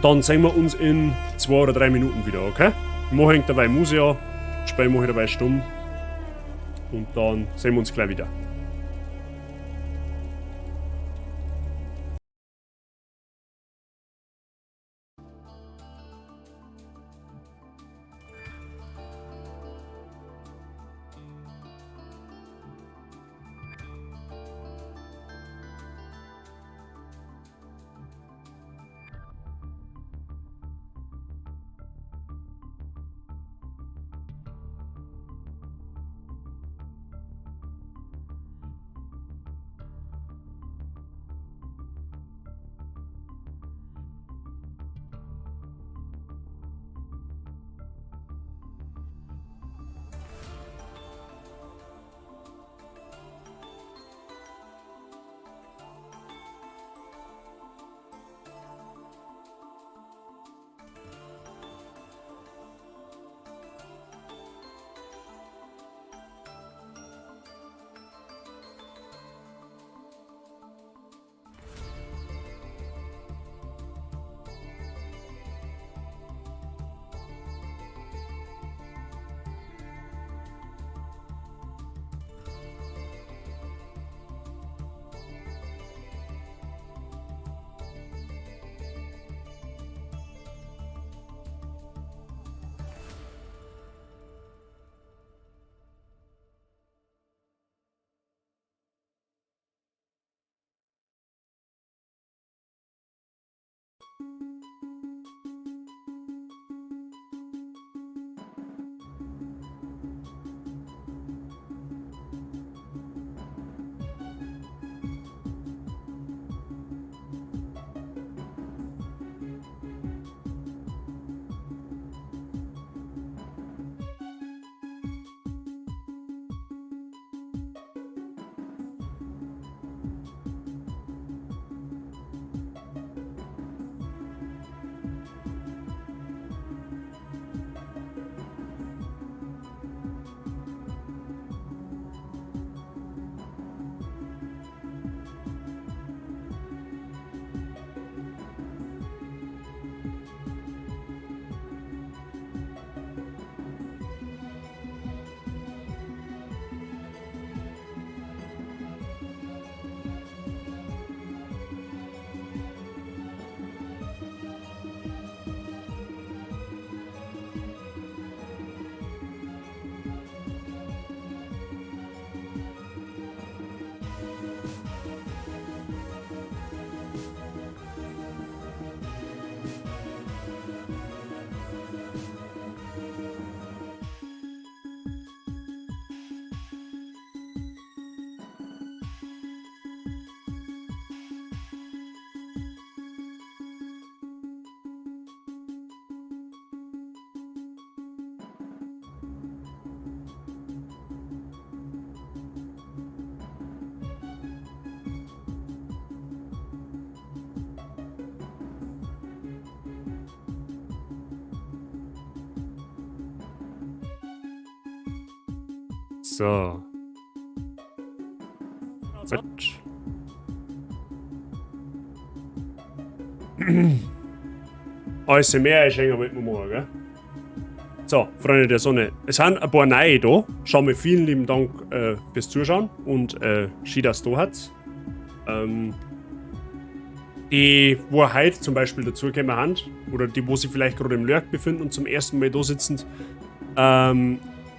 dann sehen wir uns in 2 oder 3 Minuten wieder, okay? Ich mache dabei Musik an, Spiel mache ich dabei stumm und dann sehen wir uns gleich wieder. So. Gut. ASMR ist eigentlich wollten wir machen, gell? So, Freunde der Sonne, es sind ein paar neue da. Schau mir vielen lieben Dank fürs Zuschauen und schön, dass du da habt. Die, wo heute zum Beispiel dazugekommen haben, oder die, wo sich vielleicht gerade im Lurk befinden und zum ersten Mal da sitzen,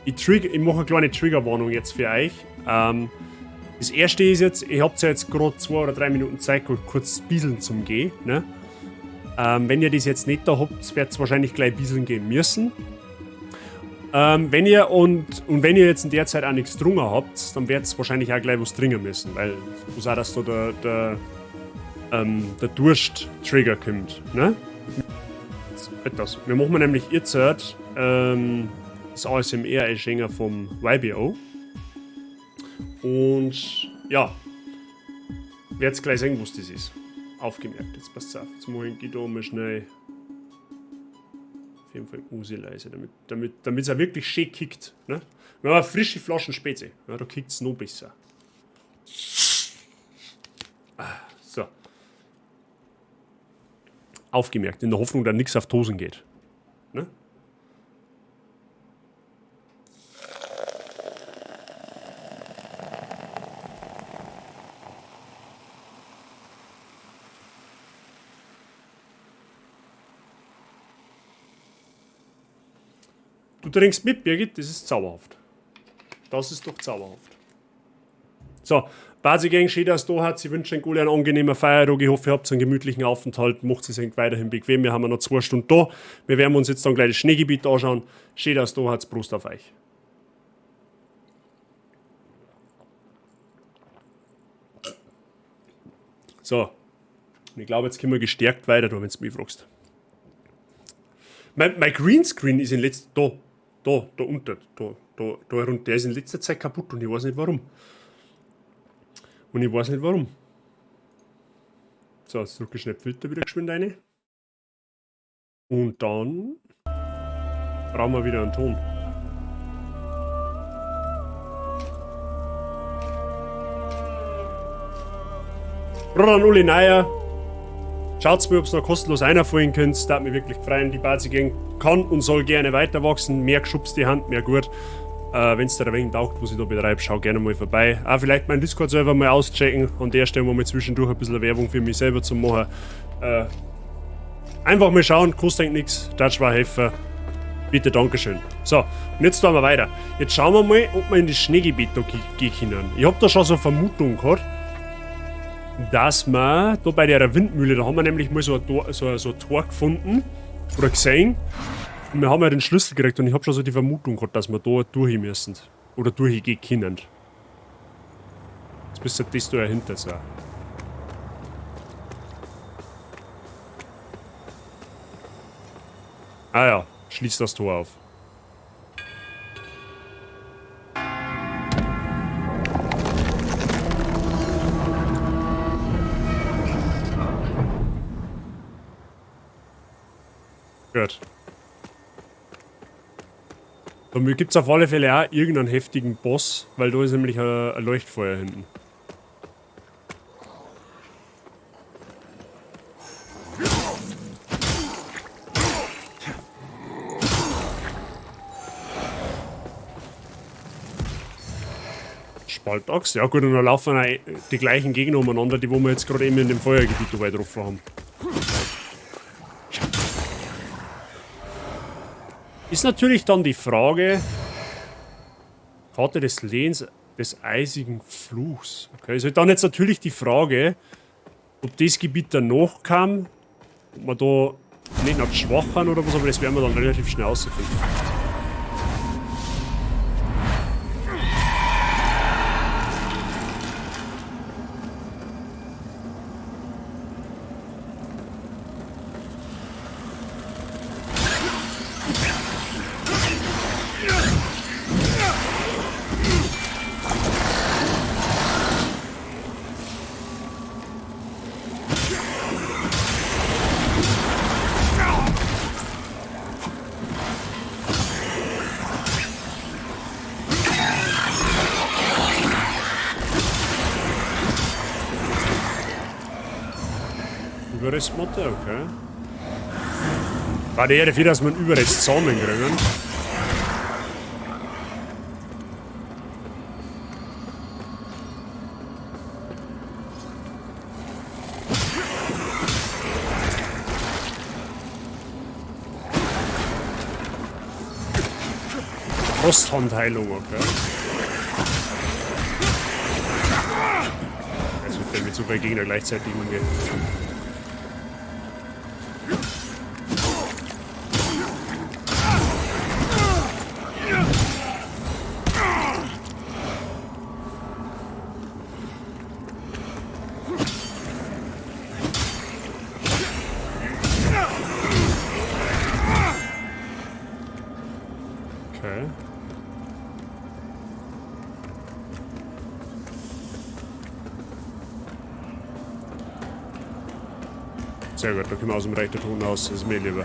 ich mache eine kleine Triggerwarnung jetzt für euch. Das erste ist jetzt, ihr habt ja jetzt gerade 2 oder 3 Minuten Zeit, kurz bieseln zum Gehen. Ne? Wenn ihr das jetzt nicht da habt, werdet ihr wahrscheinlich gleich bieseln gehen müssen. Wenn ihr und wenn ihr jetzt in der Zeit auch nichts getrunken habt, dann werdet ihr wahrscheinlich auch gleich was trinken müssen, weil es auch, dass da der Durst-Trigger kommt. Ne? Etwas. Wir machen nämlich jetzt das ASMR-Einschenken vom YBO. Und ja, werdet gleich sehen, was das ist. Aufgemerkt, jetzt passt auf. Jetzt mache ich da mal schnell. Auf jeden Fall Usi leise, damit es auch wirklich schön kickt. Ne? Wir haben frische Flaschen Spezi. Ja, da kickt es noch besser. So. Aufgemerkt, in der Hoffnung, dass nichts auf die Hosen geht. Ne? Du trinkst mit, Birgit, das ist zauberhaft. Das ist doch zauberhaft. So, Bazi Gang, schön, dass du da habt. Ich wünsche euch alle einen angenehmen Feiertag. Ich hoffe, ihr habt einen gemütlichen Aufenthalt. Macht es euch weiterhin bequem. Wir haben ja noch 2 Stunden da. Wir werden uns jetzt dann gleich das Schneegebiet anschauen. Schön, dass du da habt. Prost auf euch. So. Und ich glaube, jetzt können wir gestärkt weiter, wenn du mich fragst. Mein Greenscreen ist in letzter... Da unten, da runter. Der ist in letzter Zeit kaputt und ich weiß nicht warum. So, jetzt drücke ich schnell Filter wieder geschwind rein. Und dann brauchen wir wieder einen Ton. Roland Uli Neuer. Schaut mir, ob es noch kostenlos einfallen könnt. Das würde mich wirklich freuen. Die Bazi Gang kann und soll gerne weiter wachsen. Mehr geschubste Hand, mehr gut. Wenn es dir ein wenig taugt, was ich da betreibe, schau gerne mal vorbei. Auch vielleicht meinen Discord-Server mal auschecken. An der Stelle mal zwischendurch ein bisschen Werbung für mich selber zu machen. Einfach mal schauen, kostet eigentlich nichts. Das war helfen. Bitte, Dankeschön. So, und jetzt tun wir weiter. Jetzt schauen wir mal, ob wir in das Schneegebiet da gehen können. Ich hab da schon so eine Vermutung gehabt, dass wir da bei der Windmühle, da haben wir nämlich mal so ein Tor gefunden oder gesehen. Und wir haben ja den Schlüssel gekriegt und ich hab schon so die Vermutung gehabt, dass wir da durch müssen. Oder durchgehen können. Jetzt bist du das da dahinter sein. Ah ja, schließ das Tor auf. Gut. Da gibt es auf alle Fälle auch irgendeinen heftigen Boss, weil da ist nämlich ein Leuchtfeuer hinten. Spaltachs? Ja gut, und da laufen auch die gleichen Gegner umeinander, die wo wir jetzt gerade eben in dem Feuergebiet dabei getroffen haben. Ist natürlich dann die Frage, Karte des Lehns des eisigen Fluchs. Okay, ist halt dann jetzt natürlich die Frage, ob das Gebiet danach kam, ob man da nicht noch schwach kann oder was, aber das werden wir dann relativ schnell rausfinden. Überrestmotte, okay. War der dafür, dass wir einen Überrest zusammenkriegen. Frosthandheilung, okay. Also wenn wir zu viele Gegner gleichzeitig umgehen. Okay. Sehr gut, da können wir aus dem Reich der Toten aus, das ist mir lieber.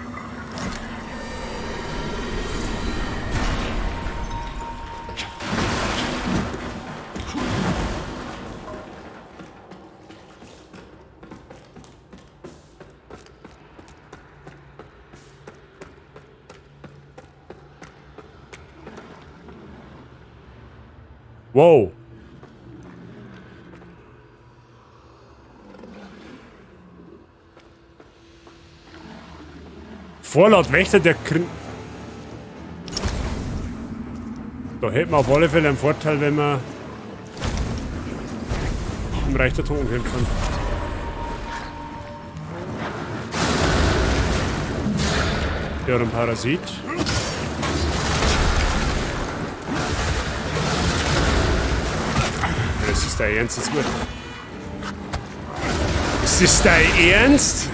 Wow. Vorlaut Wächter der Krin... Da hätten wir auf alle Fälle einen Vorteil, wenn wir im Reich der Toten kämpfen. Der hat einen Parasit. Das ist dein Ernst jetzt mal. Ist das dein Ernst?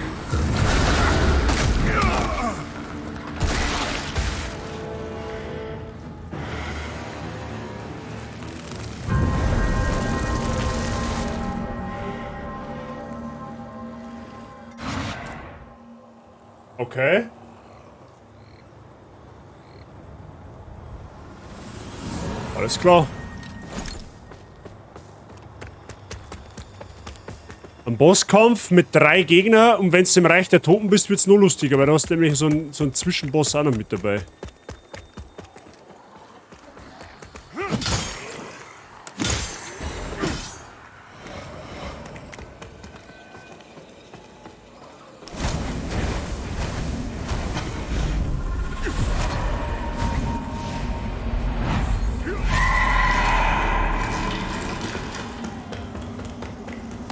Okay. Alles klar. Ein Bosskampf mit 3 Gegnern und wenn du im Reich der Toten bist, wird's nur lustiger, weil da hast du nämlich so einen Zwischenboss auch noch mit dabei.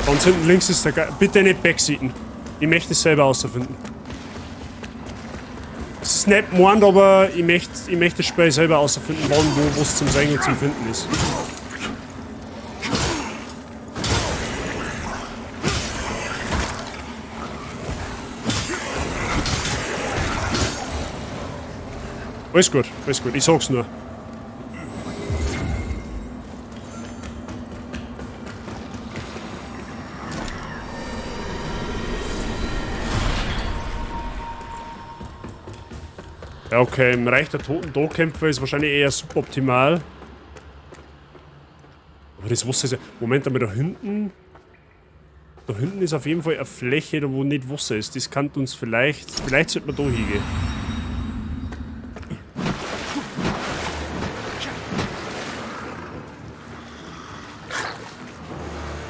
Ganz hinten links ist der Ge- Bitte nicht backseaten. Ich möchte es selber außerfinden. Es ist nicht gemeint, aber ich möchte das Spiel selber außerfinden, wann, wo, was zum Sehen und zum Finden ist. Alles gut, alles gut. Ich sag's nur. Ja, okay, im Reich der Toten Todkämpfer ist wahrscheinlich eher suboptimal. Aber das Wasser ist ja... Moment einmal, da hinten... Da hinten ist auf jeden Fall eine Fläche, da wo nicht Wasser ist. Das kann uns vielleicht... Vielleicht sollte man da hingehen.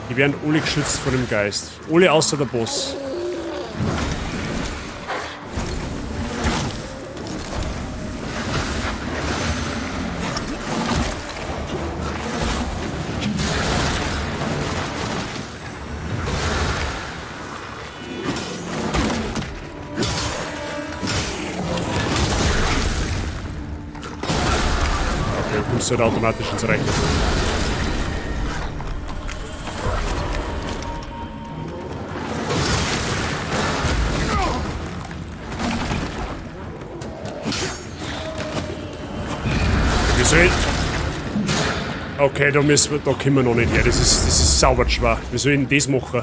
Die werden alle geschützt von dem Geist. Alle außer der Boss. Kommst du halt automatisch ins Reich. Wir sollen... Okay, da müssen wir, da kommen wir noch nicht her. Das ist sauber schwer. Wir sollen das machen.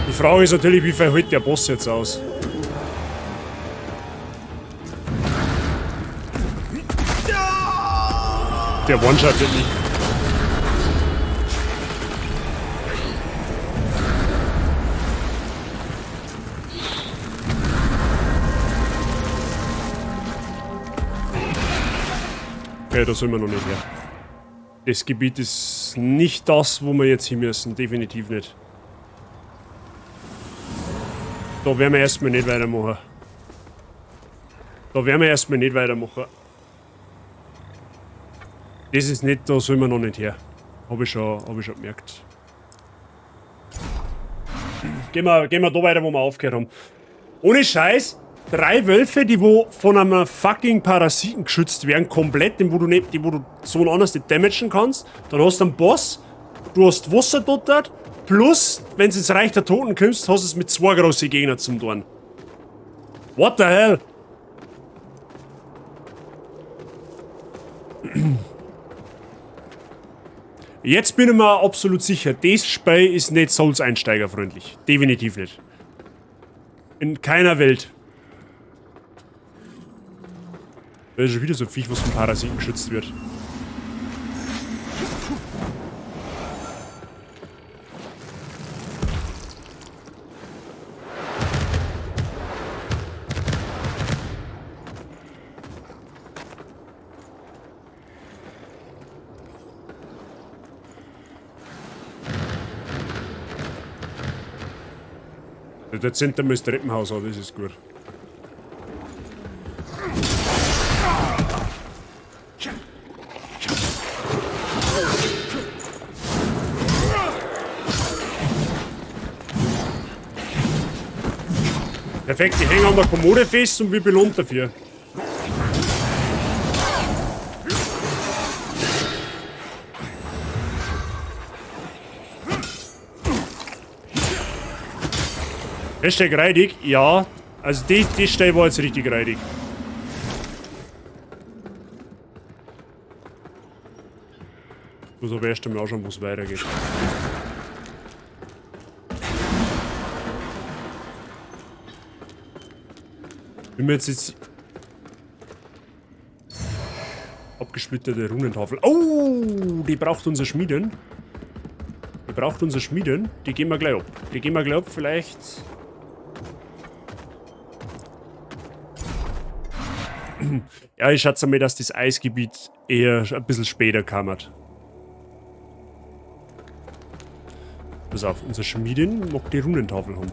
Die Frage ist natürlich, wie viel hält der Boss jetzt aus? Der One-Shot wird nicht. Okay, da sind wir noch nicht her. Das Gebiet ist nicht das, wo wir jetzt hin müssen. Definitiv nicht. Da werden wir erstmal nicht weitermachen. Da werden wir erstmal nicht weitermachen. Das ist nicht, da sollen wir noch nicht her. Hab ich schon gemerkt. Gehen wir da weiter, wo wir aufgehört haben. Ohne Scheiß, 3 Wölfe, die wo von einem fucking Parasiten geschützt werden, komplett, den wo du nicht, die wo du so anders nicht damagen kannst. Dann hast du einen Boss, du hast Wasser dort, plus, wenn du ins Reich der Toten kommst, hast du es mit 2 großen Gegnern zum tun. What the hell? Jetzt bin ich mir absolut sicher, das Spiel ist nicht Souls-Einsteigerfreundlich. Definitiv nicht. In keiner Welt. Da ist schon wieder so ein Viech, was von Parasiten geschützt wird. Der Zentrum ist Treppenhaus, aber das ist gut. Perfekt, ich hänge an der Kommode fest und wir belohnt dafür. Hashtag reidig, ja. Also die Stelle war jetzt richtig reidig. Ich muss aber erst einmal anschauen, wo es weitergeht. Bin mir jetzt abgesplitterte Runentafel. Oh, die braucht unser Schmieden. Die braucht unser Schmieden. Die gehen wir gleich ab. Die gehen wir gleich ab, vielleicht. Ja, ich schätze mal, dass das Eisgebiet eher ein bisschen später kam. Pass auf, unser Schmiedin mag die Runentafel haben.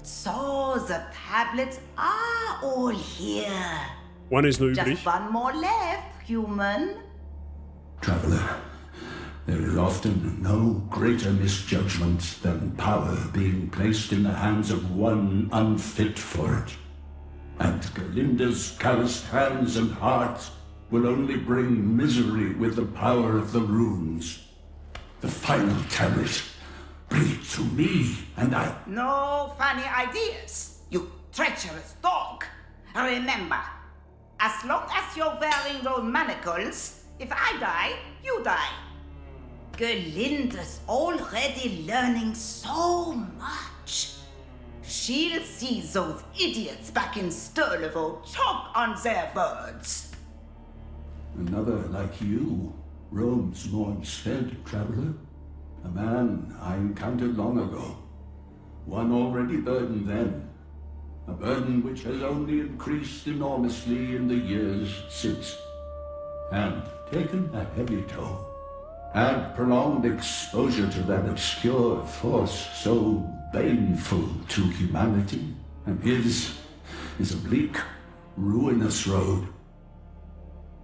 So, the tablets are all here. Eine ist noch übrig. Just one more left, human. Traveler, there is often no greater misjudgment than power being placed in the hands of one unfit for it. And Gerlinda's calloused hands and heart will only bring misery with the power of the runes. The final tablet. Bring it to me, and I... No funny ideas, you treacherous dog. Remember, as long as you're wearing those manacles, if I die, you die. Gerlinda's already learning so much. She'll see those idiots back in Sturlevo choke on their words. Another like you roams Mournstead, traveler. A man I encountered long ago. One already burdened then. A burden which has only increased enormously in the years since. And taken a heavy toll. And prolonged exposure to that obscure force so baneful to humanity. And his is a bleak, ruinous road.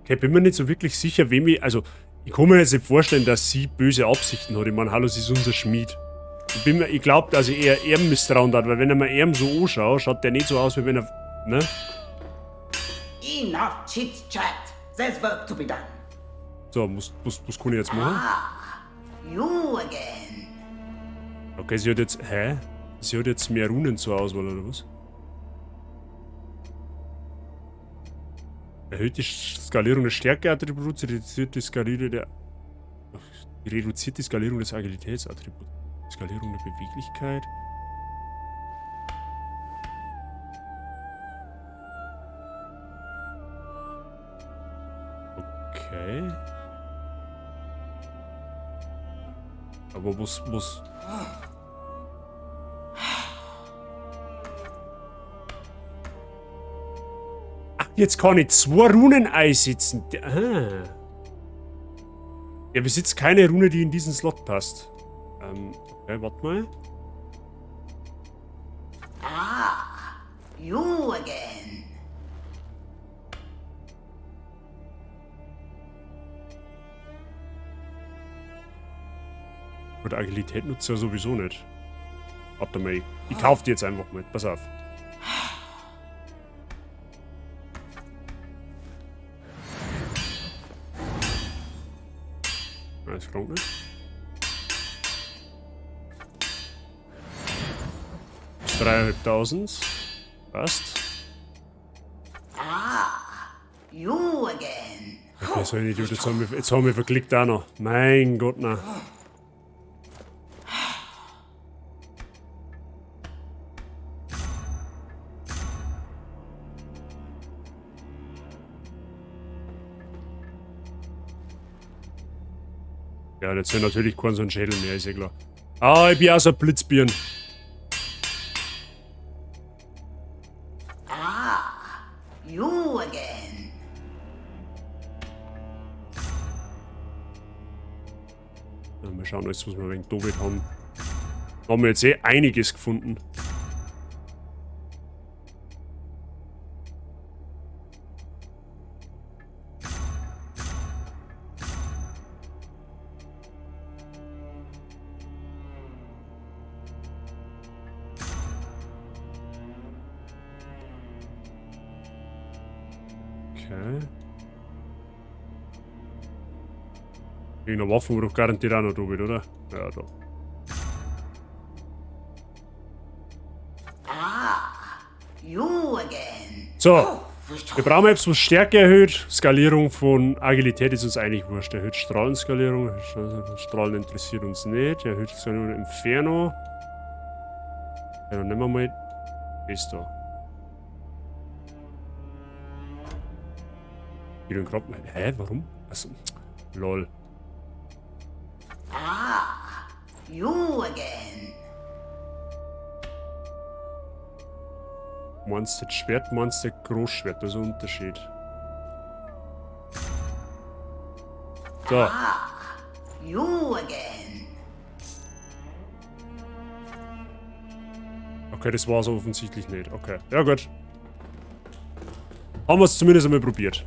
Okay, bin mir nicht so wirklich sicher, wem ich... Also, ich kann mir jetzt nicht vorstellen, dass sie böse Absichten hat. Ich meine, hallo, sie ist unser Schmied. Ich glaube, dass ich eher ihm misstrauen hat, weil wenn er mir ihm so anschaut, schaut der nicht so aus, wie wenn er... Ne? Enough chit-chat. There's work to be done. So, was kann ich jetzt machen? Ah, you again. Okay, sie hat jetzt... Hä? Sie hat jetzt mehr Runen zur Auswahl, oder was? Erhöht die Skalierung des Stärkeattributs, reduziert die Skalierung der... Reduziert die Skalierung des Agilitätsattributs. Skalierung der Beweglichkeit. Okay. Aber was... Jetzt kann ich 2 Runen einsetzen. Ah. Er besitzt keine Rune, die in diesen Slot passt. Okay, warte mal. Ah, you again. Gut, Agilität nutzt ja sowieso nicht. Warte mal, ich kauf die jetzt einfach mal. Pass auf. Alles klar, ne? 3.500. Passt. Ah, you again. Okay, so ein Idiot, jetzt haben wir verklickt auch noch. Mein Gott, na. Ja, jetzt sind natürlich kein so ein Schädel mehr, ist ja klar. Ah, ich bin auch so ein Blitzbirn. Ah, you again. Ja, mal schauen, jetzt muss man ein wenig David haben. Da haben wir jetzt eh einiges gefunden. Okay. Irgendeine Waffe, wo doch garantiert auch noch da wird, oder? Ja, da. Ah, you again. So. Wir brauchen etwas, was Stärke erhöht. Skalierung von Agilität ist uns eigentlich wurscht. Erhöht Strahlenskalierung. Strahlen interessiert uns nicht. Erhöht Skalierung Inferno. Ja, dann nehmen wir mal das da. Hä, warum? Also, lol. Ah, you again. Meinst du das Schwert, meinst du Großschwert? Das ist ein Unterschied. So. Ah, you again. Okay, das war's offensichtlich nicht. Okay, ja gut. Haben wir's zumindest einmal probiert.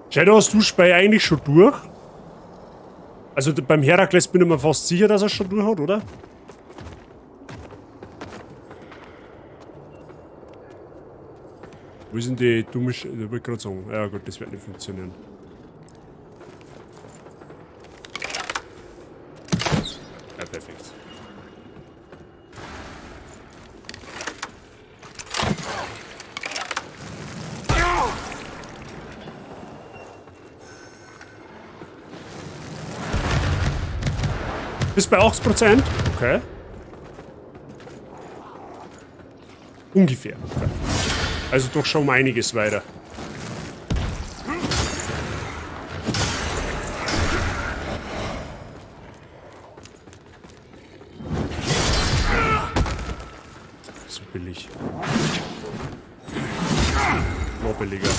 Shadow, hast du Spey eigentlich schon durch? Also beim Herakles bin ich mir fast sicher, dass er schon durch hat, oder? Wo sind die dumme Sch-, ich wollte gerade sagen. Ja gut, das wird nicht funktionieren. Ja, perfekt. Bist bei 80%? Okay. Ungefähr. Okay. Also doch schon um einiges weiter. So billig. Noch billiger.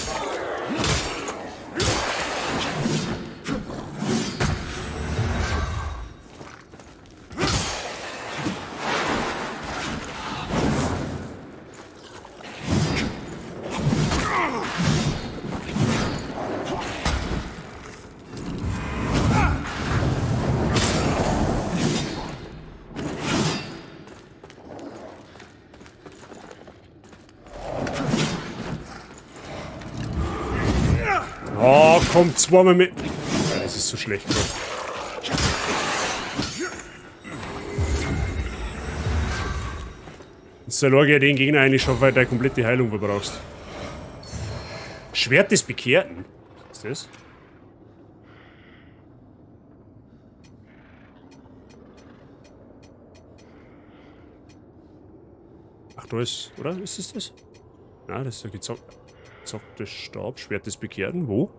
Oh, komm, zweimal mit. Ja, das ist so schlecht, Gott. Jetzt verlor ich den Gegner eigentlich schon, weil du deine komplette Heilung verbrauchst. Schwert des Bekehrten? Was ist das? Ach, da ist, oder? Ist das das? Nein, das ist der gezockte Stab. Schwert des Bekehrten. Wo?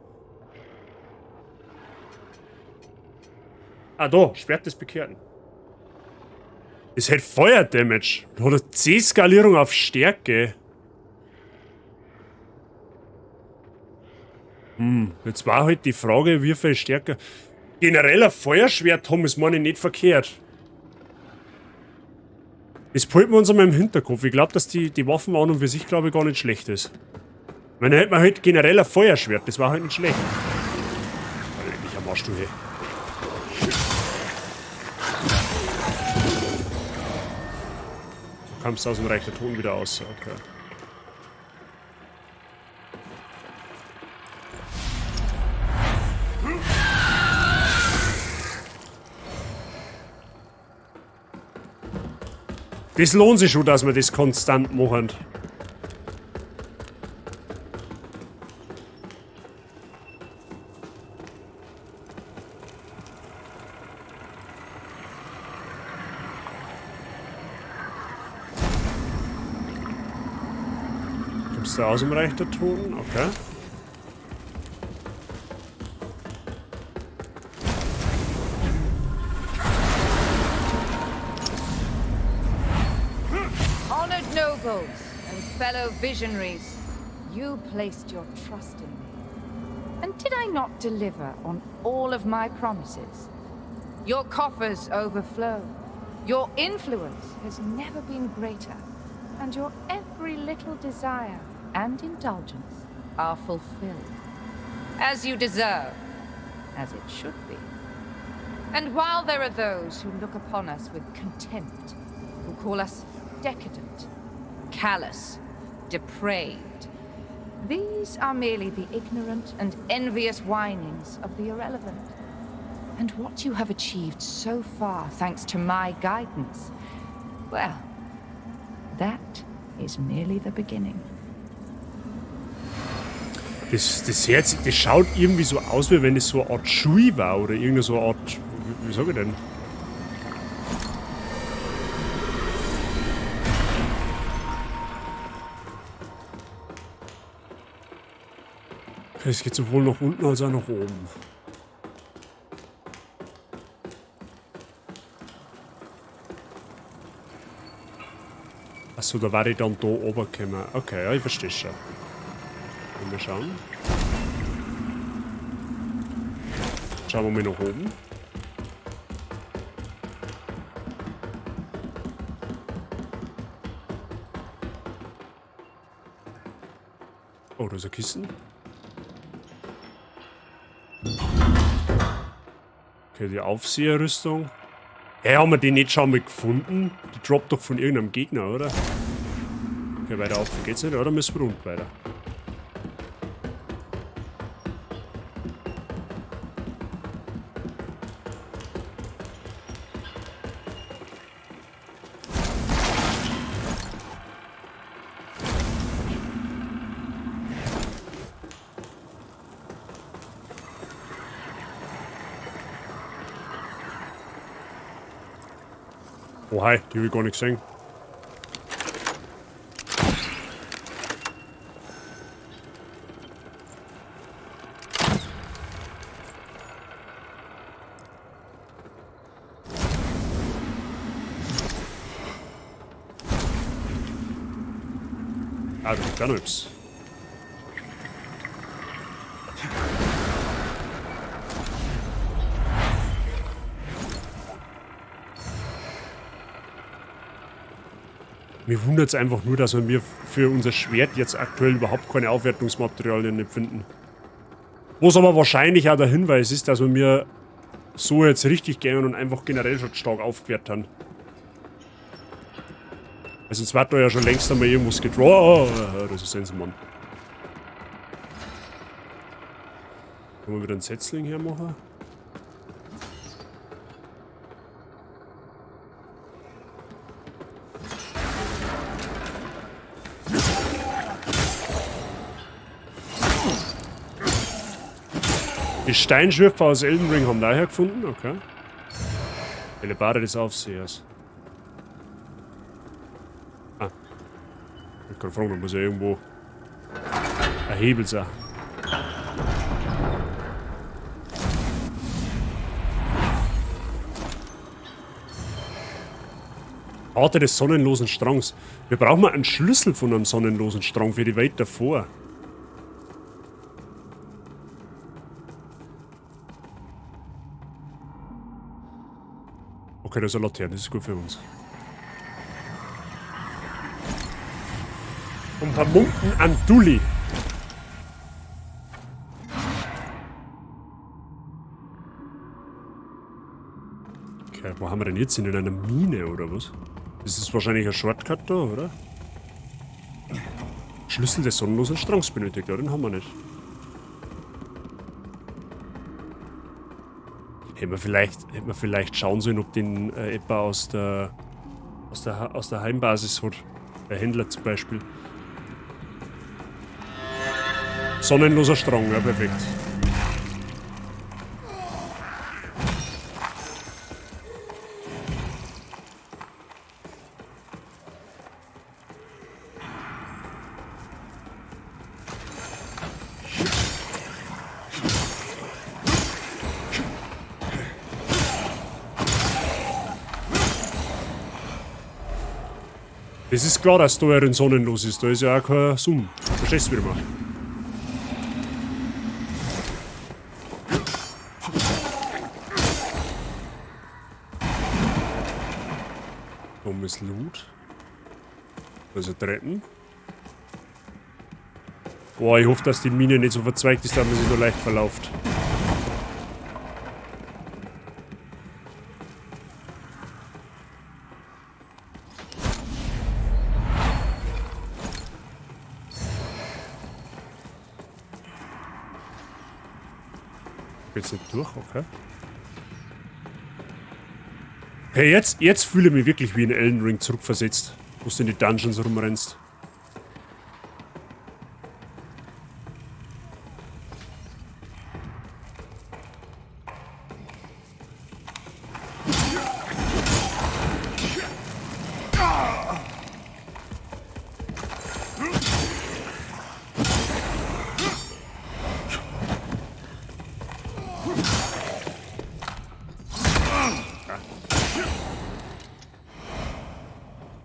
Ah, da, Schwert des Bekehrten. Es hat Feuer-Damage. Und hat eine C-Skalierung auf Stärke. Jetzt war halt die Frage, wie viel Stärke. Generell ein Feuerschwert haben, ist meine ich nicht verkehrt. Das behalten wir uns einmal im Hinterkopf. Ich glaube, dass die Waffen an und für sich, glaube ich, gar nicht schlecht ist. Wenn hätte man halt generell ein Feuerschwert, das war halt nicht schlecht. Leck mich am Arsch, du, hey. Du kommst aus dem Reich der Toten wieder raus, okay. Das lohnt sich schon, dass wir das konstant machen. Kommst du aus dem Reich der Toten? Okay. Honored nobles and fellow visionaries, you placed your trust in me. And did I not deliver on all of my promises? Your coffers overflow. Your influence has never been greater. And your every little desire and indulgence are fulfilled. As you deserve, as it should be. And while there are those who look upon us with contempt, who call us decadent, callous, depraved, these are merely the ignorant and envious whinings of the irrelevant. And what you have achieved so far, thanks to my guidance, well, that is merely the beginning. Das Herz, das schaut irgendwie so aus, wie wenn es so eine Art Schui war oder irgendeine so eine Art, wie sag ich denn? Okay, es geht sowohl nach unten als auch nach oben. Achso, da war ich dann da oben gekommen. Okay, ja, ich verstehe schon. Mal schauen. Schauen wir mal nach oben. Oh, da ist ein Kissen. Okay, die Aufseherrüstung. Hä, haben wir die nicht schon mal gefunden? Die droppt doch von irgendeinem Gegner, oder? Okay, weiter auf geht's nicht, oder? Müssen wir unten weiter. Oh, hi, die hab ich gar nicht gesehen. Ah, da liegt auch noch etwas. Mir wundert's einfach nur, dass wir für unser Schwert jetzt aktuell überhaupt keine Aufwertungsmaterialien nicht finden. Was aber wahrscheinlich auch der Hinweis ist, dass wir mir so jetzt richtig gehen und einfach generell schon stark aufgewertet haben. Also sonst wird da ja schon längst einmal irgendwas gedrawt. Oh, das ist Sensenmann. Können wir wieder einen Setzling hermachen? Die Steinschürfer aus Elden Ring haben daher gefunden, okay. Hellebarde des Aufsehers. Ah. Ich kann fragen, da muss ja irgendwo ein Hebel sein. Karte des sonnenlosen Strangs. Wir brauchen mal einen Schlüssel von einem sonnenlosen Strang für die Welt davor. Okay, das ist eine Laterne, das ist gut für uns. Vom vermummten Anduli. Okay, wo haben wir denn jetzt? In einer Mine oder was? Das ist wahrscheinlich ein Shortcut da, oder? Schlüssel des sonnenlosen Strangs benötigt, ja, den haben wir nicht. Hätten wir vielleicht schauen sollen, ob den etwa aus der Heimbasis hat. Der Händler zum Beispiel. Sonnenloser Strang, ja, perfekt. Es ist klar, dass da ein sonnenlos ist. Da ist ja auch kein Summ. Verstehst du wieder mal? Dummes Loot. Also Treppen. Boah, ich hoffe, dass die Mine nicht so verzweigt ist, dass man sich nur leicht verlauft. Geht's nicht durch, okay. Hey, jetzt fühle ich mich wirklich wie in Elden Ring zurückversetzt, wo du in die Dungeons rumrennst.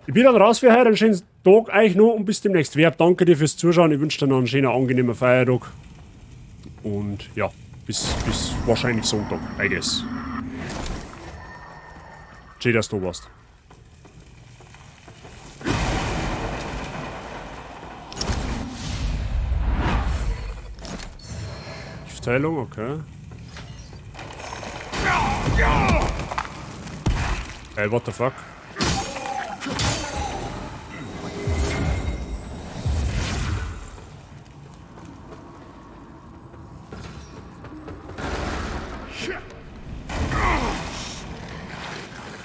Ich bin dann raus für heute, einen schönen Tag euch noch und bis demnächst. Werb, danke dir fürs Zuschauen. Ich wünsche dir noch einen schönen, angenehmen Feiertag. Und ja, bis wahrscheinlich Sonntag, I guess. Schön, dass du da warst. Giftheilung, okay. Hey, what the fuck?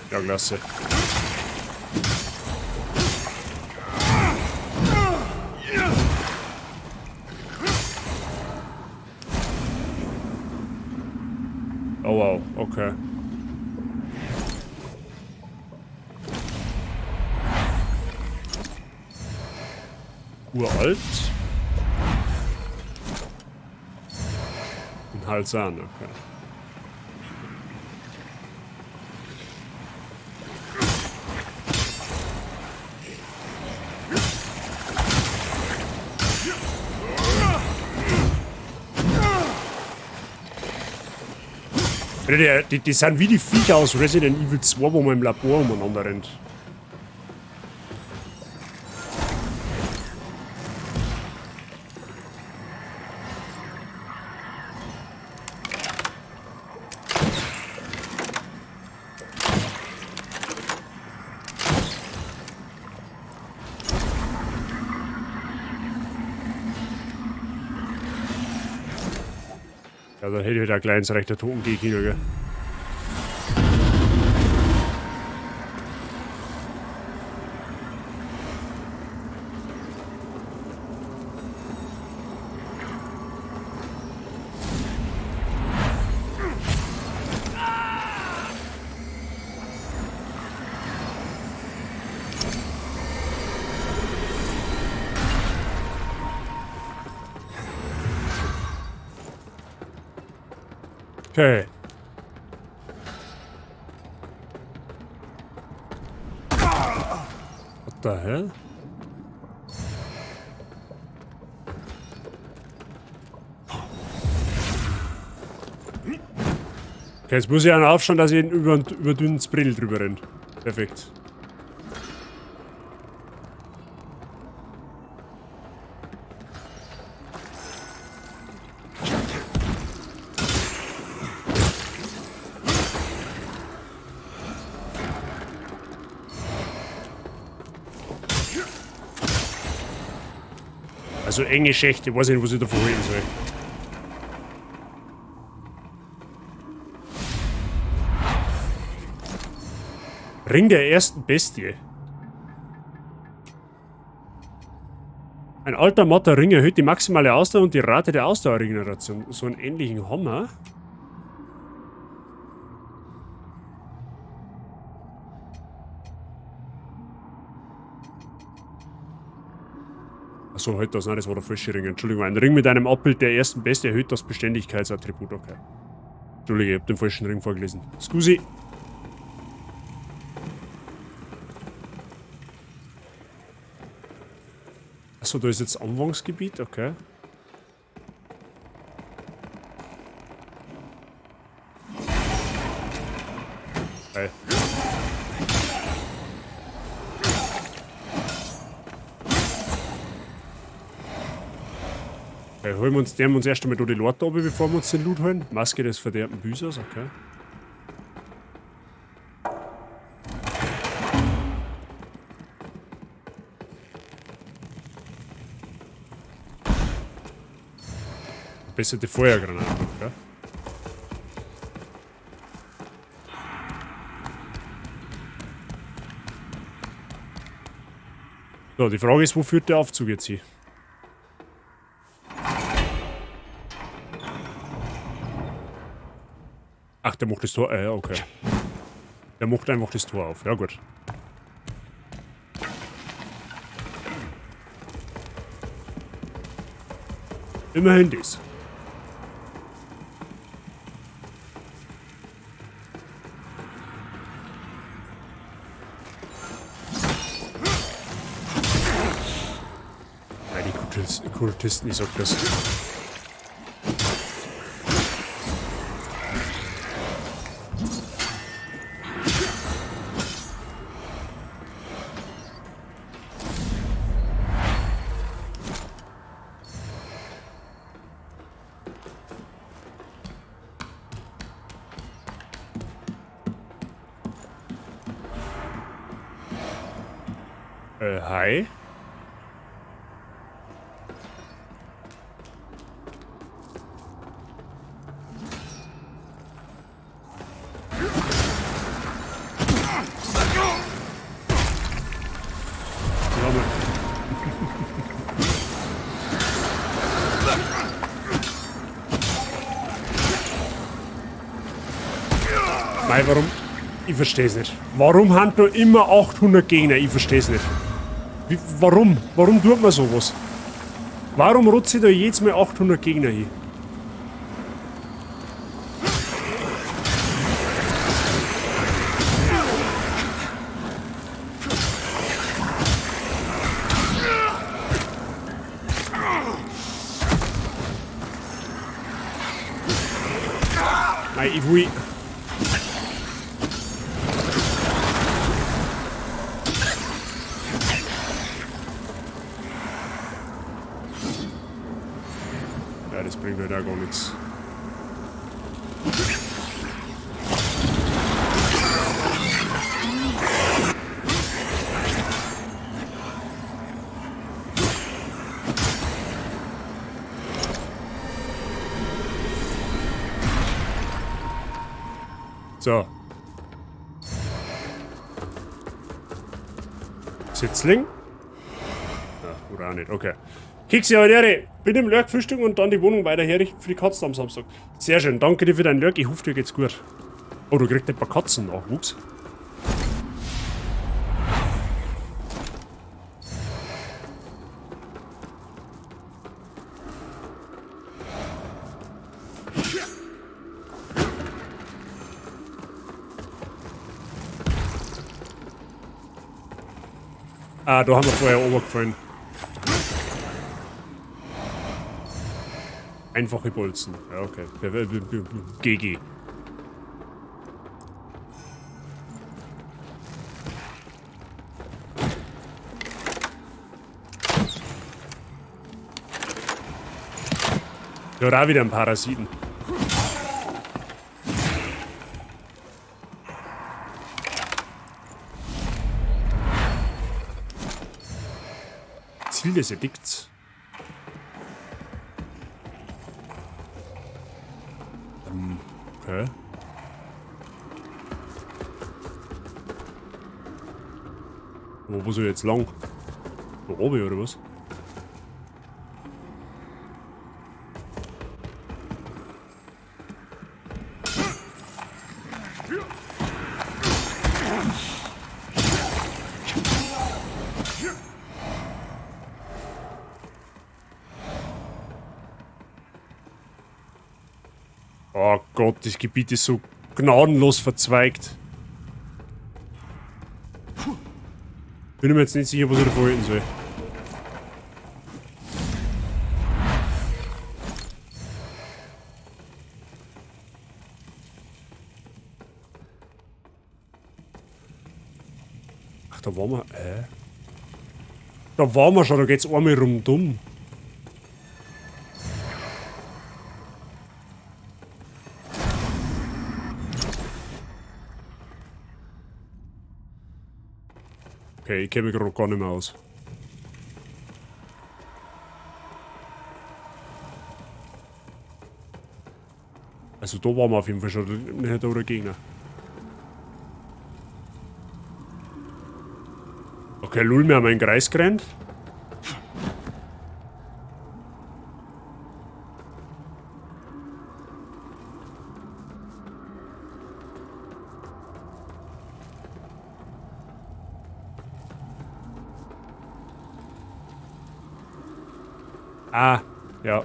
Ja, klasse. Oh wow, okay. Uralt. Und Halsan, okay. Die sind wie die Viecher aus Resident Evil 2, wo man im Labor umeinander rennt. Ja, da hätte ich halt ein kleines Reich der Toten gehen können, gell? Okay. the hell? Okay, jetzt muss ich auch noch aufschauen, dass ich über dünnes Brill drüber renne. Perfekt. Also enge Schächte, weiß ich nicht, was ich davon halten soll. Ring der ersten Bestie. Ein alter matter Ring erhöht die maximale Ausdauer und die Rate der Ausdauerregeneration. So einen ähnlichen Hammer. Achso, halt das, nein, das war der falsche Ring. Entschuldigung, ein Ring mit einem Abbild der ersten Bestie erhöht das Beständigkeitsattribut. Okay. Entschuldige, ich hab den falschen Ring vorgelesen. Scusi. Achso, da ist jetzt Anfangsgebiet, okay. Hey. Okay, holen wir uns, der uns erst einmal da die Leute runter, bevor wir uns den Loot holen. Maske des verderbten Büßers, okay. Verbesserte Feuergranate, okay. So, die Frage ist, wo führt der Aufzug jetzt hin? Ach, der macht das Tor, okay. Der macht einfach das Tor auf, ja gut. Immerhin das. Nein, die Kultisten, ich sag das. Hi. Mei, warum? Ich versteh's nicht. Warum haben da immer 800 Gegner? Ich versteh's nicht. Wie, warum? Warum tut man sowas? Warum rutze ich da jedes Mal 800 Gegner hin? Nein, ich will... Ja, das bringt halt auch gar nichts. So. Sitzling? Ja, oder auch nicht, okay. Keksi, Alter, bin im Lurk frühstücken und dann die Wohnung weiter herrichten für die Katzen am Samstag. Sehr schön, danke dir für deinen Lurk, ich hoffe, dir geht's gut. Oh, du kriegst ein paar Katzen-Nachwuchs. Ah, da haben wir vorher runtergefallen. Einfache Bolzen. Ja, okay. GG. Ja, da wieder ein Parasiten. Ziel des Edikts. Okay. Wo muss ich jetzt lang? Da oben oder was? Oh Gott, das Gebiet ist so gnadenlos verzweigt. Bin mir jetzt nicht sicher, was ich da halten soll. Ach, da waren wir. Da waren wir schon, da geht's einmal rundum. Okay, ich kenne mich gerade gar nicht mehr aus. Also da waren wir auf jeden Fall schon, nicht da der Gegner. Okay, lul, wir haben einen Kreis gerannt. Ah, ja.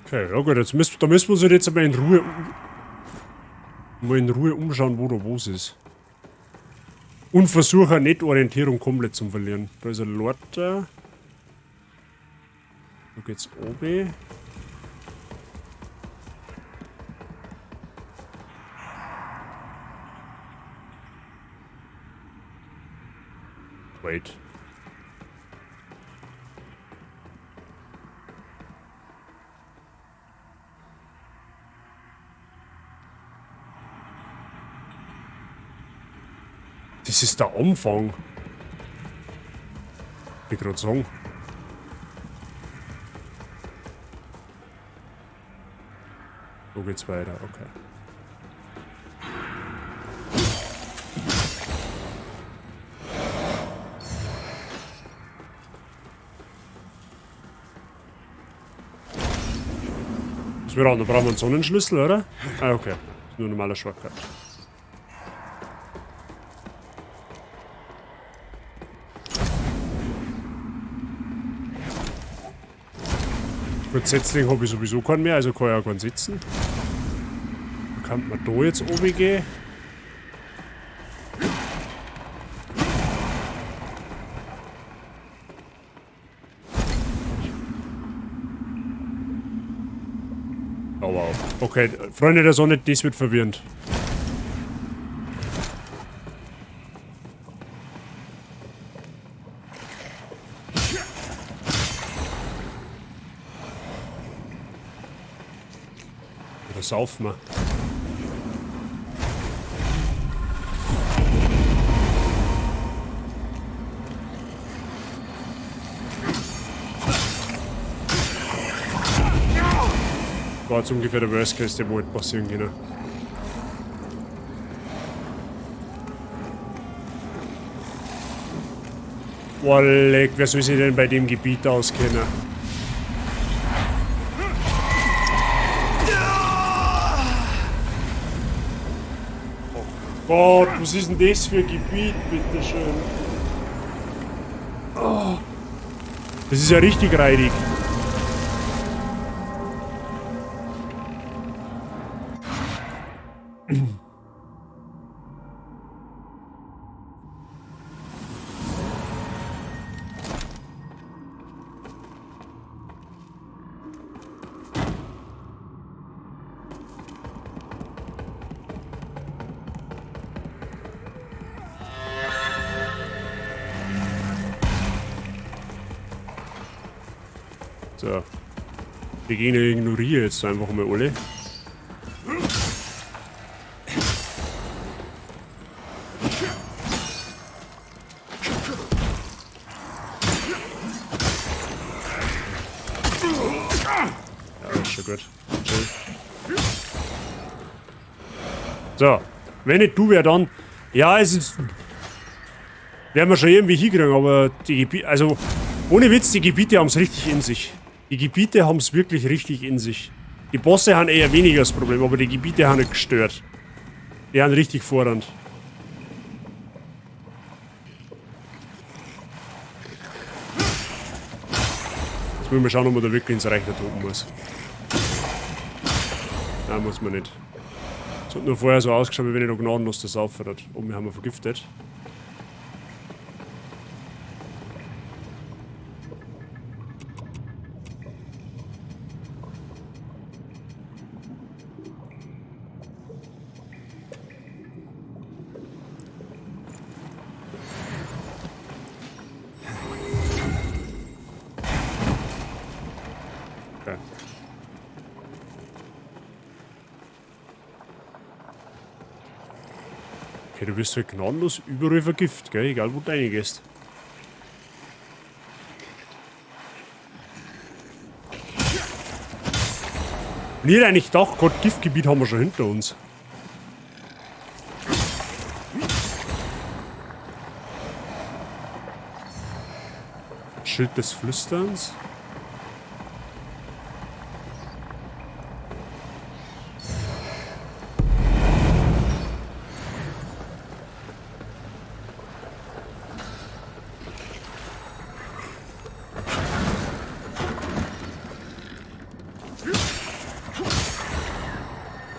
Okay, ja gut, jetzt müssen, da müssen wir uns halt jetzt einmal in Ruhe umschauen, wo da was ist. Und versuchen, nicht Orientierung komplett zu verlieren. Da ist ein Lorter. Da geht's oben. Wait. Das ist der Anfang. Ich gerade sagen. Wo geht's weiter? Okay. Was wir brauchen? Da brauchen wir einen Sonnenschlüssel, oder? Ah, okay. Das ist nur ein normaler Shortcut. Gut, Setzling habe ich sowieso keinen mehr, also kann ich auch keinen setzen. Da kann man da jetzt oben gehen. Oh wow. Okay, Freunde der Sonne, das wird verwirrend. Oder saufen wir. War jetzt ungefähr der Worst Case, der wohl passieren kann. Boah, leck, wer soll sich denn bei dem Gebiet auskennen? Gott, was ist denn das für ein Gebiet, bitteschön? Oh. Das ist ja richtig reidig. So. Die Gegner ignoriere jetzt einfach mal alle. Ja, ist schon gut. Chill. So. Wenn nicht du, wer dann? Ja, es ist... Werden wir schon irgendwie hinkriegen, aber die Gebiete... Also, ohne Witz, die Gebiete haben es richtig in sich. Die Gebiete haben es wirklich richtig in sich. Die Bosse haben eher weniger das Problem, aber die Gebiete haben nicht gestört. Die haben richtig Vorrang. Jetzt müssen wir schauen, ob man da wirklich ins Reich der Toten muss. Nein, muss man nicht. Es hat nur vorher so ausgeschaut, wie wenn ich da gnadenlos das aufhört. Und wir haben ihn vergiftet. Okay. Okay, du wirst halt gnadenlos überall vergiftet, gell? Egal wo du reingehst. Und ich hätte eigentlich gedacht, Gott, Giftgebiet haben wir schon hinter uns. Schild des Flüsterns.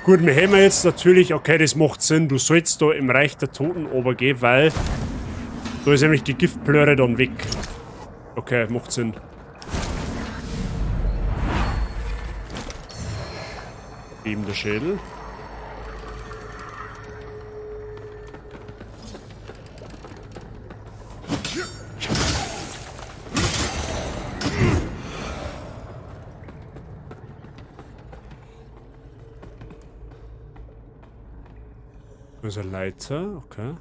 Gut, wir haben jetzt natürlich, okay, das macht Sinn, du sollst da im Reich der Toten runtergehen, weil da ist nämlich die Giftplöre dann weg. Okay, macht Sinn. Eben der Schädel. Da ist eine Leiter, okay.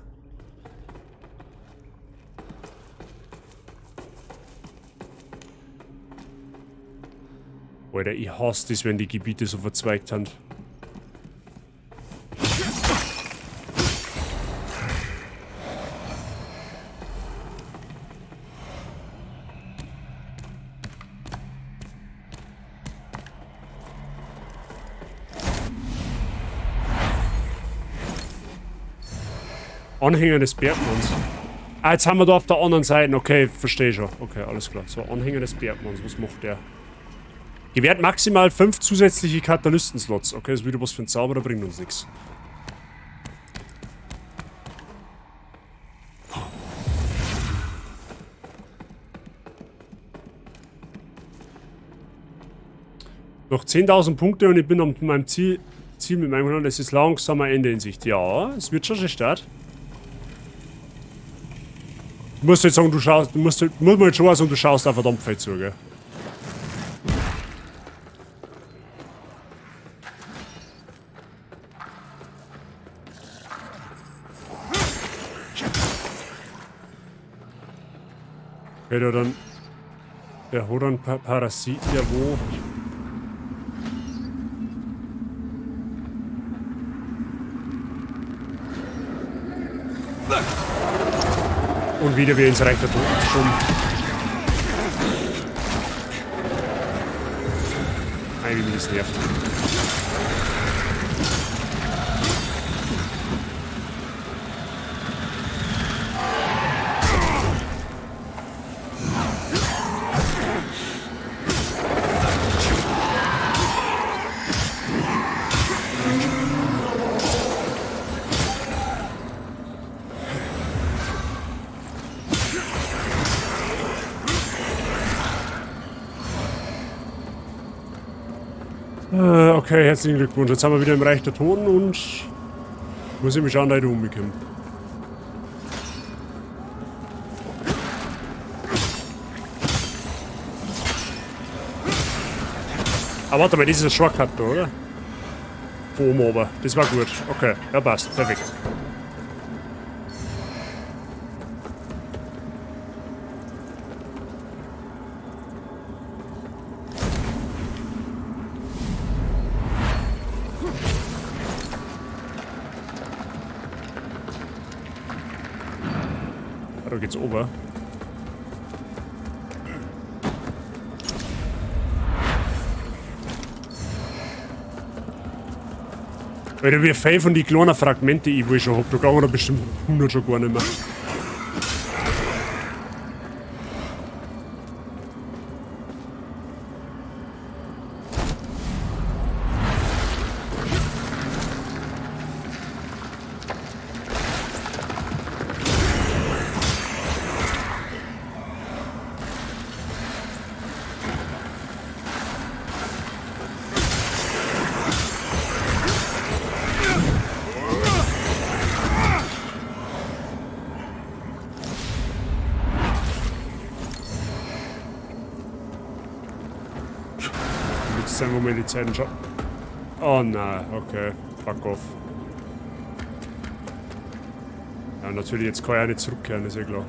Alter, ich hasse das, wenn die Gebiete so verzweigt sind. Anhänger des Bergmanns. Ah, jetzt haben wir da auf der anderen Seite. Okay, verstehe schon. Okay, alles klar. So, Anhänger des Bergmanns. Was macht der? Gewährt maximal 5 zusätzliche Katalystenslots. Okay, ist wieder was für ein Zauberer, bringt uns nichts. Noch 10.000 Punkte und ich bin an meinem Ziel mit meinem Kanal. Es ist langsam ein Ende in Sicht. Ja, es wird schon gestartet. Du musst jetzt sagen, du schaust, du musst, muss man jetzt schon sagen, du schaust da verdammt viel zu, gell? Okay, der dann. Der hat einen Parasit, der wo. Und wieder wir ins Reich der Toten geschoben. Nein, wie mich das nervt. Okay, herzlichen Glückwunsch. Jetzt sind wir wieder im Reich der Toten und muss ich mich schauen, dass ich da umkomme. Ah, warte mal, das ist ein Shortcut da, oder? Von oben runter. Das war gut. Okay, ja passt. Perfekt. Ah, da geht's ober. Alter, wie viel von die kleinen Fragmente ich wohl schon hab, da kann man da bestimmt 100 schon gar nicht mehr. Jetzt sind wir mal die Zeiten schon. Oh nein, okay. Fuck off. Ja, natürlich, jetzt kann ich auch nicht zurückkehren, ist ja klar.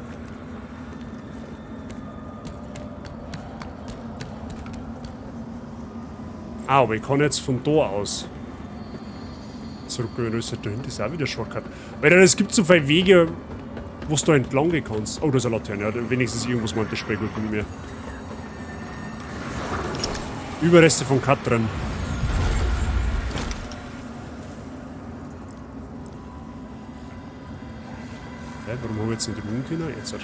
Ah, aber ich kann jetzt von da aus zurückgehen. Da ist halt da hinten ist auch wieder Shortcut. Weil es gibt so viele Wege, wo du da entlang gehen kannst. Oh, da ist eine Laterne. Ja, wenigstens irgendwas meint das Spiel gut mit mir. Überreste von Katrin. Hä, warum haben wir jetzt nicht ruhen können? Jetzt halt.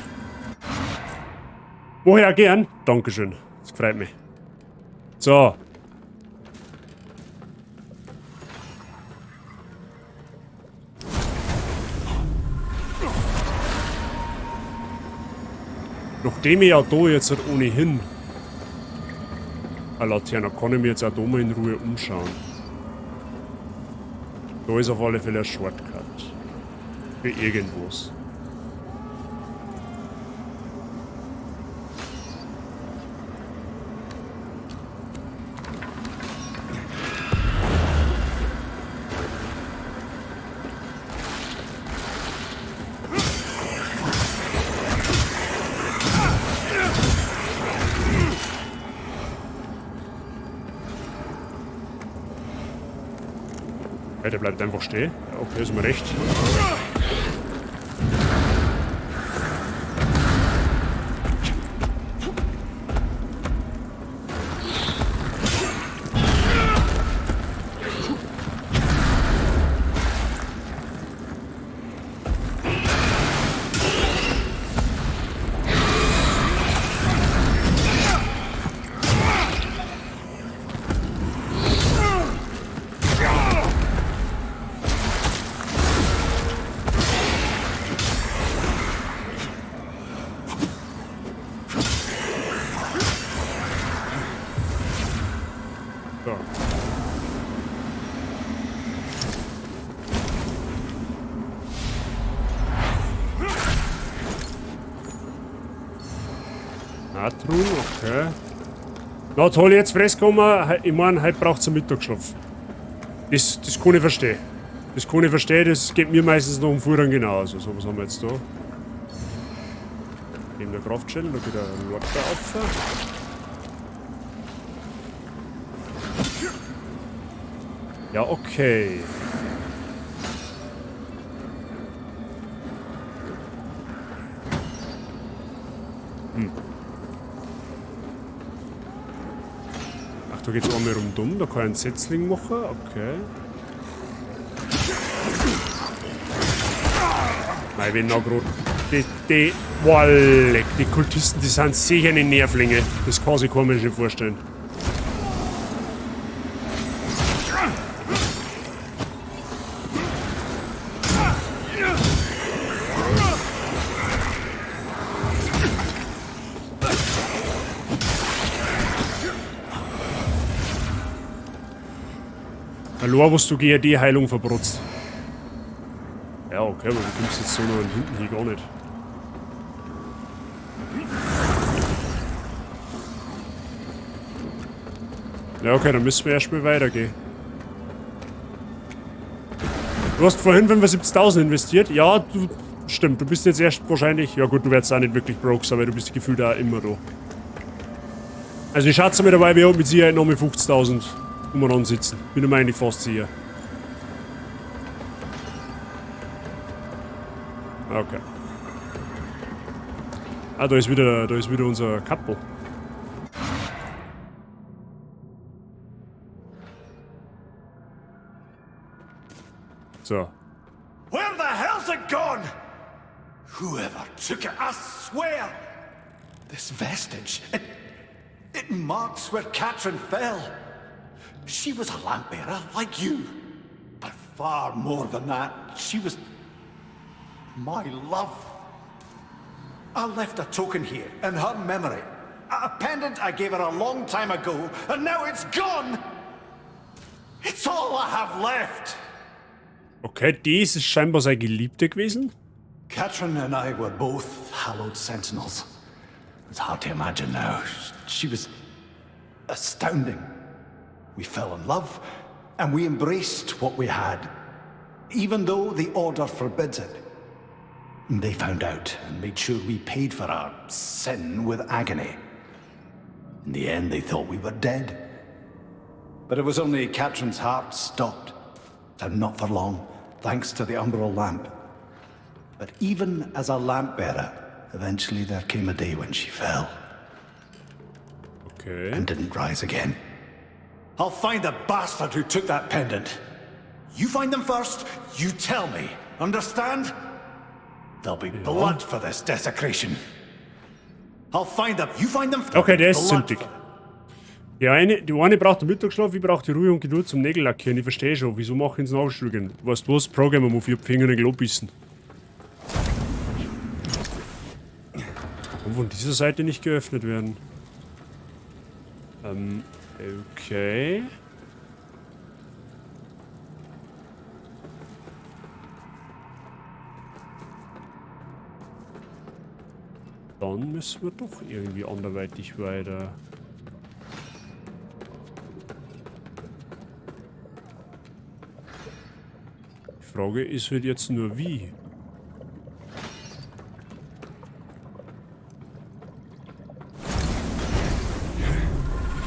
Woher gern? Dankeschön. Das freut mich. So. Nachdem ich ja da jetzt halt ohnehin eine Laterne habe, kann ich mir jetzt auch da mal in Ruhe umschauen. Da ist auf alle Fälle ein Shortcut. Für irgendwas. Ja, der bleibt einfach stehen. Okay, ist mir recht. So. Natron, okay. Na toll, jetzt friss kommen. Ich mein, heute braucht's einen Mittagsschlaf. Das kann ich verstehen. Das kann ich verstehen, das geht mir meistens noch um Vorrang genauso. So, was haben wir jetzt da? Neben der Kraftschelle, da geht ein Lord auf. Ja, okay. Ach, da geht's einmal rundum, da kann ich einen Setzling machen, okay. Nein, wenn noch grad. Die Kultisten, die sind sicher eine Nervlinge. Das kann sich kein Mensch nicht vorstellen. Allein, was du gegen die Heilung verbrotzt. Ja, okay, aber du kommst jetzt so noch hinten hier gar nicht. Ja, okay, dann müssen wir erstmal weitergehen. Du hast vorhin 75.000 investiert. Ja, du... Stimmt, du bist jetzt erst wahrscheinlich... Ja gut, du wirst auch nicht wirklich broke sein, weil du bist gefühlt auch immer da. Also ich schätze mir dabei, wir haben mit Sicherheit noch mit 50.000 umeinander sitzen. Bin mir eigentlich fast sicher. Okay. Ah, da ist wieder unser Kappel. So. Where the hell's it gone? Whoever took it, I swear! This vestige, it marks where Katrin fell. She was a lamp bearer, like you. But far more than that, she was my love. I left a token here in her memory. A pendant I gave her a long time ago, and now it's gone! It's all I have left! Okay, das ist scheinbar seine Geliebte gewesen. Katrin and I were both hallowed sentinels. It's hard to imagine now. She was astounding. We fell in love, and we embraced what we had, even though the Order forbids it. They found out and made sure we paid for our sin with agony. In the end, they thought we were dead. But it was only Katrin's heart stopped, and not for long, thanks to the umbral lamp. But even as a lamp bearer, eventually there came a day when she fell. Okay. And didn't rise again. I'll find the bastard who took that pendant. You find them first, you tell me. Understand? There'll be blood for this desecration. I'll find them. You find them. Okay, der ist Blood zündig. Die eine braucht den Mittagsschlaf, ich brauche die Ruhe und Geduld zum Nägel lackieren. Ich verstehe schon, wieso mache ich ins Nagelstudio? Weißt du was? Programmer Move, ich hab Fingernägel abbissen. Kann von dieser Seite nicht geöffnet werden. Okay. Dann müssen wir doch irgendwie anderweitig weiter. Die Frage ist halt jetzt nur wie.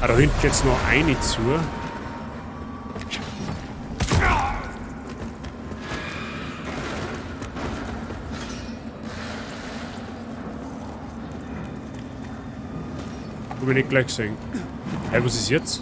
Ah, da hinten geht's noch eine zu. Hab ich nicht gleich gesehen. Hey, was ist jetzt?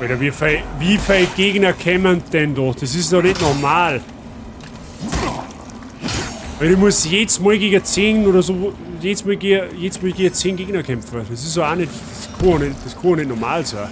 Alter, wie viel Gegner kämen denn da? Das ist doch nicht normal. Weil ich muss jedes Mal gegen 10 oder so, jedes Mal gegen 10 Gegner kämpfen. Das ist doch auch nicht, das kann nicht normal sein.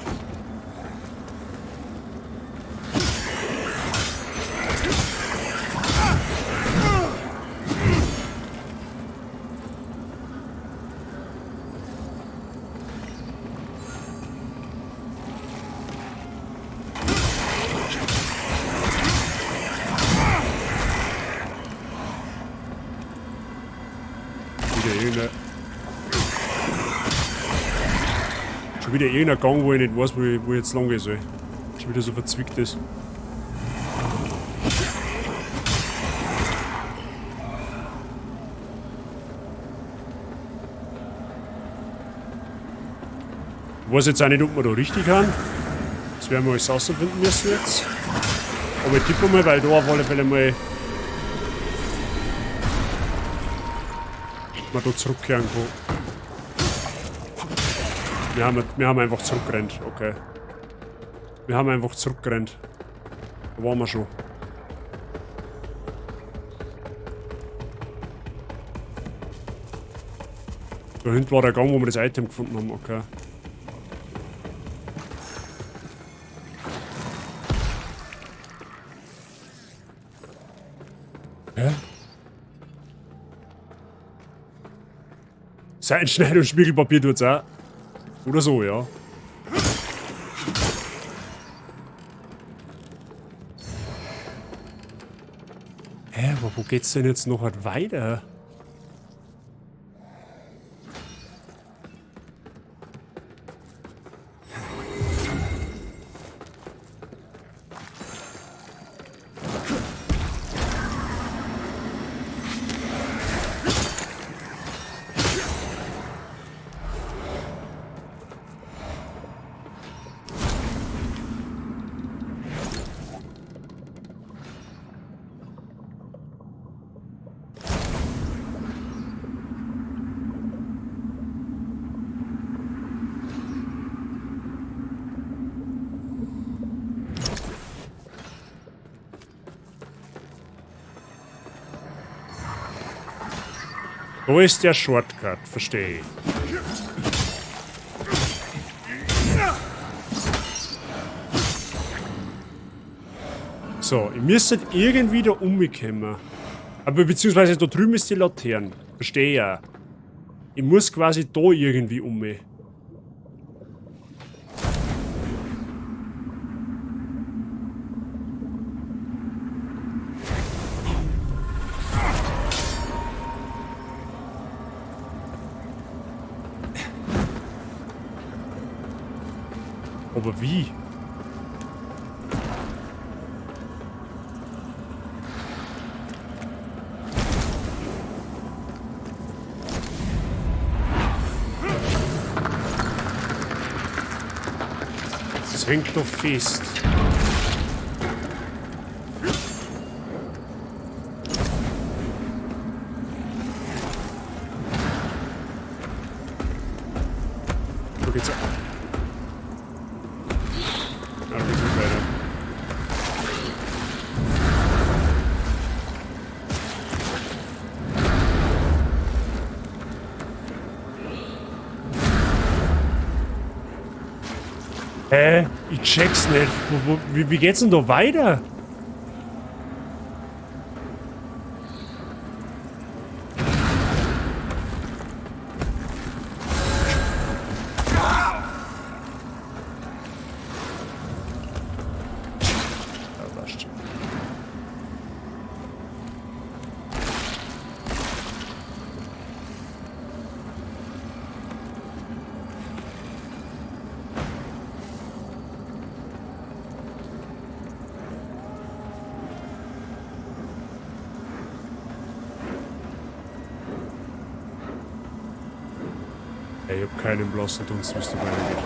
Schon wieder irgendein Gang, wo ich nicht weiß, wo ich jetzt lang gehen soll. Schon wieder so verzwickt ist. Ich weiß jetzt auch nicht, ob wir da richtig haben. Das werden wir alles rausfinden müssen jetzt. Aber ich tippe mal, weil da auf alle Fälle mal man da zurückkehren kann. Wir haben einfach zurückgerannt, okay. Wir haben einfach zurückgerannt. Da waren wir schon. Da hinten war der Gang, wo wir das Item gefunden haben, okay. Hä? Seitenschneider und Spiegelpapier tut's auch. Oder so, ja. Hä, aber wo geht's denn jetzt noch halt weiter? Wo ist der Shortcut? Verstehe ich. So, ihr müsstet irgendwie da umkommen. Aber beziehungsweise da drüben ist die Laterne. Verstehe ja. Ich muss quasi da irgendwie um. Aber wie? Das hängt doch fest. Da geht's. Ja, da geht's nicht weiter. Hä? Ich check's nicht. Wie geht's denn da weiter? Ja, passt schon. Ey, ich hab keinen blassen Dunst, wie es da weitergeht.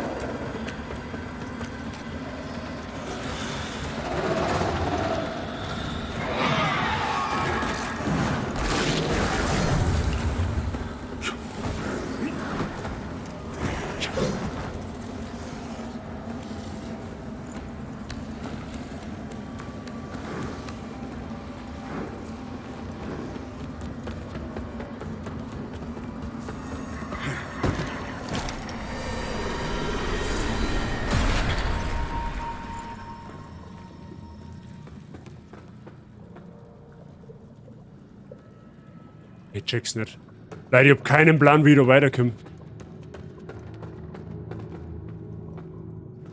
Ich check's nicht. Leider, ich hab keinen Plan, wie ich da weiterkomme.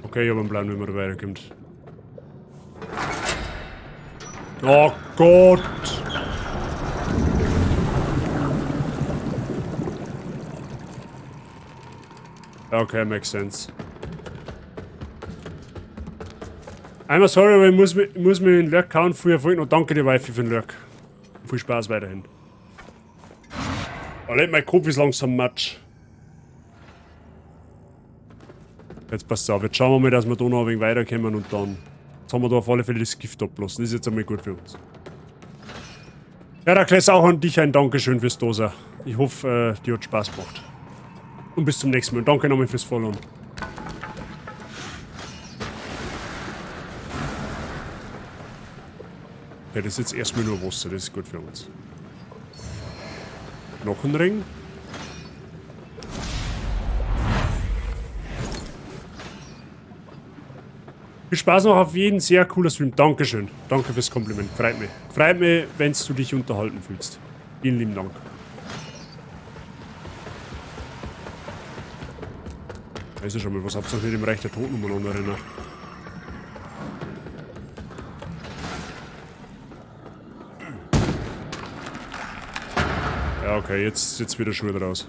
Okay, ich hab einen Plan, wie man da weiterkommt. Oh Gott! Okay, makes sense. Einmal sorry, aber ich muss mir den Lurk kauen. Früher folgen und danke dir, Wifi, für den Lurk. Viel Spaß weiterhin. Oh, mein Kopf ist langsam matsch. Jetzt passt auf. Jetzt schauen wir mal, dass wir da noch ein wenig weiterkommen und dann. Jetzt haben wir da auf alle Fälle das Gift abgelassen. Das ist jetzt einmal gut für uns. Herakles, auch an dich ein Dankeschön fürs Doser. Ich hoffe, dir hat Spaß gemacht. Und bis zum nächsten Mal. Danke nochmal fürs Followen. Okay, das ist jetzt erstmal nur Wasser, das ist gut für uns. Noch ein Ring. Viel Spaß noch auf jeden, sehr cooler Stream. Dankeschön. Danke fürs Kompliment. Freut mich. Freut mich, wenn du dich unterhalten fühlst. Vielen lieben Dank. Da ist ja schon mal was. Habt ihr nicht im Reich der Toten umeinander rennen? Ja, okay, jetzt wieder Schuhe draus.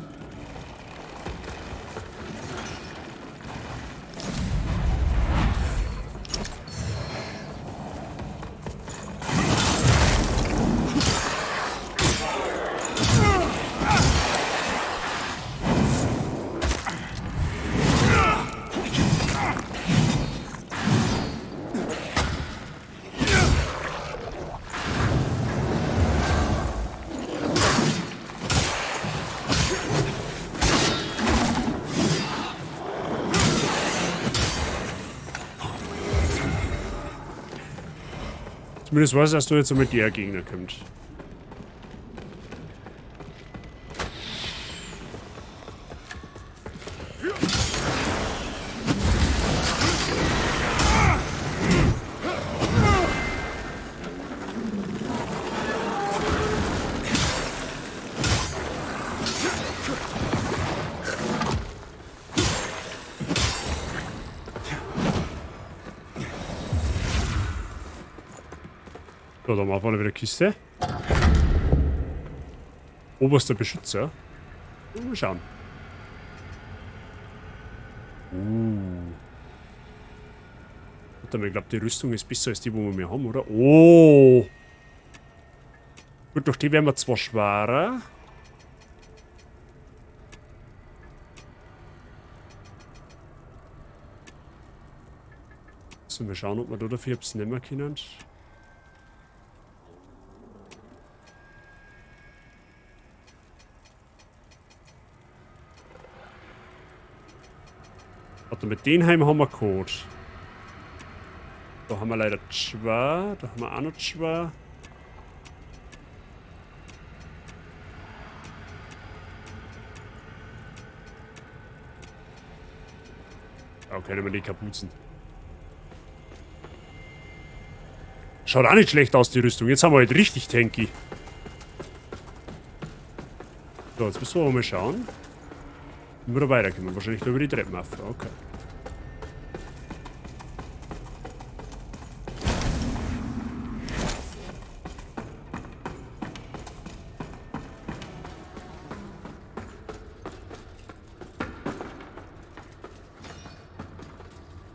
Zumindest weiß ich, dass du jetzt mit der Gegner kommst. So, da machen wir wieder Kiste. Oberster Beschützer. Mal schauen. Warte mal, ich glaub, die Rüstung ist besser als die, wo wir mehr haben, oder? Oh! Gut, durch die werden wir zwar schwerer. So, mal schauen, ob wir da dafür etwas nehmen können. Warte, mit den Heim haben wir Code. Da haben wir leider zwei. Da haben wir auch noch zwei. Okay, nehmen wir die Kapuzen. Schaut auch nicht schlecht aus, die Rüstung. Jetzt haben wir halt richtig tanky. So, jetzt müssen wir aber mal schauen. Wie wir da weiterkommen. Wahrscheinlich da über die Treppen auf. Okay.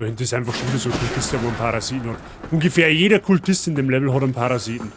Das ist einfach schon wieder so ein Kultist, der wo einen Parasiten hat. Ungefähr jeder Kultist in dem Level hat einen Parasiten.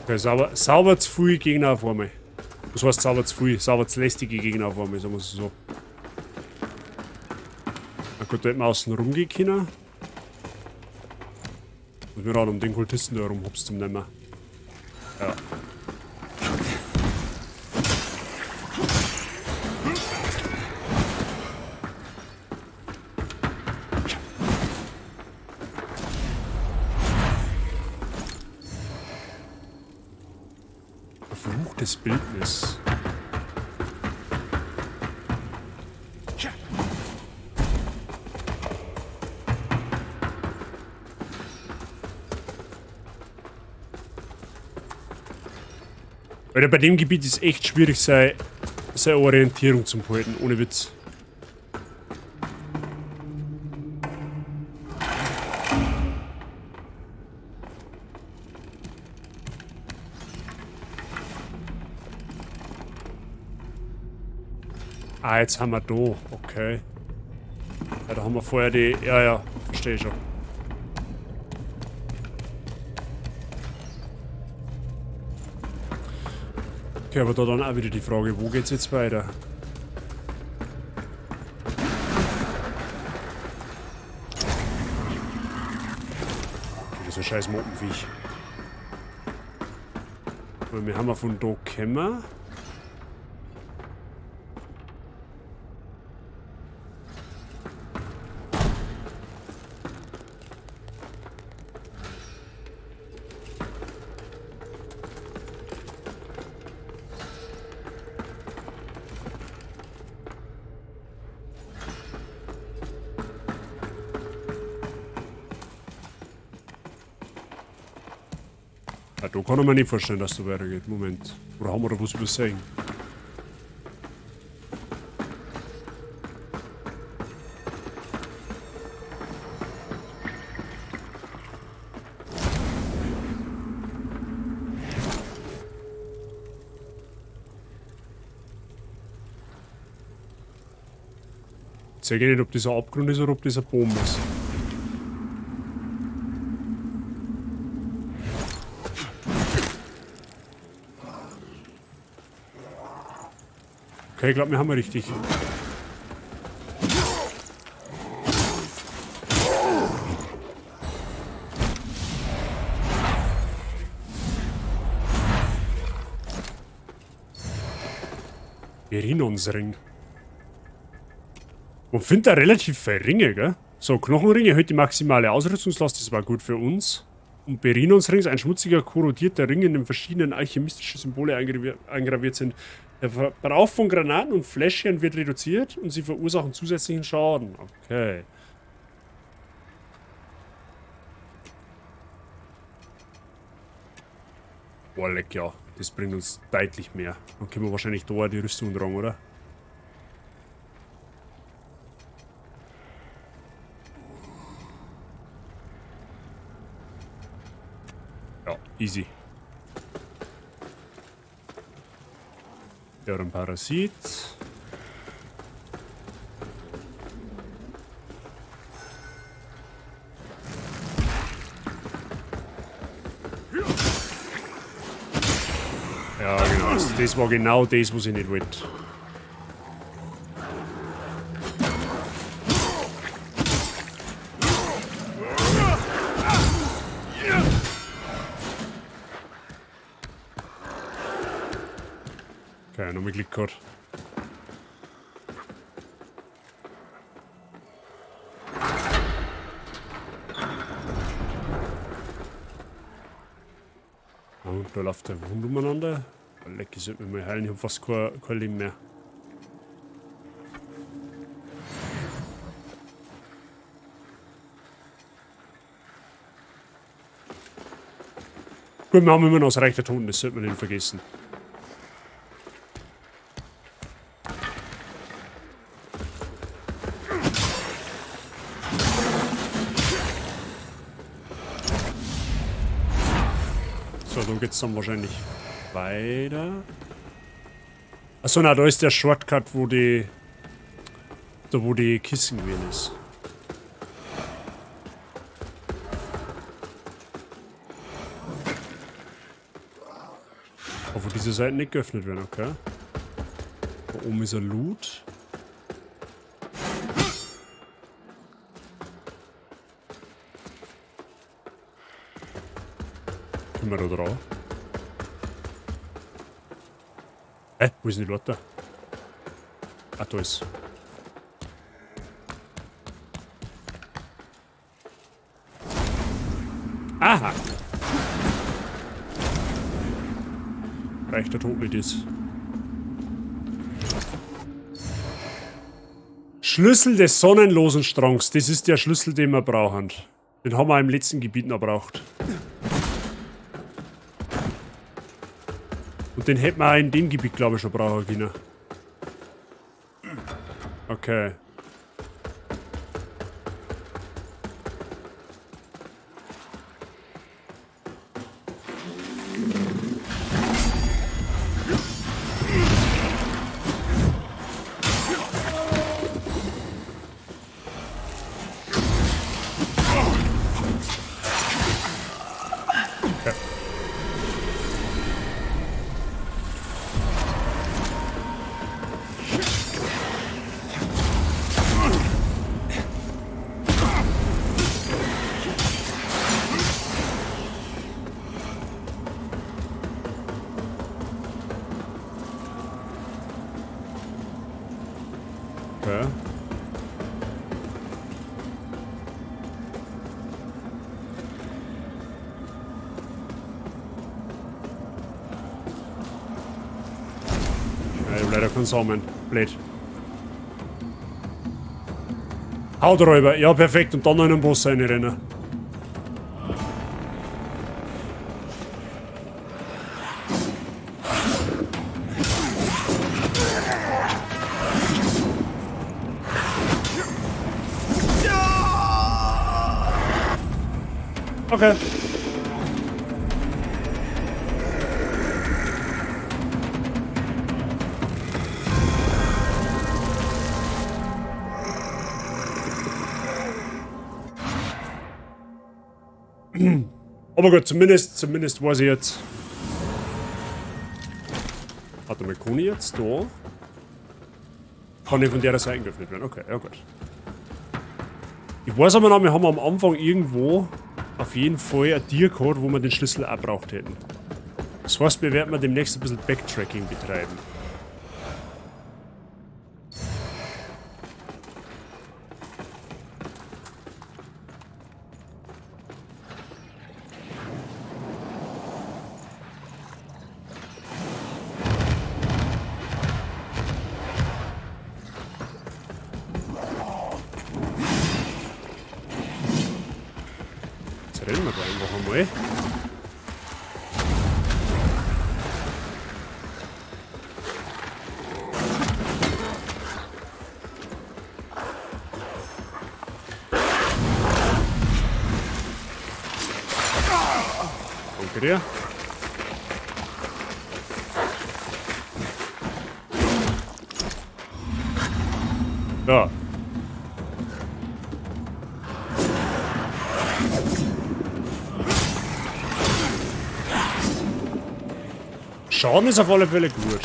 Okay, sauber zu viel Gegner auf einmal. Was heißt sauber zu viel? Sauber zu lästige Gegner auf einmal, sagen wir es so. Na gut, da hätten wir außen rumgehen können. Und wir raten um den Kultisten da herum, hops zum Nehmen. Ja. Verfluchtes Bildnis. Alter, bei dem Gebiet ist echt schwierig, seine Orientierung zu halten, ohne Witz. Ah, jetzt haben wir da, okay. Ja, da haben wir vorher die... Ja, ja, verstehe schon. Okay, aber da dann auch wieder die Frage, wo geht's jetzt weiter? Okay, das ist ein scheiß Moppenviech. Aber wir haben ja von da gekommen. Ja, da kann ich mir nicht vorstellen, dass da weitergeht. Moment. Oder haben wir da was übersehen? Ich sehe nicht, ob das ein Abgrund ist oder ob das ein Baum ist. Okay, ich glaube, wir haben richtig. Erinnerungsring. Man findet da relativ viele Ringe, gell? So, Knochenring erhöht die maximale Ausrüstungslast, das war gut für uns. Und Berinonsring ist ein schmutziger, korrodierter Ring, in dem verschiedene alchemistische Symbole eingraviert sind. Der Verbrauch von Granaten und Fläschchen wird reduziert und sie verursachen zusätzlichen Schaden. Okay. Boah, leck ja. Das bringt uns deutlich mehr. Dann können wir wahrscheinlich da auch die Rüstung tragen, oder? Ja, easy. Ja, ein Parasit. Ja, genau. Das war genau das, was ich nicht wollte. Okay, nochmal Glück gehabt. Und da läuft der Hund umeinander. Leck, ich sollte mich mal heilen, ich hab fast kein Leben mehr. Gut, wir haben immer noch das Reich der Toten, das sollte man nicht vergessen. So, da geht's dann wahrscheinlich weiter. Achso, na, da ist der Shortcut, wo die. Da, wo die Kissen gewesen ist. Aber diese Seiten nicht geöffnet werden, okay. Da oben ist ein Loot. Können wir da drauf? Hä? Wo ist denn die Leute? Ah, da ist. Aha! Reicht der Tod nicht ist. Schlüssel des sonnenlosen Strangs. Das ist der Schlüssel, den wir brauchen. Den haben wir im letzten Gebiet noch braucht. Und den hätten wir auch in dem Gebiet, glaube ich, schon brauchen können. Okay. Okay. Ja, ich hab leider keinen Samen. Blöd. Hauträuber. Ja, perfekt. Und dann noch in den Boss reinrennen. Okay. Aber gut, zumindest weiß ich jetzt. Warte mal, kann ich jetzt da? Kann ich von der Seite geöffnet werden? Okay, ja gut. Ich weiß aber noch, wir haben am Anfang irgendwo auf jeden Fall ein Tier gehabt, wo wir den Schlüssel auch braucht hätten. Das heißt, wir werden demnächst ein bisschen Backtracking betreiben. Jetzt rennen wir da einfach einmal. Danke dir. Ja. Schaden ist auf alle Fälle gut.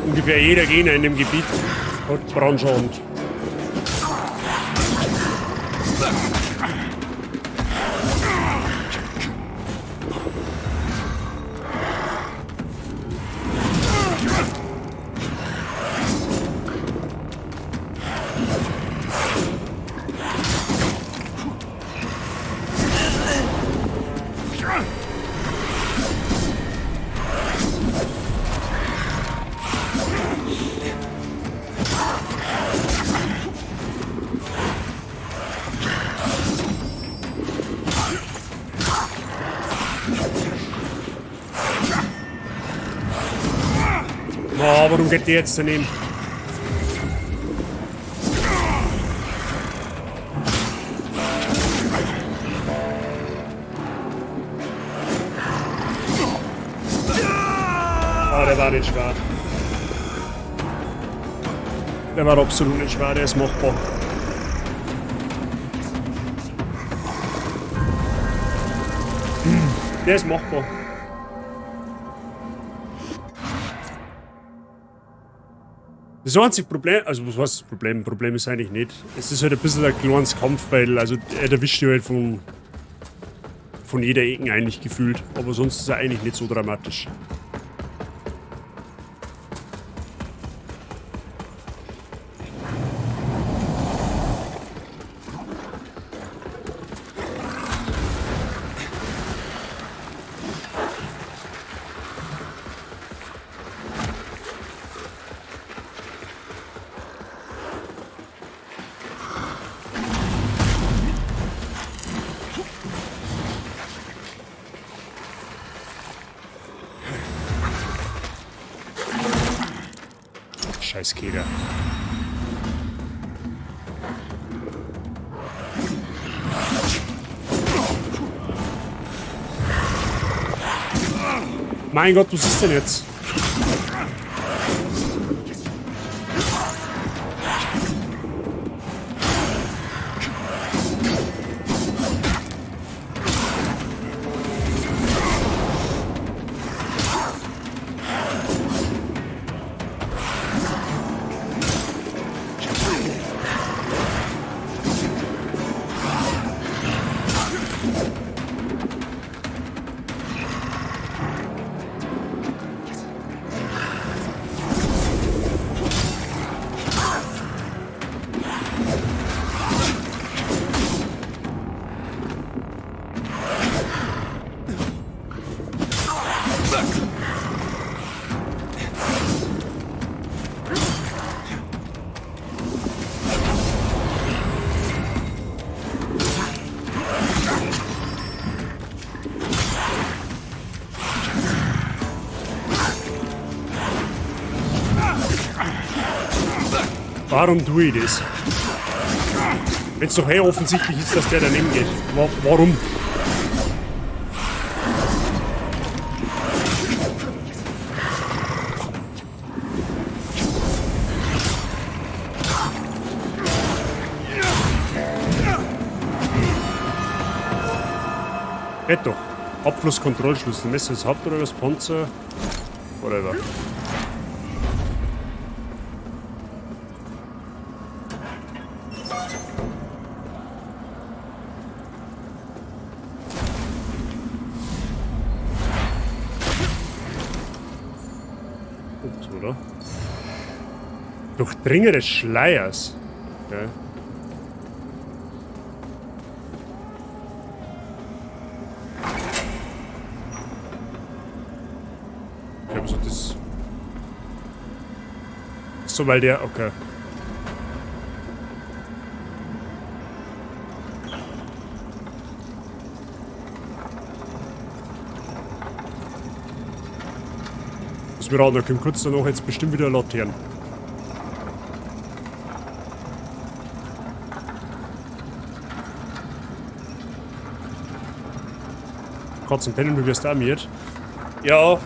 Ungefähr jeder Gegner in dem Gebiet hat Brandschaden. Oh, warum geht die jetzt daneben? Ah, der war nicht schwer. Der war absolut nicht schwer, der ist machbar. Der ist machbar. Das einzige Problem, also was heißt das Problem? Problem ist eigentlich nicht. Es ist halt ein bisschen ein kleines Kampf, weil also er erwischt dich halt von jeder Ecke eigentlich gefühlt. Aber sonst ist er eigentlich nicht so dramatisch. Scheiß Käger. Mein Gott, was ist denn jetzt? Warum tue ich das? Wenn es doch eh offensichtlich ist, dass der daneben geht. Warum? Geht doch. Abflusskontrollschlüssel, Messer des Haupträubers, Panzer, whatever. Oder? Durchdringer des Schleiers. Okay. Okay, was hat das? So, weil der. Okay. Das wir raten, da kommt kurz danach jetzt bestimmt wieder Laternen. Katzen pennen, du wirst auch mit. Ja,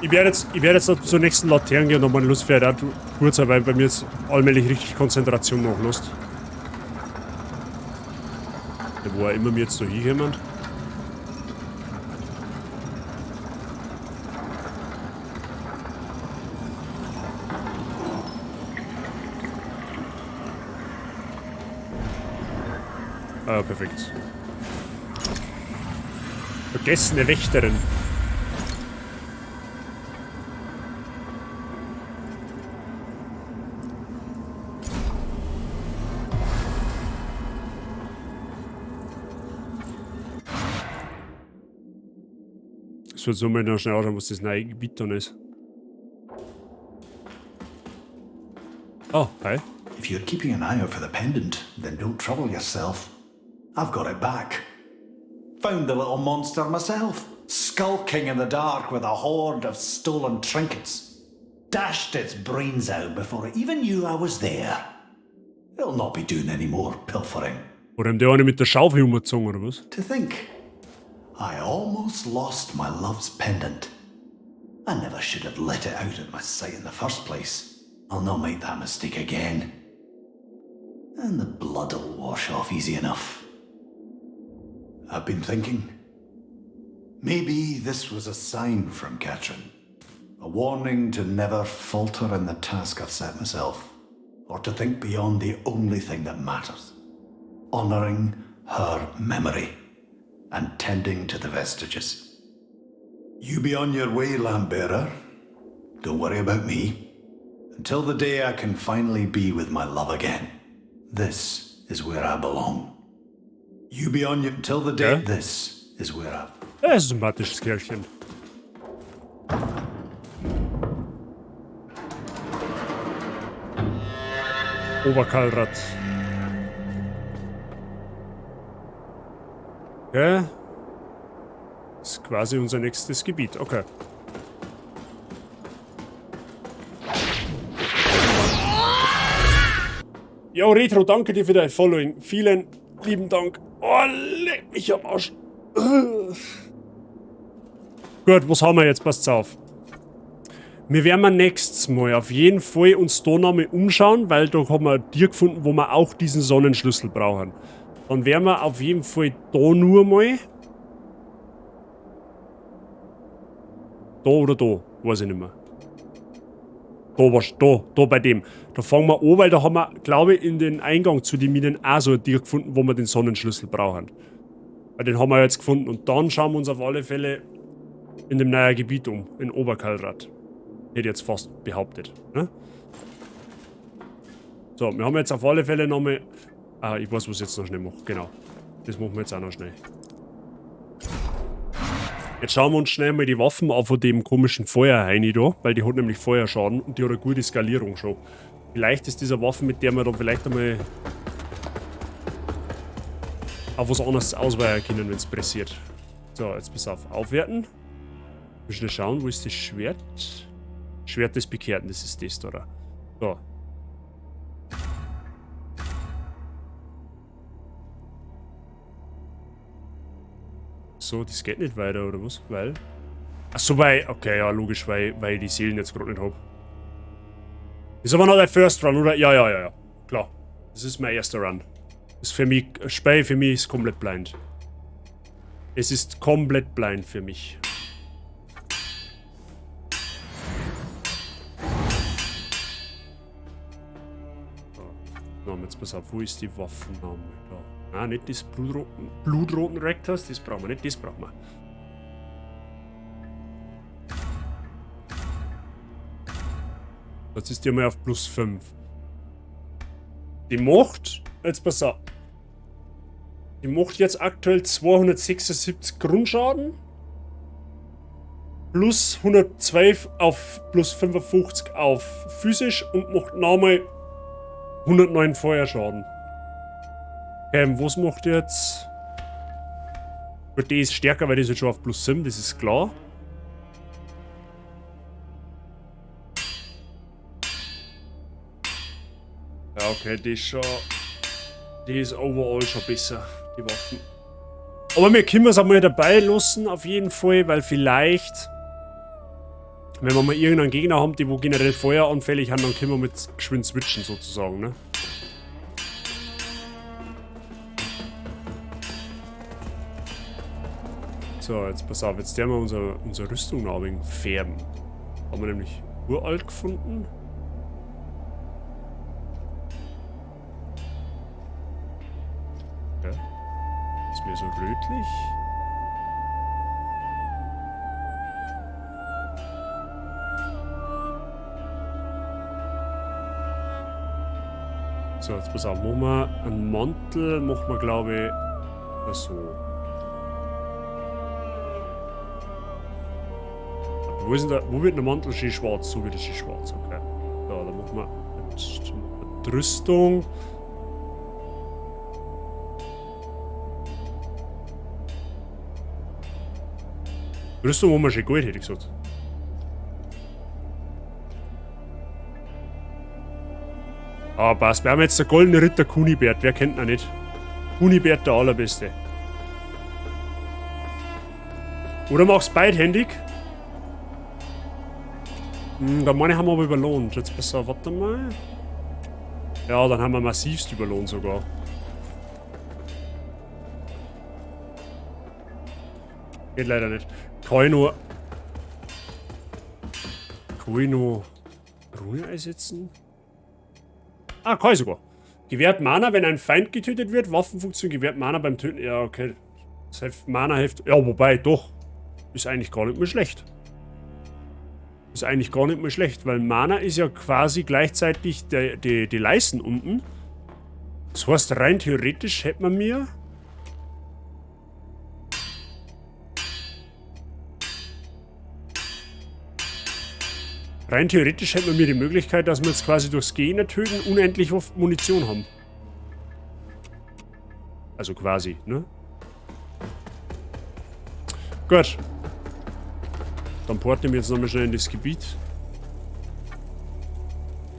ich werde jetzt noch zur nächsten Laterne gehen und meine Lust vielleicht auch kurz, weil bei mir jetzt allmählich richtig Konzentration nachlässt. Wo auch immer mir jetzt so hinkommen. Ah, perfekt. Vergessene Wächterin. Ich würde so mal noch schnell anschauen, was das neue Gebiet dann ist. Oh, hi. If you're keeping an eye out for the pendant, then don't trouble yourself. I've got it back. Found the little monster myself, skulking in the dark with a hoard of stolen trinkets. Dashed its brains out before it even knew I was there. It'll not be doing any more pilfering. Oder haben die eine mit der Schaufel umgezogen, oder was? To think, I almost lost my love's pendant. I never should have let it out of my sight in the first place. I'll not make that mistake again. And the blood'll wash off easy enough. I've been thinking. Maybe this was a sign from Katrin. A warning to never falter in the task I've set myself, or to think beyond the only thing that matters honoring her memory and tending to the vestiges. You be on your way, Lampbearer. Don't worry about me. Until the day I can finally be with my love again. This is where I belong. You be on your until the day Okay. this is where I Er ist ein sympathisches Kerlchen. Oberkalrat. Okay. Ist quasi unser nächstes Gebiet. Okay. Jo, Retro, danke dir für dein Following. Vielen lieben Dank. Oh, leck mich am Arsch. Gut, was haben wir jetzt? Passt auf. Wir werden wir nächstes Mal auf jeden Fall uns da nochmal umschauen, weil da haben wir ein Tier gefunden, wo wir auch diesen Sonnenschlüssel brauchen. Dann werden wir auf jeden Fall da nur mal. Da oder da, weiß ich nicht mehr. Da war's, da bei dem. Da fangen wir an, weil da haben wir, glaube ich, in den Eingang zu den Minen auch so ein Tier gefunden, wo wir den Sonnenschlüssel brauchen. Weil den haben wir jetzt gefunden. Und dann schauen wir uns auf alle Fälle in dem neuen Gebiet um, in Oberkalrat. Hätte ich jetzt fast behauptet. Ne? So, wir haben jetzt auf alle Fälle nochmal. Ah, ich weiß, was ich jetzt noch schnell mache. Genau. Das machen wir jetzt auch noch schnell. Jetzt schauen wir uns schnell mal die Waffen an von dem komischen Feuerheini da, weil die hat nämlich Feuerschaden und die hat eine gute Skalierung schon. Vielleicht ist diese Waffe, mit der wir dann vielleicht einmal auf was anderes ausweichen können, wenn es pressiert. So, jetzt pass auf. Aufwerten. Wir schnell schauen, wo ist das Schwert? Schwert des Bekehrten, das ist das da, oder? So. So, das geht nicht weiter, oder was? Weil. Achso, weil. Okay, ja, logisch, weil ich die Seelen jetzt gerade nicht hab. Ist aber noch der First Run, oder? Ja, ja, ja, ja. Klar. Das ist mein erster Run. Das ist für mich. Spiel für mich ist komplett blind. Es ist komplett blind für mich. So. Na, jetzt pass auf, wo ist die Waffennahme? Da. Ah, nicht das blutroten Rektors, das brauchen wir nicht, das brauchen wir. Jetzt ist die mal auf plus 5. Die macht, jetzt pass auf. Die macht jetzt aktuell 276 Grundschaden. Plus 112 auf plus 55 auf physisch und macht nochmal 109 Feuerschaden. Okay, was macht jetzt? Gut, die ist stärker, weil die ist jetzt schon auf plus 7, das ist klar. Ja, okay, die ist schon. Die ist overall schon besser, die Waffen. Aber wir können es einmal dabei lassen, auf jeden Fall, weil vielleicht, wenn wir mal irgendeinen Gegner haben, die wo generell feueranfällig haben, dann können wir mit geschwind switchen sozusagen, ne? So, jetzt pass auf, jetzt werden wir unsere Rüstung noch ein wenig färben. Haben wir nämlich uralt gefunden. Okay. Ist mir so rötlich. So, jetzt pass auf, machen wir einen Mantel, machen wir glaube ich so. Wo ist denn der, wo wird der Mantel schön schwarz? So wird es schön schwarz, okay. So, dann machen wir jetzt die Rüstung. Rüstung haben wir schon gut, hätte ich gesagt. Ah, passt. Wir haben jetzt der goldene Ritter Kunibert. Wer kennt ihn nicht? Kunibert, der allerbeste. Oder mach's beidhändig. Da meine ich, haben wir aber überlohnt. Jetzt pass auf, warte mal. Ja, dann haben wir massivst überlohnt sogar. Geht leider nicht. Kann ich nur. Kann ich noch Rune einsetzen? Ah, kann ich sogar. Gewährt Mana, wenn ein Feind getötet wird. Waffenfunktion gewährt Mana beim Töten. Ja, okay. Das heißt, Mana hilft. Ja, wobei, doch. Ist eigentlich gar nicht mehr schlecht. Ist eigentlich gar nicht mehr schlecht, weil Mana ist ja quasi gleichzeitig die Leisten unten. Das heißt, rein theoretisch hätte man mir... Rein theoretisch hätten wir die Möglichkeit, dass wir jetzt quasi durchs Gegner töten unendlich oft Munition haben. Also quasi, ne? Gut. Dann porten wir jetzt nochmal schnell in das Gebiet.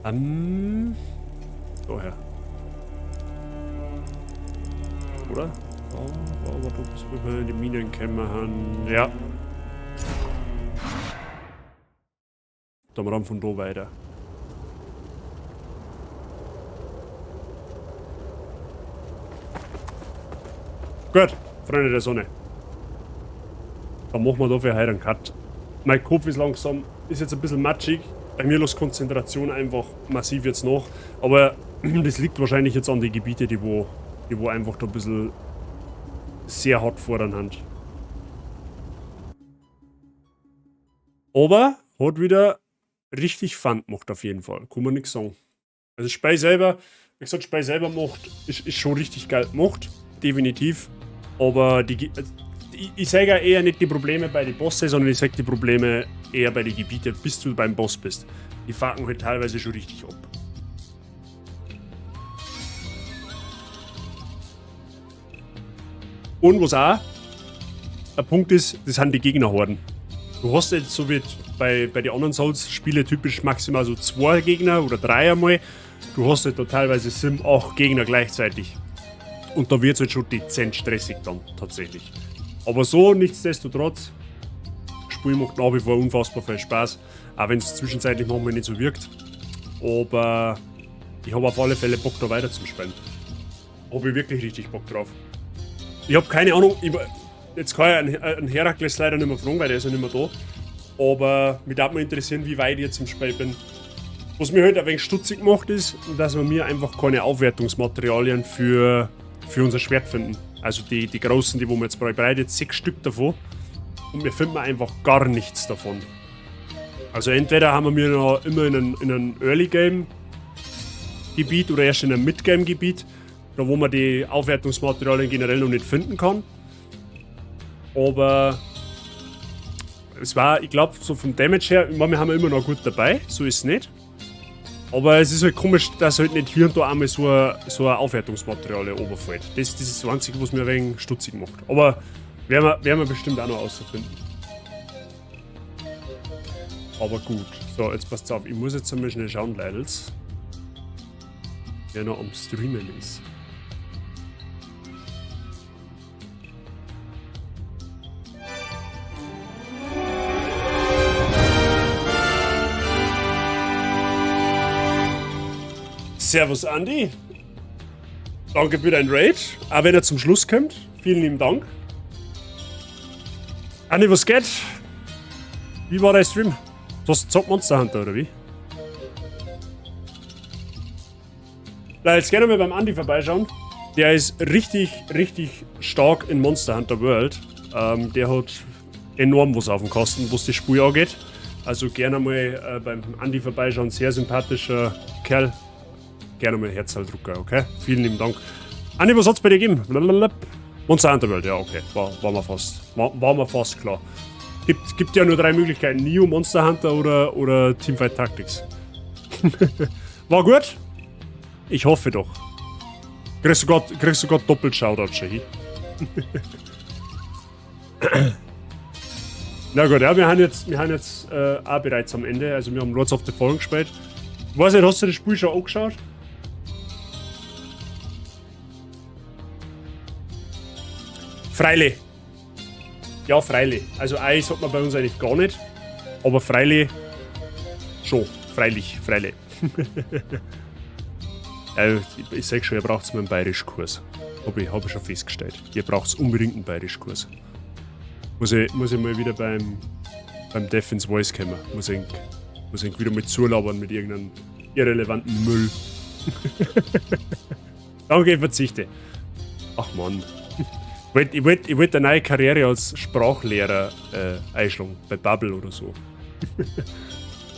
Daher. Oder? Oh, aber du bist in die Minen gekommen haben. Ja. Dann ran von da weiter. Gut, Freunde der Sonne. Dann machen wir dafür heute einen Cut. Mein Kopf ist langsam, ist jetzt ein bisschen matschig. Bei mir lässt Konzentration einfach massiv jetzt nach. Aber das liegt wahrscheinlich jetzt an den Gebieten, die wo einfach da ein bisschen sehr hart fordern haben. Aber hat wieder richtig Fun gemacht auf jeden Fall. Kann man nichts sagen. Also Spiel selber, wie gesagt, Spiel selber macht, ist schon richtig geil gemacht. Definitiv. Aber ich sage ja eher nicht die Probleme bei den Bosse, sondern ich sage die Probleme eher bei den Gebieten, bis du beim Boss bist. Die fucken halt teilweise schon richtig ab. Und was auch ein Punkt ist, das sind die Gegnerhorden. Du hast jetzt so wie bei den anderen Souls-Spielen typisch maximal so 2 Gegner oder 3 einmal. Du hast halt da teilweise 7, 8 Gegner gleichzeitig. Und da wird's halt schon dezent stressig dann tatsächlich. Aber so, nichtsdestotrotz, das Spiel macht nach wie vor unfassbar viel Spaß. Auch wenn's zwischenzeitlich manchmal nicht so wirkt. Aber ich hab auf alle Fälle Bock, da weiter zu spielen. Hab ich wirklich richtig Bock drauf. Ich hab keine Ahnung, jetzt kann ich einen Herakles leider nicht mehr fragen, weil der ist ja nicht mehr da. Aber mich würde mal interessieren, wie weit ich jetzt im Spiel bin. Was mir halt ein wenig stutzig macht, ist, dass wir mir einfach keine Aufwertungsmaterialien für unser Schwert finden. Also die großen, die wo wir jetzt brauchen. Ich brauche jetzt 6 Stück davon. Und wir finden einfach gar nichts davon. Also entweder haben wir noch immer in einem Early-Game-Gebiet oder erst in einem Mid-Game-Gebiet, da wo man die Aufwertungsmaterialien generell noch nicht finden kann. Aber es war, ich glaub, so vom Damage her, ich mein, wir haben immer noch gut dabei, so ist es nicht. Aber es ist halt komisch, dass halt nicht hier und da einmal so ein Aufwertungsmaterial runterfällt. Das ist das Einzige, was mir ein wenig stutzig macht. Aber werden wir bestimmt auch noch rausfinden. Aber gut. So, jetzt passt auf. Ich muss jetzt einmal schnell schauen, Leidels. Wer noch am Streamen ist. Servus Andi. Danke für dein Raid. Auch wenn er zum Schluss kommt. Vielen lieben Dank. Andi, was geht? Wie war dein Stream? Du hast gezockt Monster Hunter, oder wie? Na, jetzt gerne mal beim Andi vorbeischauen. Der ist richtig, richtig stark in Monster Hunter World. Der hat enorm was auf dem Kasten, was das Spiel angeht. Also gerne mal beim Andi vorbeischauen. Sehr sympathischer Kerl. Gerne mal Herzaldrucker, okay? Vielen lieben Dank. Andi, was hat's bei dir gegeben? Blablabla. Monster Hunter World, ja, okay. War mir fast klar. Gibt ja nur 3 Möglichkeiten. Neo, Monster Hunter oder Teamfight Tactics. War gut? Ich hoffe doch. Kriegst du grad doppelt Shoutout, Shahi? Na gut, ja, wir haben jetzt auch bereits am Ende. Also wir haben Lords of the Fallen gespielt. Ich weiß nicht, hast du das Spiel schon angeschaut? Freilich. Ja, freilich. Also Eis hat man bei uns eigentlich gar nicht. Aber freilich schon. Freilich, freilich. Ja, ich sag schon, ihr braucht mal einen Bayerischkurs. Hab ich schon festgestellt. Ihr braucht unbedingt einen Bayerischkurs. Muss ich mal wieder beim Defense Voice kommen. Muss ich Muss ich wieder mit zulabern mit irgendeinem irrelevanten Müll. Danke, ich verzichte. Ach man. Ich wollt eine neue Karriere als Sprachlehrer einschlagen. Bei Bubble oder so.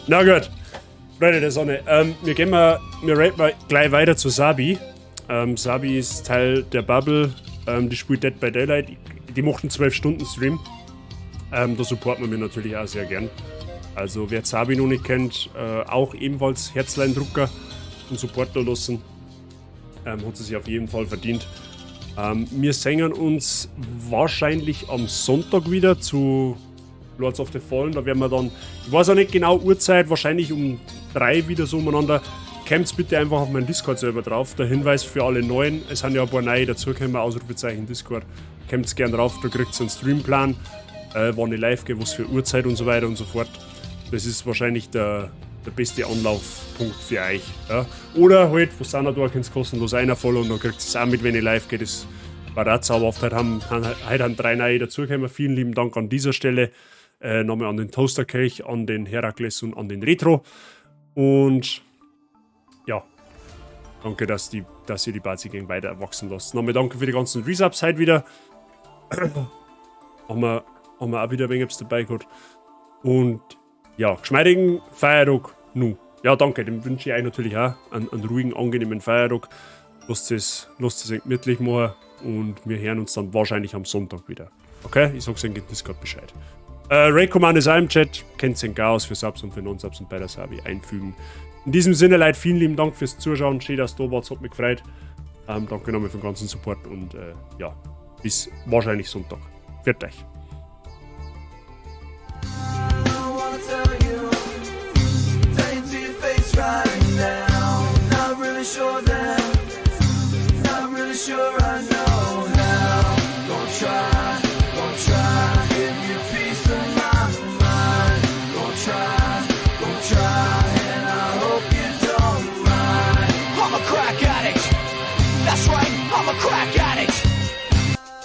Na gut. Freunde der Sonne. Wir raiden mal gleich weiter zu Sabi. Sabi ist Teil der Bubble. Die spielt Dead by Daylight. Die macht einen 12-Stunden-Stream. Da supporten wir mich natürlich auch sehr gern. Also wer Sabi noch nicht kennt, auch ebenfalls Herzleindrucker und Support da lassen. Hat sie sich auf jeden Fall verdient. Wir sehen uns wahrscheinlich am Sonntag wieder zu Lords of the Fallen. Da werden wir dann, ich weiß auch nicht genau Uhrzeit, wahrscheinlich um 3 wieder so umeinander. Kommt bitte einfach auf meinen Discord-Server drauf. Der Hinweis für alle Neuen, es sind ja ein paar neue dazugekommen, Ausrufezeichen Discord. Kommt gern drauf, da kriegt ihr einen Streamplan, wann ich live gehe, was für Uhrzeit und so weiter und so fort. Das ist wahrscheinlich der beste Anlaufpunkt für euch. Ja. Oder halt, wo sind da, könnt ihr kostenlos einer followen und dann kriegt ihr es auch mit, wenn ich live gehe. Das war auch zauberhaft. Heute haben 3 neue dazugekommen. Vielen lieben Dank an dieser Stelle. Nochmal an den Toasterkelch, an den Herakles und an den Retro. Und ja, danke, dass ihr die Bazi Gang weiter wachsen lasst. Nochmal danke für die ganzen Resubs heute wieder. Haben wir auch wieder ein wenig etwas dabei gehabt. Und ja, geschmeidigen Feiertag nu. Ja, danke, dem wünsche ich euch natürlich auch einen ruhigen, angenehmen Feiertag. Lasst es gemütlich machen und wir hören uns dann wahrscheinlich am Sonntag wieder. Okay? Ich sag's in Discord Bescheid. Raid Command ist auch im Chat, kennt den Chaos für Subs und für Non-Subs und bei der Sabi einfügen. In diesem Sinne, Leute, vielen lieben Dank fürs Zuschauen. Schön, dass du da wart, hat mich gefreut. Danke nochmal für den ganzen Support und ja, bis wahrscheinlich Sonntag. Pfiat euch. I wanna tell you to your face right now. Not really sure that, not really sure I know how. Gonna try, give you peace of my mind. Gonna try, and I hope you don't mind. I'm a crack addict. That's right, I'm a crack addict.